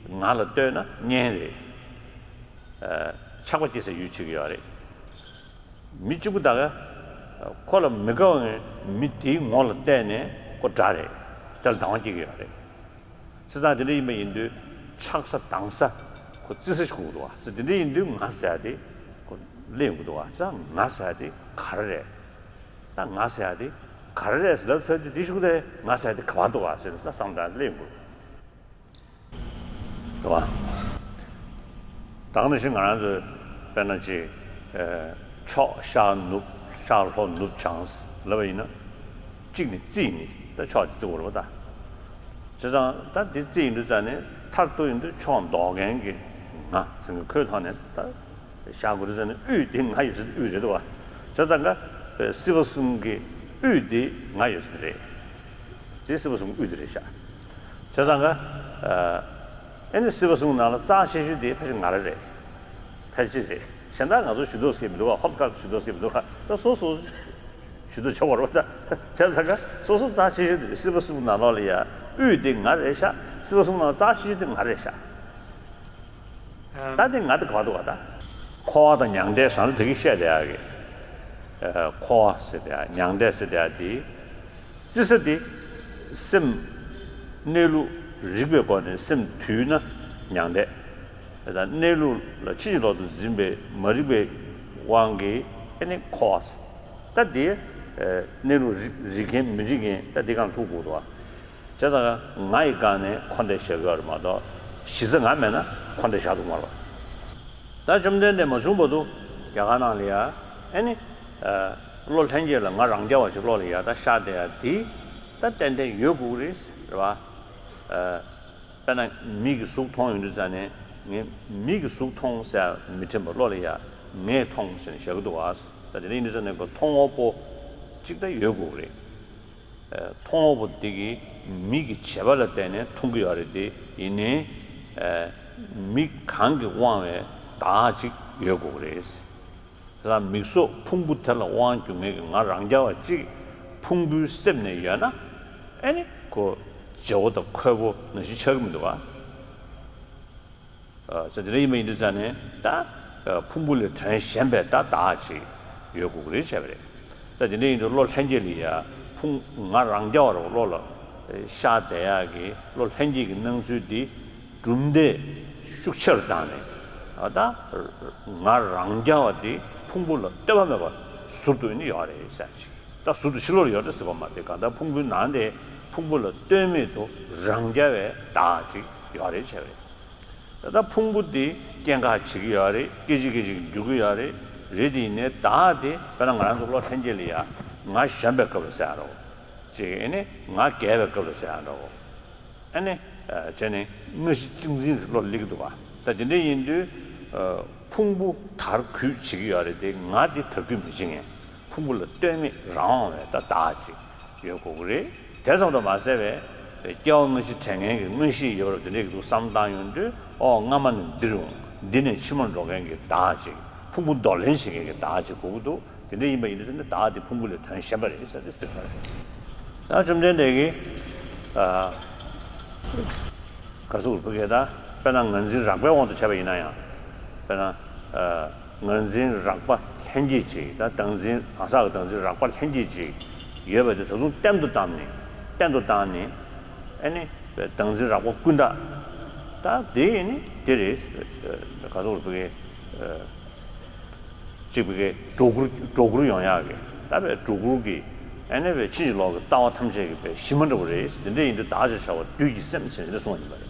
ང་ལ་ལྟོས་ན་གཉེན་རེད། ཨ་ཆགས་པ་སྐྱེ་སའི་ཡུལ་བྱེད་ཀྱི་ཡོད་རེད། མི་གཅིག་པུ་ད་ག་ཁོ་ལ་མི་དགའ་བའི་མི་དེའི་ངོ་ལ་བལྟས་ནས་ཁོ་དགྲ་རེད། དེ་ལ་སྡང་བ་སྐྱེ་གི་ཡོད་རེད། བྱས་ཙང་དེ་འདྲ་ཡིན་པ་ཡིན་དུས་ཆགས་ས་སྡང་ས་ཁོ་བརྩི་ས་ཞིག་དགོས་ཀྱི་འདུག་བ། བྱས་དེ་འདྲ་ཡིན་དུས་ང་ཟེར་ཡ་དེ་ཁོ་སླེབས་ཡོང་གི་འདུག་བ། བྱས་ཙང་ང་ཟེར་ཡ་དེ་ག་རེ་རེད། ད་ང་ཟེར་ཡ་དེ་ག་རེ་རེད་ཟེར་ལབ་ཚར་དུས་དེ་ཤུགས་དེ་ང་ཟེར་ཡ་དེ་ག་པར་འདུག་བ་ཟེར་ནས་བསམ་བློ་སླེབས་ཡོང་གི་འདུག་རེད་བ། ད་ག་ནང་བཞིན་ང་རང་ཚོས་དཔེར་ན་ཅིག་ཕྱོགས་ཤར་ནུབ་ཤར་ལྷོ་ནུབ་བྱང་ལབ་པ་ཡིན་ན་གཅིག་ནས་བརྩིས་ནས་ད་ཕྱོགས་དེ་བརྩི་དགོས་རེད་བ་ད། བྱས་ཙང་ད་དེ་བརྩིས་ཡིན་དུས་ཙང་ནས་མཐར་གཏུགས་ཡིན་དུས་ཕྱོགས་འདོགས་མཁན་གྱི་ང་ཟེར་མཁན་ཁོའི་ཐོག་ནས་ད་བཞག་དགོས་རེད་ཟེར་ནས་དབུས་དེ་ང་ཡོད་ཚད་དབུས་རེད་བ། བྱས་ཙང་ཀ་སྲིད་པ་གསུམ་གྱི་དབུས་དེ་ང་ཡོད་ཚད་རེད། དེ་སྲིད་པ་གསུམ་དབུས་དེ་རེད་ཤག་བྱས་ཙང་ཀ་ཨ་ནི་སྲིད་པ་གསུམ་ནང་ལ་རྩ་ཆེ་ཤོས་དེ་ཕལ་ཆེར་ང་རང་རེད། ཕལ་ཆེར་རེད། གཞན་དག་ང་ཚོ་ཞུ་མདོག་སྐྱེ་མི་འདུག་བ། ཧོབ་ཁ་ཞུ་མདོག་སྐྱེ་མི་འདུག་བ། ད་སོ་སོ་ཞུ་མདོག་ཆགས་པ་རེད་བ། ད་བྱས་ཙང་ཀ་སོ་སོ་རྩ་ཆེ་ཤོས་དེ་རེད། སྲིད་པ་གསུམ་ནང་ལོགས་ལ་ཡ་དབུས་དེ་ང་རེད་ཤག་སྲིད་པ་གསུམ་ནང་རྩ་ཆེ་ཤོས་དེ་ང་རེད་ཤག་ད་དེ་ང་དེ་ག་པར་འདུག་བ་ད། འཁོར་བ་དང་མྱང་འདས་ཟེར་ན་དེ་གི་བཤད་བསྡད་ཡག་གི། ཨ་འཁོར་བ་ཟེར་བསྡད་ཡག་མྱང་འདས་ཟེར་བསྡད་ཡག་དེ། བརྩི་ས་དེ་སེམས་གནས་ལུགས་རིག་པའི་སྒོ་ནས་སེམས་དུལ་ན་མྱང་འདས། ད་གནས་ལུགས་ལ་ཕྱིན་ཅི་ལོག་ཏུ་འཛིན་པའི་མ་རིག་པའི་དབང་གིས་ཨེ་ནི་འཁོར་བ། ད་དེ་གནས་ལུགས་རིག་རིག་མཁན་མི་རིག་མཁན་ད་དེ་གང་ཐུག་དགོས་འདུག་བ། བྱས་ཙང་ང་ཡི་སྒང་ནས་འཁོར་འདས་བཞག་གི་ཡོད་རེད་མ་གཏོགས་གཞི་རྩ་ང་མེད་ན་འཁོར་འདས་བཞག་ཐུབ་མ་རེད། ད་བཅོམ་ལྡན་འདས་མ་བྱུང་བར་དུ་རྒྱ་གར་ནང་ལ་ཡ་ཨེ་ནི་ཨ་བློ་ལྷན་སྐྱེས་ལ་ང་རང་རྐྱ་བ་ཞིག་བློ་ལ་ཡ་ད་ཤར་བསྡད་ཡ་དེ་ད་ཏན་ཏན་ཡོད་དགོས་ཀྱི་རེད། རེད་བ། ཨ་དཔེར་ན་མིག་གིས་གཟུགས་མཐོང་ཡོང་དུས་ཙ་ནས་ངས་མིག་གིས་གཟུགས་མཐོང་ཟེར་མི་དྲན་པར་བློ་ལ་ཡ་ངས་མཐོང་ཟེར་ནས་བཞག་གི་འདུག་བ། ད་དེ་འདྲ་ཡིན་དུས་ཙ་ནས་ཁོ་མཐོང་བ་པོ་གཅིག་ད་ཡོད་དགོས་ཀྱི་རེད། མཐོང་བ་པོ་དེ་གིས་མིག་གི་བྱེད་པ་ལ་བརྟེན་ནས་མཐོང་གི་ཡོད་རེད་དེ། ཡིན་ནའི་མིག་གང་གིས་དབང་བའི་བདག་ཅིག་ཡོད་དགོས་ཀྱི་རེད། ད་མིག་སོགས་ཕུང་པོ་དེ་ལ་དབང་སྒྱུར་མཁན་གྱི་ང་རང་རྐྱ་བ་གཅིག་ཕུང་པོའི་སེམས་ནས་ཡོད་ན་ཨེ་ནི་ཁོ་བརྗེ་བོ་དང་ཁོལ་པོ་ནང་བཞིན་ཆགས་ཀྱི་མི་འདུག་བ། ཨ་ཙི་དེ་འདྲ་ཡིན་པ་ཡིན་དུས་ཙ་ནས་ད་ཨ་ཕུང་པོ་ལས་དོན་གཞན་པའི་ད་བདག་ཅིག་ཡོད་དགོས་ཀྱི་རེད་བྱས་པ་རེད། ཙི་དེ་འདྲ་ཡིན་དུས་བློ་ལྷན་སྐྱེས་ལ་ཡ་ཕུང་ང་རང་རྐྱ་བ་རེད་བ། བློ་ལ་ཤར་བསྡད་ཡག་གི་བློ་ལྷན་སྐྱེས་ཀྱི་སྣང་ཚུལ་འདི་གྲུབ་འབྲས་ཤུགས་ཆེ་རུ་བཏང་ནས་ཨ་ད་ང་རང་རྐྱ་བ་འདི་ཕུང་པོ་ལ་ལྟོས་པ་མེད་པར་ཟུར་དུ་ནི་ཡོད་རེད་ཟེར་ཅིག་ད་ཟུར་དུ་ཕྱི་ལོགས་ལ་ཡོད་རེད་ཟེར་བ་མ་རེད། གང་ལྟར་ཕུང་པོའི་ནང་དེ་ཕུང་པོ་ལ་ལྟོས་མེད་དུ་རང་རྐྱ་བའི་བདག་ཅིག་ཡོད་རེད་བྱས་པ་རེད། ད་ལྟ་ཕུང་པོ་འདི་སྐྱེ་འགག་བྱེད་ཀྱི་ཡོད་རེད། སྐད་ཅིག་སྐད་ཅིག་འགྱུར་གྱི་ཡོད་རེད། རེད་དེ་ཡིན་ནའི་བདག་དེ་དཔེར་ན་ང་རང་ཚོ་བློ་ལྷན་སྐྱེས་ལ་ཡ་ང་གཞོན་པའི་སྐབས་ལ་ཟེར་ཡ་འདྲ་བོ་ཅིག་ཨེ་ནི་ང་རྒས་པའི་སྐབས་ལ་ཟེར་ཡ་འདྲ་བོ་ཨེ་ནི་བྱས་ནས་སྔ་ཕྱི་གཅིག་འཛིན་གྱི་བློ་སླེབས་ཀྱི་འདུག་བ། ད་དེ་འདྲ་ཡིན་དུས་ཕུང་པོ་དར་རྒུད་བྱེད་ཀྱི་ཡོད་རེད་དེ་ང་དེ་དར་རྒུད་མི་བྱེད་མཁན། ཕུང་པོ་ལ་ལྟོས་མེད་རང་དབང་བའི་ད་བདག་ཅིག་ཡོད་དགོས་ཀྱི་རེད། དེ་ཙམ་དུ་མ་ཟད་པའི་སྐྱེ་བ་སྔ་ཕྱི་དྲན་མཁན་གྱི་མངོན་ཤེས་ཡོད་རབས་དེ་འདྲས་ཀྱི་འདུག་བསམ་བཏང་ཡོང་དུས་ཨོ་སྔ་མ་ནས་འདིར་ཡོང་འདི་ནས་ཕྱི་མར་འགྲོ་མཁན་གྱི་བདག་ཅིག་ཕུང་པོ་འདོར་ལེན་བྱེད་མཁན་གྱི་བདག་ཅིག་དགོས་ཀྱི་འདུག་དེ་འདྲ་ཡིན་པ་ཡིན་དུས་ཙམ་ནས་བདག་དེ་ཕུང་པོ་ལས་དོན་གཞན་པ་རེད་ཟེར་ཏེ་ཟེར་བ་རེད། ད་བཅོམ་ལྡན་འདས་ཀྱིས་ཨ་ག་ཟེར་དགོས་རེད། བོད་སྐད་ད་དཔེར་ན་ངར་འཛིན་རགས་པའི་དབང་དུ་བྱས་པ་ཡིན་ན་ཡང་། དཔེར་ན་ཨ་ངར་འཛིན་རགས་པ་ལྷན་སྐྱེས་ཅིག་ད་བདག་འཛིན་གང་ཟག་གི་བདག་འཛིན་རགས་པ་ལྷན་སྐྱེས་ཅིག་ཡོད་པ་དེ་ད་དུང་བརྟན་དུ་བཏང་ནས་བརྟན་དུ་བཏང་ནས་ཨ་ནི་བདག་འཛིན་རགས་པ་ཀུན་བཏགས་ད་དེ་ནི་དེ་རེད། ག་ཟེར་དགོས་རེད། བོད་སྐད་ཨ། གཅིག་པའི་གི་སྒྲོ་སྐུར་སྒྲོ་སྐུར་ཡོང་ཡག་གི་ད་བའི་སྒྲོ་སྐུར་གི་ཨ་ནེ་བའི་ཕྱིན་ཅི་ལོག་གི་ལྟ་བ་ཐམས་ཅད་ཀྱི་བའི་གཞི་མ་འདྲ་བོ་རེད། དེ་འདྲ་ཡིན་དུས་བདག་ཅེས་བྱ་བ་བདུད་ཀྱི་སེམས་ཟེར་ནས་གསུངས་པ་ཡིན་པ་རེད།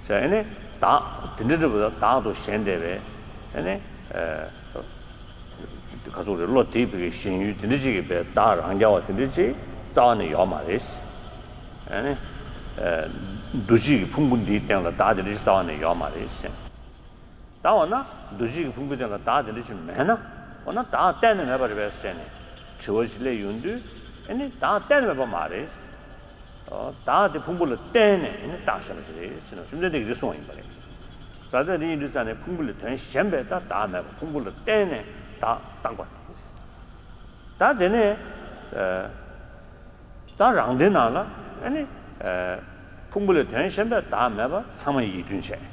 ཟེར་ཨ་ནེ་བདག་དེ་འདྲ་འདྲ་བོ་ད་བདག་ཏུ་ཞེན་བསྡད་པའི་ཨ་ནེ་ག་ཚོད་རེད། བློ་དེའི་བའི་གི་ཞེན་ཡུལ་དེ་འདྲ་ཅིག་གི་བའི་བདག་རང་རྐྱ་བ་དེ་འདྲ་ཅིག་རྩ་བ་ནས་ཡོད་མ་རེད། ཨ་ནེ་འདུ་བྱེད་ཀྱི་ཕུང་པོ་འདིའི་སྟེང་ལ་བདག་དེ་འདྲ་ཅིག་རྩ་བ་ནས་ཡོད་མ་རེད། ད་འོ་ན་འདུ་བྱེད་ཀྱི་ཕུང་པོའི་སྟེང་ལ་བདག་དེ་འདྲ་ཞིག་མེད་ན། འོ་ན་བདག་གཏན་ནས་མེད་པ་རེད་པས་ཟེར་ནས་དྲི་བ་ཞིག་སླེབས་ཡོང་དུས་ཨ་ནི་བདག་གཏན་ནས་མེད་པ་མ་རེད། བདག་དེ་ཕུང་པོ་ལ་བརྟེན་ནས་ཨ་ནི་བཏགས་བཞག་པ་ཞིག་རེད་ཟེར་ན་བཅོམ་ལྡན་འདས་ཀྱིས་འདི་གསུངས་པ་ཡིན་པ་རེད། ཟ་ཟ་འདི་ཡིན་དུས་ཙ་ནས་ཕུང་པོ་ལས་དོན་གཞན་པའི་བདག་བདག་མེད་པ་ཕུང་པོ་ལ་བརྟེན་ནས་བདག་བཏགས་པ་རེད། ད་དེ་ནས། ད་རང་སྡེ་ནང་ལ་ཨ་ནི། ཕུང་པོ་ལས་དོན་གཞན་པའི་བདག་མེད་པ་ཚང་མ་ཡིད་མཐུན་བྱས།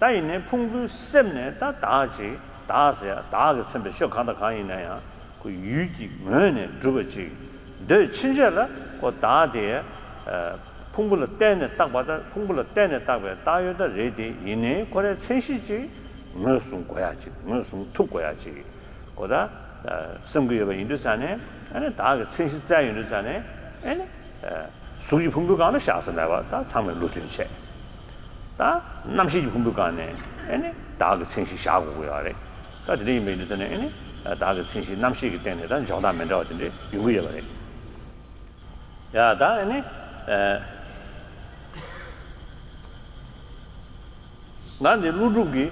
ད་ཡིན་ནའི་ཕུང་པོའི་སེམས་ནས་ད་བདག་ཅིག་བདག་ཟེར་བདག་གིས་མཚོན་པའི་ཆོས་གང་དང་གང་ཡིན་ན་ཡང་ཁོ་ཡུལ་གྱི་ངོས་ནས་གྲུབ་པ་ཅིག་འདོད་ཕྱིན་ཆད་ལ་ཁོ་བདག་དེ། ཕུང་པོ་ལ་བརྟེན་ནས་བཏགས་པ་དང་ཕུང་པོ་ལ་བརྟེན་ནས་བཏགས་པའི་བཏགས་ཡོད་ད་རེད་དེ་ཡིན་ནའི་ཁོ་རའི་མཚན་གཞི་ཅིག་ངོས་བཟུང་དགོས་ཡ་ཅིག་ངོས་བཟུང་ཐུབ་དགོས་ཡ་ཅིག་གོ་ད། བསམ་གྱི་ཡོད་པ་ཡིན་དུས་ཙ་ནས་ཨ་ནི་བདག་གི་མཚན་གཞི་བཙལ་ཡོང་དུས་ཙ་ནས་ཨ་ནི། གཟུགས་ཀྱི་ཕུང་པོའི་སྒང་ལ་བཞག་ས་མེད་པ་ད་ཚང་མས་བློ་མཐུན་བྱས། ད་རྣམ་ཤེས་ཀྱི་ཕུང་པོའི་སྒང་ནས་ཨ་ནི་བདག་གི་མཚན་གཞི་བཞག་དགོས་ཀྱི་ཡོད་རེད། ད་དེ་འདྲ་ཡིན་པ་ཡིན་དུས་ཙ་ནས་ཨ་ནི་བདག་གི་མཚན་གཞི་རྣམ་ཤེས་ཀྱི་སྟེང་ནས་ད་འཇོག་སྟངས་མི་འདྲ་བ་དེ་འདྲ་ཡོང་གི་ཡོད་པ་རེད། ཡ་ད་ཨ་ནི། ང་འདི་ཀླུ་སྒྲུབ་ཀྱིས་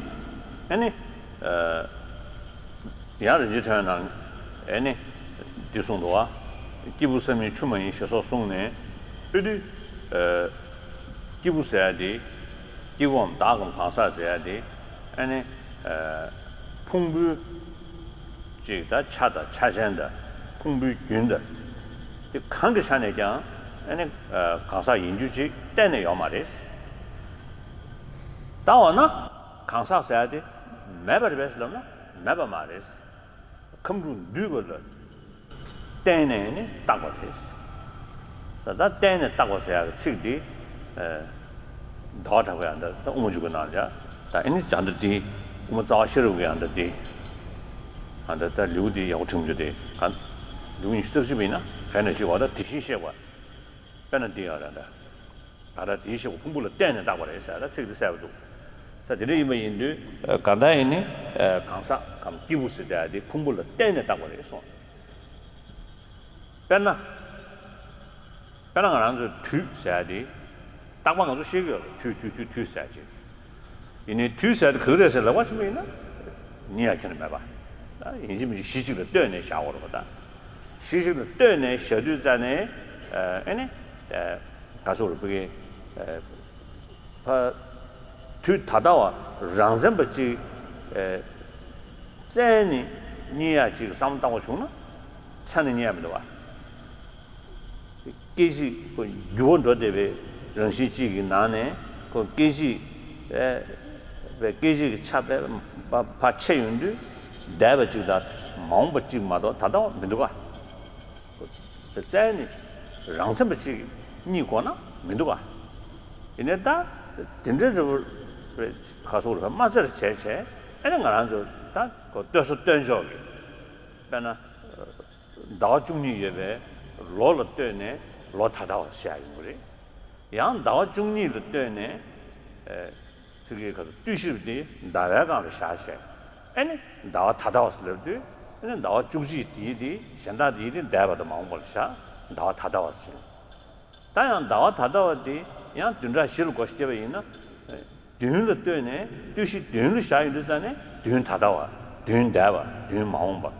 ཨ་ནི། ཡང་རིན་ཆེན་ཕྲེང་བའི་ནང་ཨ་ནི། འདི་གསུངས་འདུག་བ། སྐྱེས་བུ་བསམ་ཡུལ་ཆུ་མ་ཡིན་ཞེས་སོགས་གསུངས་ནས། ཨ་ནི། སྐྱེས་བུ་ཟེར་ཡ་དེ། སྐྱེས་བུའམ་བདག་གམ་གང་ཟག་ཟེར་ཡ་དེ། ཨ་ནི། ཕུང་པོའི། ཅིག་ད་ཆ་དང་ཆ་ཅན་དང་ཕུང་པོའི་རྒྱུན་དང་། དེ་གང་གི་ཆ་ནས་ཀྱང་ཨ་ནི་གང་ཟག་ཡིན་རྒྱུ་ཅིག་གཏན་ནས་ཡོད་མ་རེད། ད་འོ་ན་གང་ཟག་ཟེར་ཡ་དེ་མེད་པ་རེད་པས་ལབ་ན་མེད་པ་མ་རེད། ཁམས་དྲུག་འདུས་པ་ལ་བརྟེན་ནས་ནི་བཏགས་པ་རེད། ད་ལྟ་བརྟེན་ནས་བཏགས་པ་ཟེར་ཡག་གི་ཚིག་འདི། ཟླ་བ་གྲགས་པའི་ཨ་འདྲ་ད་དབུ་མ་འཇུག་པའི་ནང་ལ་ད་ཨེ་ནི་ཨ་འདྲ་འདི། དབུ་མ་རྩ་བ་ཤེས་རབ་ཀྱི་ཨ་འདྲ་འདི། ཨ་འདྲ་ད་ལེའུ་འདི་ཡག་པོ་བྲིས་མི་འདུག་སྟེ། ལེའུ་ཉི་ཤུ་རྩ་གཅིག་པ་ཡིན་ན་ག་ནས་ཤེས་པ་ད་དེ་བཞིན་གཤེགས་པ། དཔེར་ན་འདི་ཡང་ར་འདྲ། ད་ལྟ་དེའི་ཤེས་པ་ཕུང་པོ་ལ་བརྟེན་ནས་བཏགས་པ་རེད་ཟེར་ད་ཚིག་འདི་གསལ་པོ་འདུག་ས་དེ་འདྲ་ཡིན་པ་ཡིན་དུས། གང་ལྟར་ཡིན་ནི། གང་ཟག་གམ་སྐྱེས་བུ་ཟེར་དེ་ཕུང་པོ་ལ་བརྟེན་ནས་བཏགས་པ་རེད་གསུངས། དཔེར་ན། དཔེར་ན་ང་རང་ཚོས་དུས་ཟེར་ཡ་དེ། རྟག་པར་ང་ཚོ་ཤེས་ཀྱི་ཡོད་རེད། དུས་དུས་དུས་དུས་ཟེར་ཅིག་ཡིན་ནའི་དུས་ཟེར་དེ་ག་རེ་རེད་ཟེར་ལབ་པ་ཆེན་པོ་ཡིན་ན། རྙེད་ཡ་ཁྱོན་ནས་མེད་པ། ད་ཡིན་གཅིག་མིན་གཅིག་གཞི་གཅིག་ལ་ལྟོས་ནས་བཞག་དགོས་རེད་པ་ད། གཞི་གཅིག་ལ་ལྟོས་ནས་བཞག་དུས་ཙ་ནས། ཨེ་ནི། ག་སོགས་རེད་པ་གི། ཕ། དུས་ད་ལྟ་བ་རང་མཚན་པ་གཅིག་བཙལ་ནས་རྙེད་ཡག་ཅིག་བསམ་བློ་བཏང་བ་བྱུང་ན། ཚ་ནས་རྙེད་ཡག་མི་འདུག་བ། སྐད་ཅིག་ཁོ་འགྱུར་བ་འགྲོ་བསྡད་པའི་རང་བཞིན་གཅིག་གི་ནང་ནས་ཁོ་སྐད་ཅིག་པའི་སྐད་ཅིག་གི་ཆ་པའི་ཕར་ཕར་ཆད་ཡོང་དུས། འདས་པ་གཅིག་དང་མ་འོངས་པ་གཅིག་མ་གཏོགས་ད་ལྟ་བ་མི་འདུག་བ། བཙལ་ནས་རང་མཚན་པ་གཅིག་རྙེད་དགོས་ན་མི་འདུག་ག་ཡིན་ནའི་ད་དེ་འདྲའི་འདྲ་བོ་རེད། ཁ་སོགས་རེད། མ་བཙལ་བྱས་བྱས་ཨེ་ནི་ང་རང་ཚོ་ད་ཁོ་ལྟོས་ས་ལྟོས་འཇོག་གི། དཔེར་ན། ཟླ་བ་བཅུ་གཉིས་ཡོད་པའི་ལོ་ལ་ལྟོས་ནས་ལོ་ད་ལྟ་བ་བཤད་ཡོང་གི་རེད། ཡང་ཟླ་བ་བཅུ་གཉིས་ལ་ལྟོས་ནས། ཨེ། ཚིག་གི་ཁ་ཚུར་བརྟུལ་ཞིག་དེ་ཟླ་བའི་སྒང་ལ་བཞག་བྱས། ཨེ་ནི་ཟླ་བ་ད་ལྟ་བ་ཟེར་ལབ་དུས། ཨེ་ནི་ཟླ་བ་བཅུ་གཅིག་དེའི་དེ་གཞན་དག་དེའི་དེ་འདས་པ་དང་མ་འོངས་པ་ལ་བཞག་ཟླ་བ་ད་ལྟ་བ་ཟེར། ད་ཡང་ཟླ་བ་ད་ལྟ་བ་དེ་ཡང་བདུན་ཕྲག་བཞི་ལ་བགོ་བཤའ་བརྒྱབ་པ་ཡིན་ན། བདུན་ལ་ལྟོས་ནས་བརྟུལ་ཞིག་བདུན་ལ་བཞག་ཡོང་དུས་ཙ་ནས་བདུན་ད་ལྟ་བ། བདུན་འདས་པ། བདུན་མ་འོངས་པ།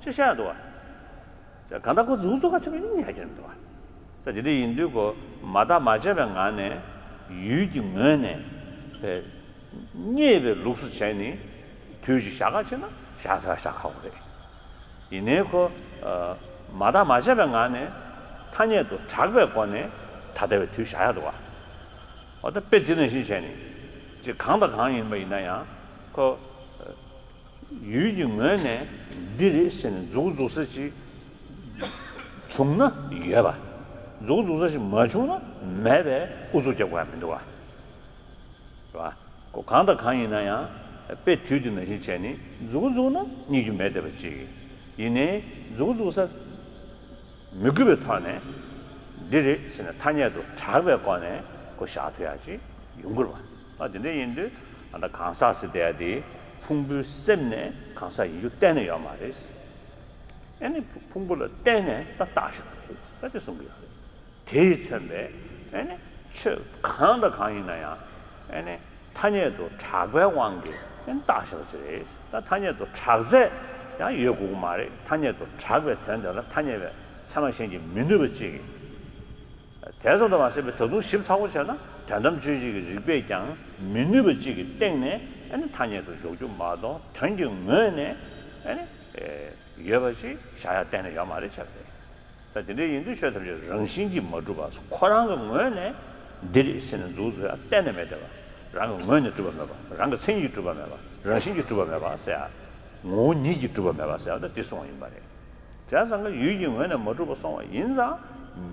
ཅེས་བཤད་འདུག་བ། ཅེས་གང་ལྟར་ཁོ་མཛུབ་བཙུགས་ག་ཆེ་བ་ཡིན་ནི་ཡ་གྱོན་འདུག་བ། ཅེས་དེ་འདྲ་ཡིན་དུས་ཁོ་མ་བརྟགས་མ་དཔྱད་པའི་ངང་ནས་ཡུལ་གྱི་ངོས་ནས་དེ་རྙེད་པའི་ལུགས་སུ་བྱས་ནས་དུས་ཅིག་བཞག་ག་ཆེ་ན་བཞག་ཐུབ་ཡ་བཞག་ཁག་པོ་རེད། ཡིན་ནའི་ཁོ། མ་བརྟགས་མ་དཔྱད་པའི་ངང་ནས་ཐ་སྙད་དུ་གྲགས་པའི་སྒོ་ནས་ད་ལྟ་བའི་དུས་བཞག་ཡ་འདུག་བ། འོ་ད་དཔེ་དེ་ནང་བཞིན་བྱས་ནས། ཅིག་གང་དང་གང་ཡིན་པ་ཡིན་ན་ཡང་ཁོ། ཡུལ་གྱི་ངོས་ནས་འདི་རེད་ཟེར་ནས་མཛུབ་བཙུགས་ས་ཅིག་བྱུང་ན་ཡོད་པ། མཛུབ་བཙུགས་ས་ཅིག་མ་བྱུང་ན་མེད་པའི་ཨུ་ཚུགས་རྒྱབ་དགོས་ཡ་མི་འདུག་བ། རེད་བ། ཁོ་གང་དང་གང་ཡིན་ན་ཡང་དཔེ་དུས་དེ་ནང་བཞིན་བྱས་ནས་མཛུབ་བཙུགས་ན་རྙེད་རྒྱུ་མེད་བསྡད་པ་ཅིག་ཡིན་ནའི་མཛུབ་བཙུགས་ས། མི་དགོས་པའི་ཐོག་ནས་འདི་རེད་ཟེར་ནས་ཐ་སྙད་དུ་གྲགས་པའི་སྒོ་ནས་ཁོ་བཞག་ཐུབ་ཡག་ཅིག་ཡོང་གི་རེད་བ། ཨ་དེ་འདྲ་ཡིན་དུས་ཨ་ད་གང་ཟག་ཟེར་བསྡད་ཡ་དེ་ཕུང་པོའི་སེམས་ནས་གང་ཟག་ཡིན་རྒྱུ་གཏན་ནས་ཡོད་མ་རེད། ཨ་ནི་ཕུང་པོ་ལ་བརྟེན་ནས་ད་བཏགས་བཞག་པ་རེད་ད་དེ་གསུང་གི་ཡོད་རེད། དེ་ཡིས་མཚོན་པའི་ཨ་ནི་ཆོས་གང་དང་གང་ཡིན་ན་ཡང་ཨ་ནི། ཐ་སྙད་དུ་གྲགས་པའི་དབང་གིས་ཡང་བཏགས་བཞག་པ་ཅིག་རེད། ད་ཐ་སྙད་དུ་གྲགས་ཚད་ཡང་ཡོད་དགོས་ཀྱི་མ་རེད། ཐ་སྙད་དུ་གྲགས་པའི་དོན་དེ་ལ་ཐ་སྙད་པའི་ཚད་མ་གཞན་གྱིས་མི་གནོད་པ་ཅིག་དེ་ཙམ་དུ་མ་ཟད་པའི་ད་དུང་ཞིབ་ཚགས་པོ་བྱས་ན་དོན་དམ་དཔྱོད་བྱེད་ཀྱི་རིགས་པས་ཀྱང་མི་ནུས་པ་ཅིག་གི་སྟེང་ནས་ཨ་ནི་ཐ་སྙད་དུ་འཇོག་རྒྱུ་མ་གཏོགས་དོན་གྱི་ངོས་ནས་ཨ་ནི་ཡོད་པ་ཅིག་བཞག་ཡ་གཏན་ནས་ཡོད་མ་རེད་བྱས་པ་རེད། ད་དེ་འདྲ་ཡིན་དུས་ཆོས་ཐམས་ཅད་རང་བཞིན་གྱིས་མ་གྲུབ་པ། ཁོ་རང་གི་ངོས་ནས་འདི་རེད་ཟེར་ནས་མཛུབ་བཙུགས་ཡ་གཏན་ནས་མེད་བསྡད་པ། རང་གི་ངོས་ནས་གྲུབ་པ་མེད་པ། རང་གི་མཚན་ཉིད་ཀྱིས་གྲུབ་པ་མེད་པ། རང་བཞིན་གྱིས་གྲུབ་པ་མེད་པ་ཟེར་ཡ། ངོ་བོ་ཉིད་ཀྱིས་གྲུབ་པ་མེད་པ་ཟེར་ཡ་ད་འདི་གསུངས་པ་ཡིན་པ་རེད། བྱས་ཙང་ཀ་ཡུལ་གྱི་ངོས་ནས་མ་གྲུབ་པ་སོང་བ་ཡིན་ཙང་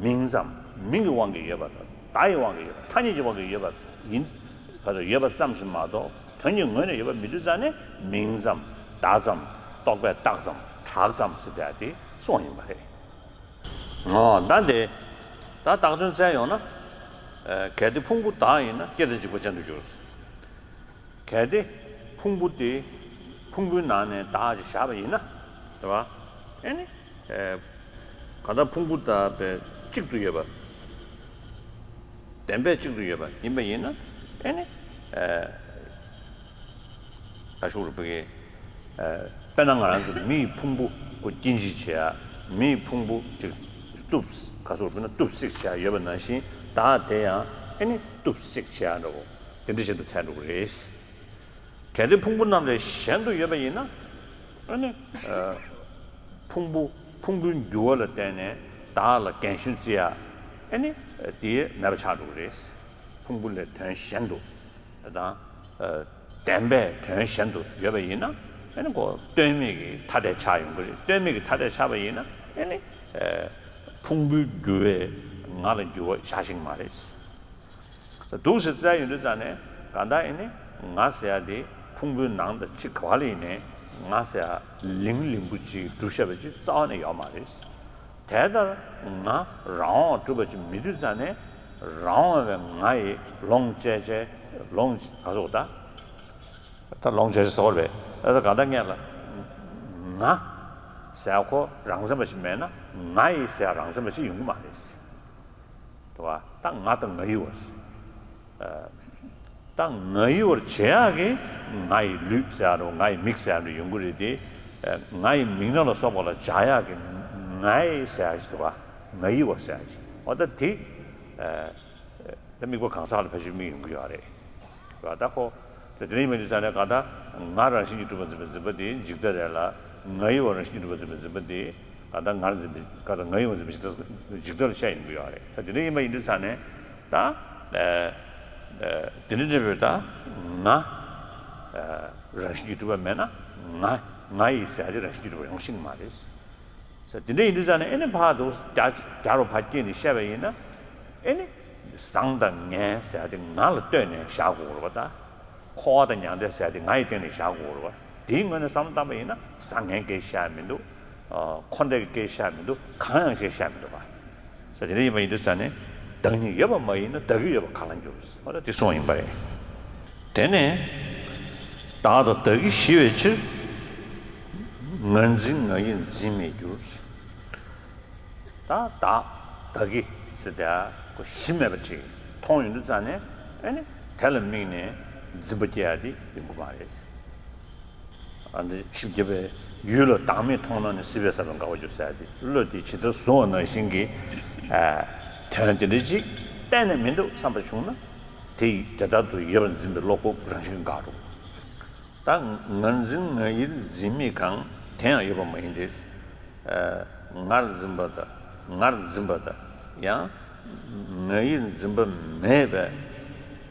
མིང་ཙམ། མིང་གི་དབང་གིས་ཡོད་པ་དང་བརྡ་ཡི་དབང་གིས་ཡོད་པ། ཐ་སྙད་ཀྱི་དབང་གིས་ཡོད་པ་ཡིན། ག་ཚོད་ཡོད་པ་ཙམ་ཞིག་མ་གཏོགས་དོན་གྱི་ངོས་ནས་ཡོད་པ་མི་འདུག་ཙང་ནས་མིང་ཙམ། བརྡ་ཙམ། རྟོག་པས་བཏགས་ཙམ། གྲགས་ཙམ་ཟེར་བསྡད་ཡ་དེ་གསུངས་པ་ཡིན་པ་རེད། འོ་ད་འདི། ད་བཏགས་དོན་བཙལ་ཡོང་ན། ཨ་གལ་ཏེ་ཕུང་པོ་བདག་ཡིན་ན་སྐྱེ་མཐའ་འཇིག་པ་ཅན་དུ་འགྱུར། གལ་ཏེ་ཕུང་པོ་དེ་ཕུང་པོའི་ནང་ནས་བདག་ཅེས་བཞག་པ་ཡིན་ན། རེད་བ། ཨེ་ནི། ཨ་གང་ལྟར་ཕུང་པོ་དག་པའི་གཅིག་ཏུ་ཡོད་པ། བདེན་པས་གཅིག་ཏུ་ཡོད་པ་ཡིན་པ་ཡིན་ན། ཨེ་ནི། ཨ་ད་ཤུགས་རུ་བུ་གའི། དཔེར་ན་ང་རང་ཚོ་མི་ཡི་ཕུང་པོ་ཁོ་སྐྱེ་འཇིག་བྱེད་ཡ། མི་ཡི་ཕུང་པོ་ཅིག་གཏུབ། ག་སོགས་དཔེར་ན་གཏུབ་བསྲེག་བྱེད་ཡ་ཡོད་པ་ནང་བཞིན་བདག་དེ་ཡང་ཨེ་ནི་གཏུབ་བསྲེག་བྱེད་ཡ་འདྲ་བོ་དེ་འདྲ་ཞིག་ཏུ་ཐལ་འགྲོ་གི་རེད། གལ་ཏེ་ཕུང་པོ་རྣམས་ལས་གཞན་དུ་ཡོད་པ་ཡིན་ན། ཨེ་ནི། ཕུང་པོ་ཕུང་པོའི་འགྱུར་བ་ལ་བརྟེན་ནས་བདག་ལ་རྒན་གཞོན་བརྩི་ཡ། ཨེ་ནི། དེ་མེད་པ་ཆགས་འགྲོ་གི་རེད། ཕུང་པོ་ལས་དོན་གཞན་དུ། དང་། བདེན་པས་དོན་གཞན་དུ་ཡོད་པ་ཡིན་ན། ཨེ་ནི་ཁོ་ལྟོས་མེད་ཀྱི་ཐ་དད་ཆགས་ཡོང་གི་རེད། ལྟོས་མེད་ཀྱི་ཐ་དད་ཆགས་པ་ཡིན་ན་ཨེ་ནི། ཕུང་པོའི་འགྱུར་བའི་ ང་ལ་འགྱུར་བ་ཆགས་ཤིང་མ་རེད། འདུག་ཟེར་བཙལ་ཡོང་དུས་ཙང་ནས་གང་ལྟར་ཨེ་ནི་ང་ཟེར་ཡ་དེ་ཕུང་པོའི་ནང་དང་གཅིག་ག་བ་ལ་ཡིན་ནའི་ང་ཟེར་ཡ་ལིང་ལིང་པོ་ཅིག་གྲུབ་བཞག་པ་ཅིག་རྩ་བ་ནས་ཡོད་མ་རེད། དེ་ལྟར་ང་རང་དབང་གྲུབ་པ་ཅིག་མེད་དུས་ཙང་ནས་རང་དབང་བའི་ང་ཡི་ལོངས་སྤྱད་བྱའི་ལོངས་ག་ཟེར་ད། ད་ལོངས་སྤྱད་བྱ་ཟེར་བ་རེད། ད་གང་ལྟར་ངས་ལ་ང་ཟེར་ཡ་ཁོ་རང་མཚན་པ་ཞིག་མེད་ན་ང་ཡི་ཟེར་ཡ་རང་མཚན་པ་ཞིག་ཡོང་གི་མ་རེད། དེ་བ་ད་ང་དང་ང་ཡི་བ་ཟེར། ད་ང་ཡི་བར་བྱེད་ཡག་གི་ང་ཡི་ལུས་ཟེར་ཡ་རོ་ང་ཡི་མིག་ཟེར་ཡ་རོ་ཡོང་གི་རེད་དེ། ང་ཡི་མིག་རྣ་ལ་སོགས་པ་ལ་བྱ་ཡག་གི་ང་ཡི་ཟེར་ཡ་ཞིག་འདུག་བ། ང་ཡི་བ་ཟེར་ཡ་ཞིག་འོ་ད་དེ། ད་དམིགས་པ་གང་ཟག་ལ་ཕལ་ཆེར་དམིགས་ཡོང་གི་ཡོད་རེད། ར་ད་ཁོ། ད་དེ་ནས་ཡིན་པ་འདི་ས་ནས་ག་ད་ང་རང་བཞིན་གྱིས་གྲུབ་པ་འཛིན་པའི་འཛིན་པ་དེ་འཇིག་ལྟ་རེད་ལ། ང་ཡི་བ་རང་བཞིན་གྱིས་གྲུབ་པ་འཛིན་པའི་འཛིན་པ་དེ་ག་ད་ང་འཛིན་པའི་ག་ད་ང་ཡི་བ་འཛིན་པའི་འཇིག་ལྟ་འཇིག་ལྟ་ལ་བཤད་ཡོང་གི་ཡོད་རེད། ད་དེ་འདྲ་ཡིན་པ་ཡིན་དུས་ས་ནས་ད། དེ་འདྲ་འདྲ་བོའི་ད་ང་རང་བཞིན་གྱིས་གྲུབ་པ་མེད་ན་ང་ང་ཡི་ཟེར་ཡ་དེ་རང་བཞིན་གྱིས་གྲུབ་པ་ཡོང་ཤེས་ཀྱི་མ་རེད། ཟེར་དེ་འདྲ་ཡིན་དུས་ཙང་ནས་ཨེ་ནི་ཕར་འདུག་རྒྱ་རྒྱ་རུ་ཕར་སྐྱེས་ནས་བཤད་པ་ཡིན་ན། ཨེ་ནི། བཟང་དང་ངན་ཟེར་ཡ་དེ་ང་ལ་ལྟོས་ནས་བཞག་དགོས་རེད་པ་ད། འཁོར་བ་དང་མྱང་འདས་ཟེར་ཡ་དེ་ང་ཡི་སྟེང་ནས་བཞག་དགོས་རེད་པ། དེའི་ངོས་ནས་བསམ་བློ་བཏང་པ་ཡིན་ན་བཟང་ངན་སྐད་བཤད་མི་འདུག་འཁོར་འདས་ཀྱི་སྐད་བཤད་མི་འདུག་གང་ཡང་སྐད་བཤད་མི་འདུག་པ། ཟེར་དེ་འདྲ་ཡིན་པ་ཡིན་དུས་ཙང་ནས་བདག་ཉིད་ཡོད་པ་མ་ཡིན་ན་བདག་གི་ཡོད་པ་ག་ལ་འགྱུར། འོ་ད་དེ་གསུངས་ཡིན་པ་རེད། དེ་ནས་བདག་དང་བདག་གིས་ཞི་བའི་ཕྱིར། ང་འཛིན་ང་ཡིར་འཛིན་མེད་འགྱུར། ད་བདག་བདག་གི་ཟེར་དེ་ཁོ་གཞི་མེད་པ་ཅིག་མཐོང་ཡོང་དུས་ཙང་ནས་ཨེ་ནི་དེ་ལ་དམིགས་ནས་འཛིན་པ་སྐྱེ་ཡ་དེ་ཡོང་གི་མ་རེད། ཨ་འདི་ཞིབ་རྒྱས་པའི་ཡུལ་ལ་བདག་མེད་མཐོང་ན་ནི་སྲིད་པའི་ས་བོན་འགག་པར་འགྱུར་ཟེར་ཡ་དེ་བློ་དེ་ཇི་ལྟར་བཟུང་བ་ནང་བཞིན་གྱི་དོན་དེ་འདྲ་ཅིག་གཏན་ནས་མི་འདུག་བསམ་པ་བྱུང་ན་དེ་དེ་ལྟར་དུ་ཡོད་པར་འཛིན་པའི་བློ་ཁོག་རང་བཞིན་འགག་འགྲོ། ད་ང་འཛིན་ང་ཡིར་འཛིན་མེད་གང་། དེ་ཡང་ཡོད་པ་མ་ཡིན་ཏེ། ངར་འཛིན་པ་དང་ངར་འཛིན་པ་དང་ཡང་ང་ཡིར་འཛིན་པ་མེད་པས་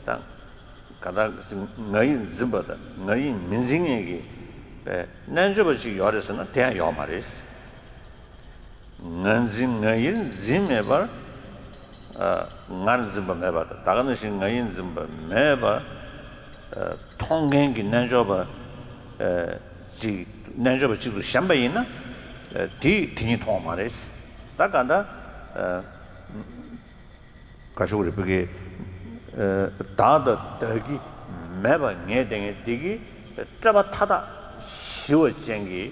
དང་། ག་ད་ང་ཡིར་འཛིན་པ་དང་ང་ཡིར་མི་འཛིན་མཁན་གྱི་རྣལ་འབྱོར་པ་ཅིག་ཡོད་རེད་ཟེར་ན་དེ་ཡང་ཡོད་མ་རེད། ང་འཛིན་ང་ཡིར་འཛིན་མེད་པར། ངར་འཛིན་པ་མེད་པ་དང་ད་ག་ནང་བཞིན་ང་ཡིར་འཛིན་པ་མེད་པར། མཐོང་མཁན་གྱི་རྣལ་འབྱོར་པ། ཅིག་རྣལ་འབྱོར་པ་གཅིག་ཏུ་ཞེན་པ་ཡིན་ན། དེས་དེ་ཉིད་མཐོང་བ་མ་རེད། ད་ག་ད། ག་ཤོག་རེ་བུ་གི། བདག་དང་བདག་གི་མེད་པ་ངེས་བསྟན་མཁན་དེ་གིས་སྤྲོས་པ་མཐའ་དག་ཞི་བ་ཅན་གྱི་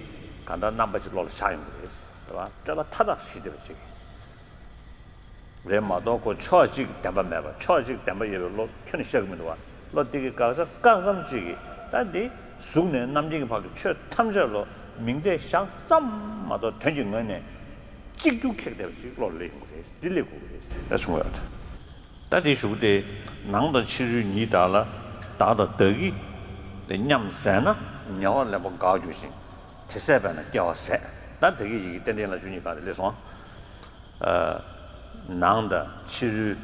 གང་ལྟར་རྣམ་པ་ཅིག་བློ་ལ་ཤར་ཡོང་གི་རེད། རེད་བ། སྤྲོས་པ་མཐའ་དག་ཞི་བསྡད་པ་ཅིག་རེད་མ་གཏོགས་ཁོ་ཕྱོགས་གཅིག་བདེན་པ་མེད་པ་ཕྱོགས་གཅིག་བདེན་པ་ཡོད་པའི་བློ་ཁྱོན་ནས་ཤར་གི་མི་འདུག་བ། བློ་དེ་གི་དགག་བྱ་བཀག་ཙམ་ཅིག་གིས་ད་འདི་གཟུགས་ནས་རྣམ་མཁྱེན་གྱི་བར་གྱི་ཆོས་ཐམས་ཅད་ལ་མིང་བརྡས་བཞག་ཙམ་མ་གཏོགས་དོན་གྱི་ངོས་ནས་གཅིག་གྱུར་ཁེགས་བསྡད་པ་ཅིག་བློ་ལ་སླེབས་ཡོང་གི་རེད། འདི་སླེབས་དགོས་ཀྱི་རེད་ཟེར་གསུངས་ཡོད། ད་དེའི་གཞུག་དེ་ནང་དང་ཕྱི་རོལ་ཉིད་དག་ལ་བདག་དང་བདག་གི་དེ་མཉམ་ཟད་ན་ཉེ་བར་ལེན་པ་འགག་འགྱུར་ཞིང་དེ་ཟད་པས་ན་སྐྱེ་བ་ཟད། ད་བདག་གི་ཡི་གེ་རྟེན་འབྲེལ་ལ་བཅུ་གཉིས་གང་རེད་སླེབས་སོང་། ནང་དང་ཕྱི་རོལ།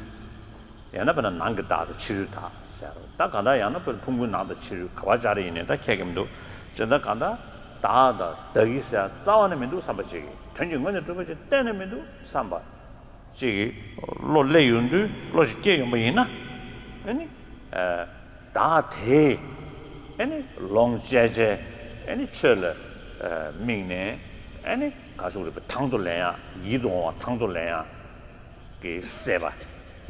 ཡང་ན་དཔེར་ན་ནང་གི་བདག་དང་ཕྱི་རོལ་བདག་ཟེར་རོ། ད་གང་ལྟར་ཡང་ན་དཔེར་ཕུང་པོའི་ནང་དང་ཕྱི་རོལ་ག་བ་ཅག་རེ་ཡིན་ནའི་ད་ཁྱད་ཀྱི་མི་འདུག་ཅེ་ད་གང་ལྟར་བདག་དང་བདག་གི་ཟེར་རྩ་བ་ནས་མི་འདུག་བསམ་པ་ཅིག་གིས་དོན་གྱི་ངོས་ནས་གྲུབ་པ་ཅིག་གཏན་ནས་མི་འདུག་བསམ་པ་ཅིག་གིས་བློ་སླེབས་ཡོང་དུས་བློ་ཞིག་སྐྱེས་ཡོང་པ་ཡིན་ན་ཨ་ནི། བདག་དེས་ཨ་ནི་ལོངས་སྤྱད་བྱའི་ཨ་ནི་ཆོས་ལ་དམིགས་ནས་ཨ་ནི་ག་ཟེར་རེད་པ། དང་དུ་ལེན་ཡག་ཡིད་དུ་འོང་བ་དང་དུ་ལེན་ཡག་གི་སྲེད་པ།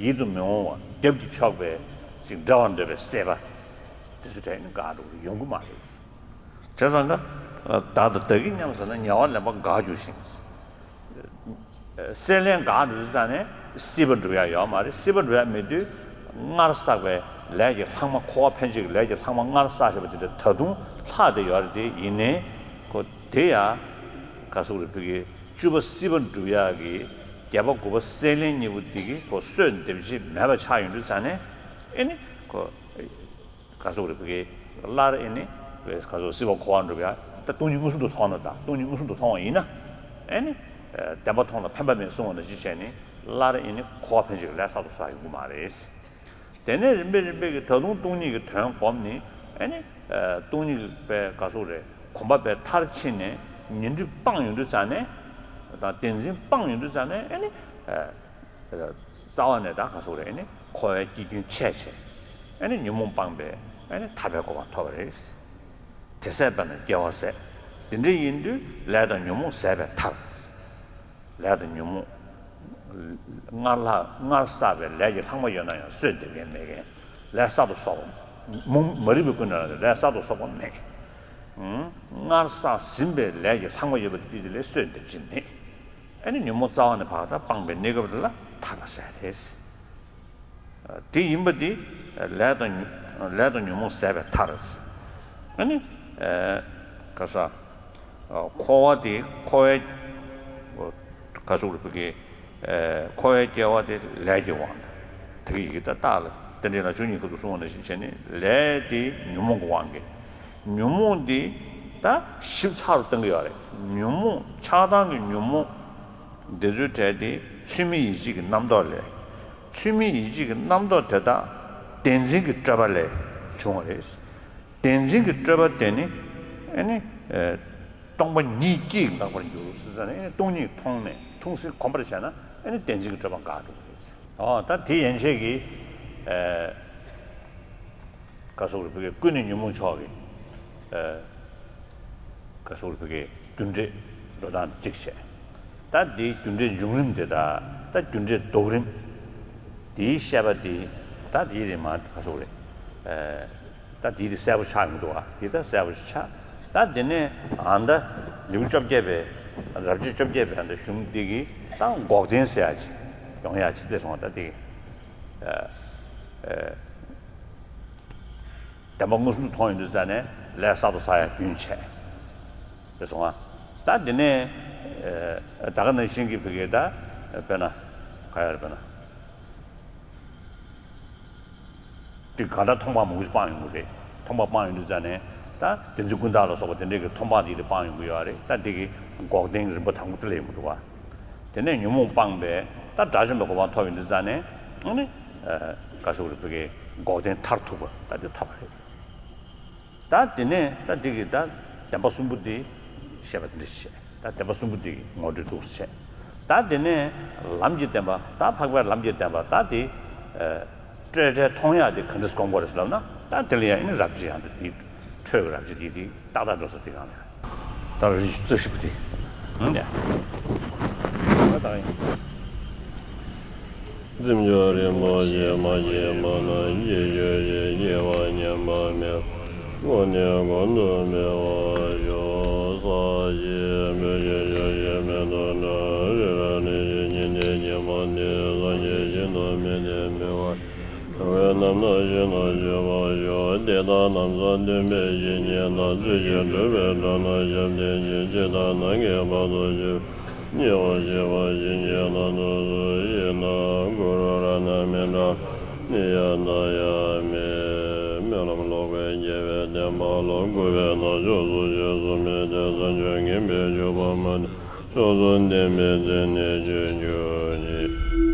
ཡིད་དུ་མི་འོང་བ་རྒྱབ་ཀྱིས་ཕྱོགས་པའི་ཅིག་འདྲ་བར་འདོད་པའི་སྲེད་པ་དེ་ཚོ་དྲན་ནས་དགག་འགྲོ་གི་ཡོང་གི་མ་རེད། བྱས་ཙང་ཀ་བདག་དང་བདག་གི་མཉམ་ཟད་ན་ཉེ་བར་ལེན་པ་འགག་འགྱུར་ཞིང་། སྲེད་ལེན་འགག་འགྲོ་དུས་ཙང་ནས་སྲིད་པ་འགྲུབ་ཡ་ཡོད་མ་རེད། སྲིད་པ་འགྲུབ་ཡ་མེད་དུས་སྔར་བསགས་པའི་ལས་ཀྱི་ལྷག་མ་འཁོར་བ་འཕེན་བྱེད་ཀྱི་ལས་ཀྱི་ལྷག་མ་སྔར་བསགས་བཞག་པ་དེ་འདྲ་ད་དུང་ལྷག་བསྡད་ཡོད་རེད་དེ། ཡིན་ནའི་ཁོ་དེ་ཡ་ག་ཟེར་རེད་བོད་ཀྱི་བཅུ་པ་སྲིད་པ་འགྲུབ་ཡ་གི་བརྒྱད་པ་དགུ་པ་སྲེད་ལེན་གཉིས་པོ་དེ་གི་ཁོ་གསོས་འདེབས་བྱེད་མེད་པ་ཆགས་ཡོང་དུས་ཙང་ནས་ཨེ་ནི་ཁོ། ག་ཟེར་རེད་བོད་ཀྱི་སླར་ཨེ་ནི་ག་ཟེར་སྲིད་པ་འཁོར་བ་འགྲུབ་ཡ་ད་སྟོང་ཉིད་མངོན་སུམ་དུ་མཐོང་ན་ད་སྟོང་ཉིད་མངོན་སུམ་དུ་མཐོང་བ་ཡིན་ན་ཨེ་ནི། བདེན་པ་མཐོང་ལ་ཕན་པ་མེད་གསུངས་པ་ནང་བཞིན་བྱས་ནས་སླར་ཨེ་ནི་འཁོར་བ་འཕེན་བྱེད་ཀྱི་ལས་གསར་དུ་བསགས་ཡོང་གི་མ་རེད། དེ་ནས་རིམ་པས་རིམ་པས་ཀྱིས་ད་དུང་སྟོང་ཉིད་ཀྱི་དོན་བསྒོམས་ནས་ཨེ་ནི། སྟོང་ཉིད་ཀྱི་པའི་ག་ཟེར་རེད་གོམས་པ་པའི་མཐར་ཕྱིན་ནས་ཉོན་སྒྲིབ་སྤངས་ཡོང་དུས་ཙང་ནས་དང་བདེན་འཛིན་སྤངས་ཡོང་དུས་ཙང་ནས་ཨེ་ནི། རྩ་བ་ནས་ད་ག་སོགས་རེད། ཨ་ནི་འཁོར་བའི་སྐྱེ་རྒྱུན་ཆད་བྱས། ཨ་ནི་ཉོན་མོངས་སྤངས་པས་ཨ་ནི་ཐར་པའི་གོ་འཕང་ཐོབ་པ་རེད། དེ་ཟད་པས་ན་སྐྱེ་བ་ཟད། དེ་འདྲ་ཡིན་དུས་ལས་དང་ཉོན་མོངས་ཟད་པས་ཐར། ལས་དང་ཉོན་མོངས། སྔར་ལྷག་སྔར་བསགས་པའི་ལས་ཀྱི་ལྷག་མ་ཡོད་ན་ཡང་གསོས་འདེབས་མཁན་མེད་མཁན། ལས་གསར་དུ་བསགས་པ། མུ་མ་རིག་པའི་ཀུན་ནས་ལས་གསར་དུ་བསགས་པ་མེད། སྔར་བསགས་ཟིན་པའི་ལས་ཀྱི་ལྷག་མ་ཡོད་པ་དེ་དེ་ལས་གསོས་འདེབས་ཀྱི་མེད། ཨ་ནི་ཉོན་མོངས་རྩ་བ་ནས་ཕར་ད་སྤངས་པའི་གནས་སྐབས་དེ་ལ་ཐར་པ་ཟེར་རེད། དེ་ཡིན་པ་དེ་ལས་དང་ཉོ་ལས་དང་ཉོན་མོངས་ཟད་པའི་མཐར། ཨ་ནི་ག་ས་འཁོར་བ་དེ་འཁོར་བའི་ག་སོགས་རེད་བུ་གི་འཁོར་བའི་སྐྱེ་བ་དེ་ལས་ཀྱི་དབང་དང་། དེ་གི་ཡི་གེ་ད་རྟགས་ལ་རྟེན་འབྲེལ་ལ་བཅུ་གཉིས་ཁུ་ཏུ་གསུངས་པ་ནང་བཞིན་བྱས་ནས་ལས་དེ་ཉོན་མོངས་ཀྱི་དབང་གིས། ཉོན་མོངས་འདི་ད་ཞིབ་ཚགས་རུ་བཏང་གི་ཡོད་རེད། ཉོན་མོངས་ཆགས་སྡང་གི་ཉོན་མོངས་འདི་ཚོའི་གྲས་དེ་ཚུལ་མིན་ཡིད་བྱེད་ཀྱི་རྣམ་རྟོག་ལས། ཚུལ་མིན་ཡིད་བྱེད་ཀྱི་རྣམ་རྟོག་དེ་དག་བདེན་འཛིན་གྱི་སྤྲོས་པ་ལས་བྱུང་བ་རེད། བདེན་འཛིན་གྱི་སྤྲོས་པ་དེ་ནི་ཨ་ནི་སྟོང་པ་ཉིད་ཀྱིས་འགག་པར་འགྱུར་ཟེར་ནས་ཨ་ནི་སྟོང་ཉིད་མཐོང་ནས་མཐོང་ཚུལ་གོམས་པར་བྱས་ན་ཨ་ནི་བདེན་འཛིན་གྱི་སྤྲོས་པ་འགག་འགྲོ་གི་རེད། ཨོ་ད་དེ་ཡན་ཆད་ཀྱི་ག་སོགས་རེད་བུ་གའི་ཀུན་ནས་ཉོན་མོངས་ཕྱོགས་ཀྱི་ག་སོགས་རེད་བུ་གའི་རྒྱུ་འབྲས་འགྲོ་སྟངས་གཅིག་བྱས། ད་འདིའི་རྒྱུ་འབྲས་འབྱུང་རིམ་དེ་དག་ད་རྒྱུ་འབྲས་ལྡོག་རིམ་འདིའི་བཤད་པ་འདི་ད་འདིའི་རེད་མ་ག་སོགས་རེད། ད་འདིའི་དེ་གསལ་པོ་ཆགས་ཡོང་འདུག་བ། འདི་ད་གསལ་པོ་ཆགས། ད་འདི་ནས་ཨ་ད་ལེའུ་བཅོ་བརྒྱད་པའི་རབ་བྱེད་བཅོ་བརྒྱད་པའི་ཨ་ད་གཞུང་འདི་གི་ད་འགོག་བདེན་ཟེར་ཡ་ཅིག་ཡོང་ཡ་ཅིག་སླེབས་སོང་བ། ད་འདི་གི་བདེན་པ་མངོན་སུམ་དུ་མཐོང་ཡོང་དུས་ཙ་ནས་ལས་གསར་དུ་བསགས་ཡ་རྒྱུན་ཆད་རེད་སོང་ང་། ད་འདི་ནས་ད་ག་ནང་བཞིན་གྱི་བུ་གའི་ད་དཔེར་ན་ག་ཡ་རེད། དཔེར་ན་འདི་ག་འདྲ་མཐོང་སྤང་མང་པོ་ཞིག་སྤངས་ཡོང་གི་རེད། མཐོང་སྤང་སྤངས་ཡོང་དུས་ཙ་ནས་ད་བདེན་འཛིན་ཀུན་བརྟགས་ལ་སོགས་པ་དེ་འདྲའི་གི་མཐོང་སྤང་དེ་དེ་སྤངས་ཡོང་གི་ཡོད་རེད། ད་འདི་གི་འགོག་བདེན་རིམ་པ་དང་པོ་དེ་ལ་ཡོང་གི་འདུག་བ། དེ་ནས་ཉོན་མོངས་སྤངས་པས་ད་དགྲ་བཅོམ་པའི་གོ་འཕང་ཐོབ་ཡོང་དུས་ཙ་ནས་ཨ་ནི་ག་ཟེར་དགོས་རེད། བུ་གའི་འགོག་བདེན་མཐར་ཐུག་པ་ད་འདི་ཐོབ་པ་རེད། ད་དེ་ནས་ད་འདི་གི་ད་བདེན་པ་གསུམ་པོ་འདི་བཤད་པ་དེ་འདྲ་ཞིག་བྱས། ད་བདེན་པ་གསུམ་པོ་འདི་ངོ་སྤྲོད་འདུག་སེ་བྱས། ད་དེ་ནས་ལམ་གྱི་བདེན་པ་ད་འཕགས་པའི་ལམ་གྱི་བདེན་པ་ད་དེ་སྤྲོས་བྲལ་མཐོང་ཡག་དེ་ག་འདྲས་སྒོམ་དགོས་རེད་ཟེར་ལབ་ན། ད་དེ་ལ་ཡང་ཨ་ནི་རབ་བྱེད་ཡང་དུ་དེའི་འཕྲོས་ཀྱི་རབ་བྱེད་དེ་དེ་ཏག་ཏག་འགྲོ་ས་དེ་གང་ལ་ཡང་ད་རབ་བྱེད་རྩོད་ཞིབ་པོ་དེ་ཨང་ཡ། ད་ད་ཡིན། འཛིན་སྐྱོང་རིན་པོ་ཆེ་མ་སྐྱེས་པ་ན་སྐྱེ་ཤོས་ཤིག་སྐྱེ་བ་ཉམས་པ་མེད་པ་སྔོན་ནས་གོང་དུ་འཕེལ་བར་ཤོག །ས་གཞི་སྤོས་ཀྱི་ཞབས་ཀྱི་མེ་ཏོག་འདྲ། རི་རབ་གནས་ཀྱི་སྙིང་ཐིག་ཉི་མ་ནི། སངས་རྒྱས་ཞིང་དུ་མི་ལྡན་མི་འོང་། འགྲོ་བའི་ནམ་མཁའ་ཞིང་དུ་སྤྱོད་པར་ཤོག །དེ་ལྟར་ལམ་བཟང་སྟོན་པའི་བཤེས་གཉེན་དང་། རྩེ་ཞིང་བགྲོད་པའི་སྒྲ་སྙན་ཞབས་བརྟན་ཅིང་། ཇི་ལྟར་ནམ་མཁའི་བར་དུ་གཅིག་ཉེ་བར་གཅིག་པ་བྱིན་གྱིས་བརླབ་ཏུ་གསོལ། ཡི་དམ་གུ་རུ་རཏྣ་མི་འདྲ་ནི་ཡ་ད་ཡ་མེ། སྨོན་ལམ་ལོག་པའི་དགེ་བའི་བསྟན་པ་ལ། འགོ་བའི་ནག་ཕྱོགས་སུ་ཞེས་སུ་མི་སྟེར། བྱང་ཆུབ་ངེས་པའི་སྤྱོད་པ་མ་ནི། ཕྱོགས་སུ་འདི་མི་འཛིན་ནས་ཅི་འགྱུར་ཞེས།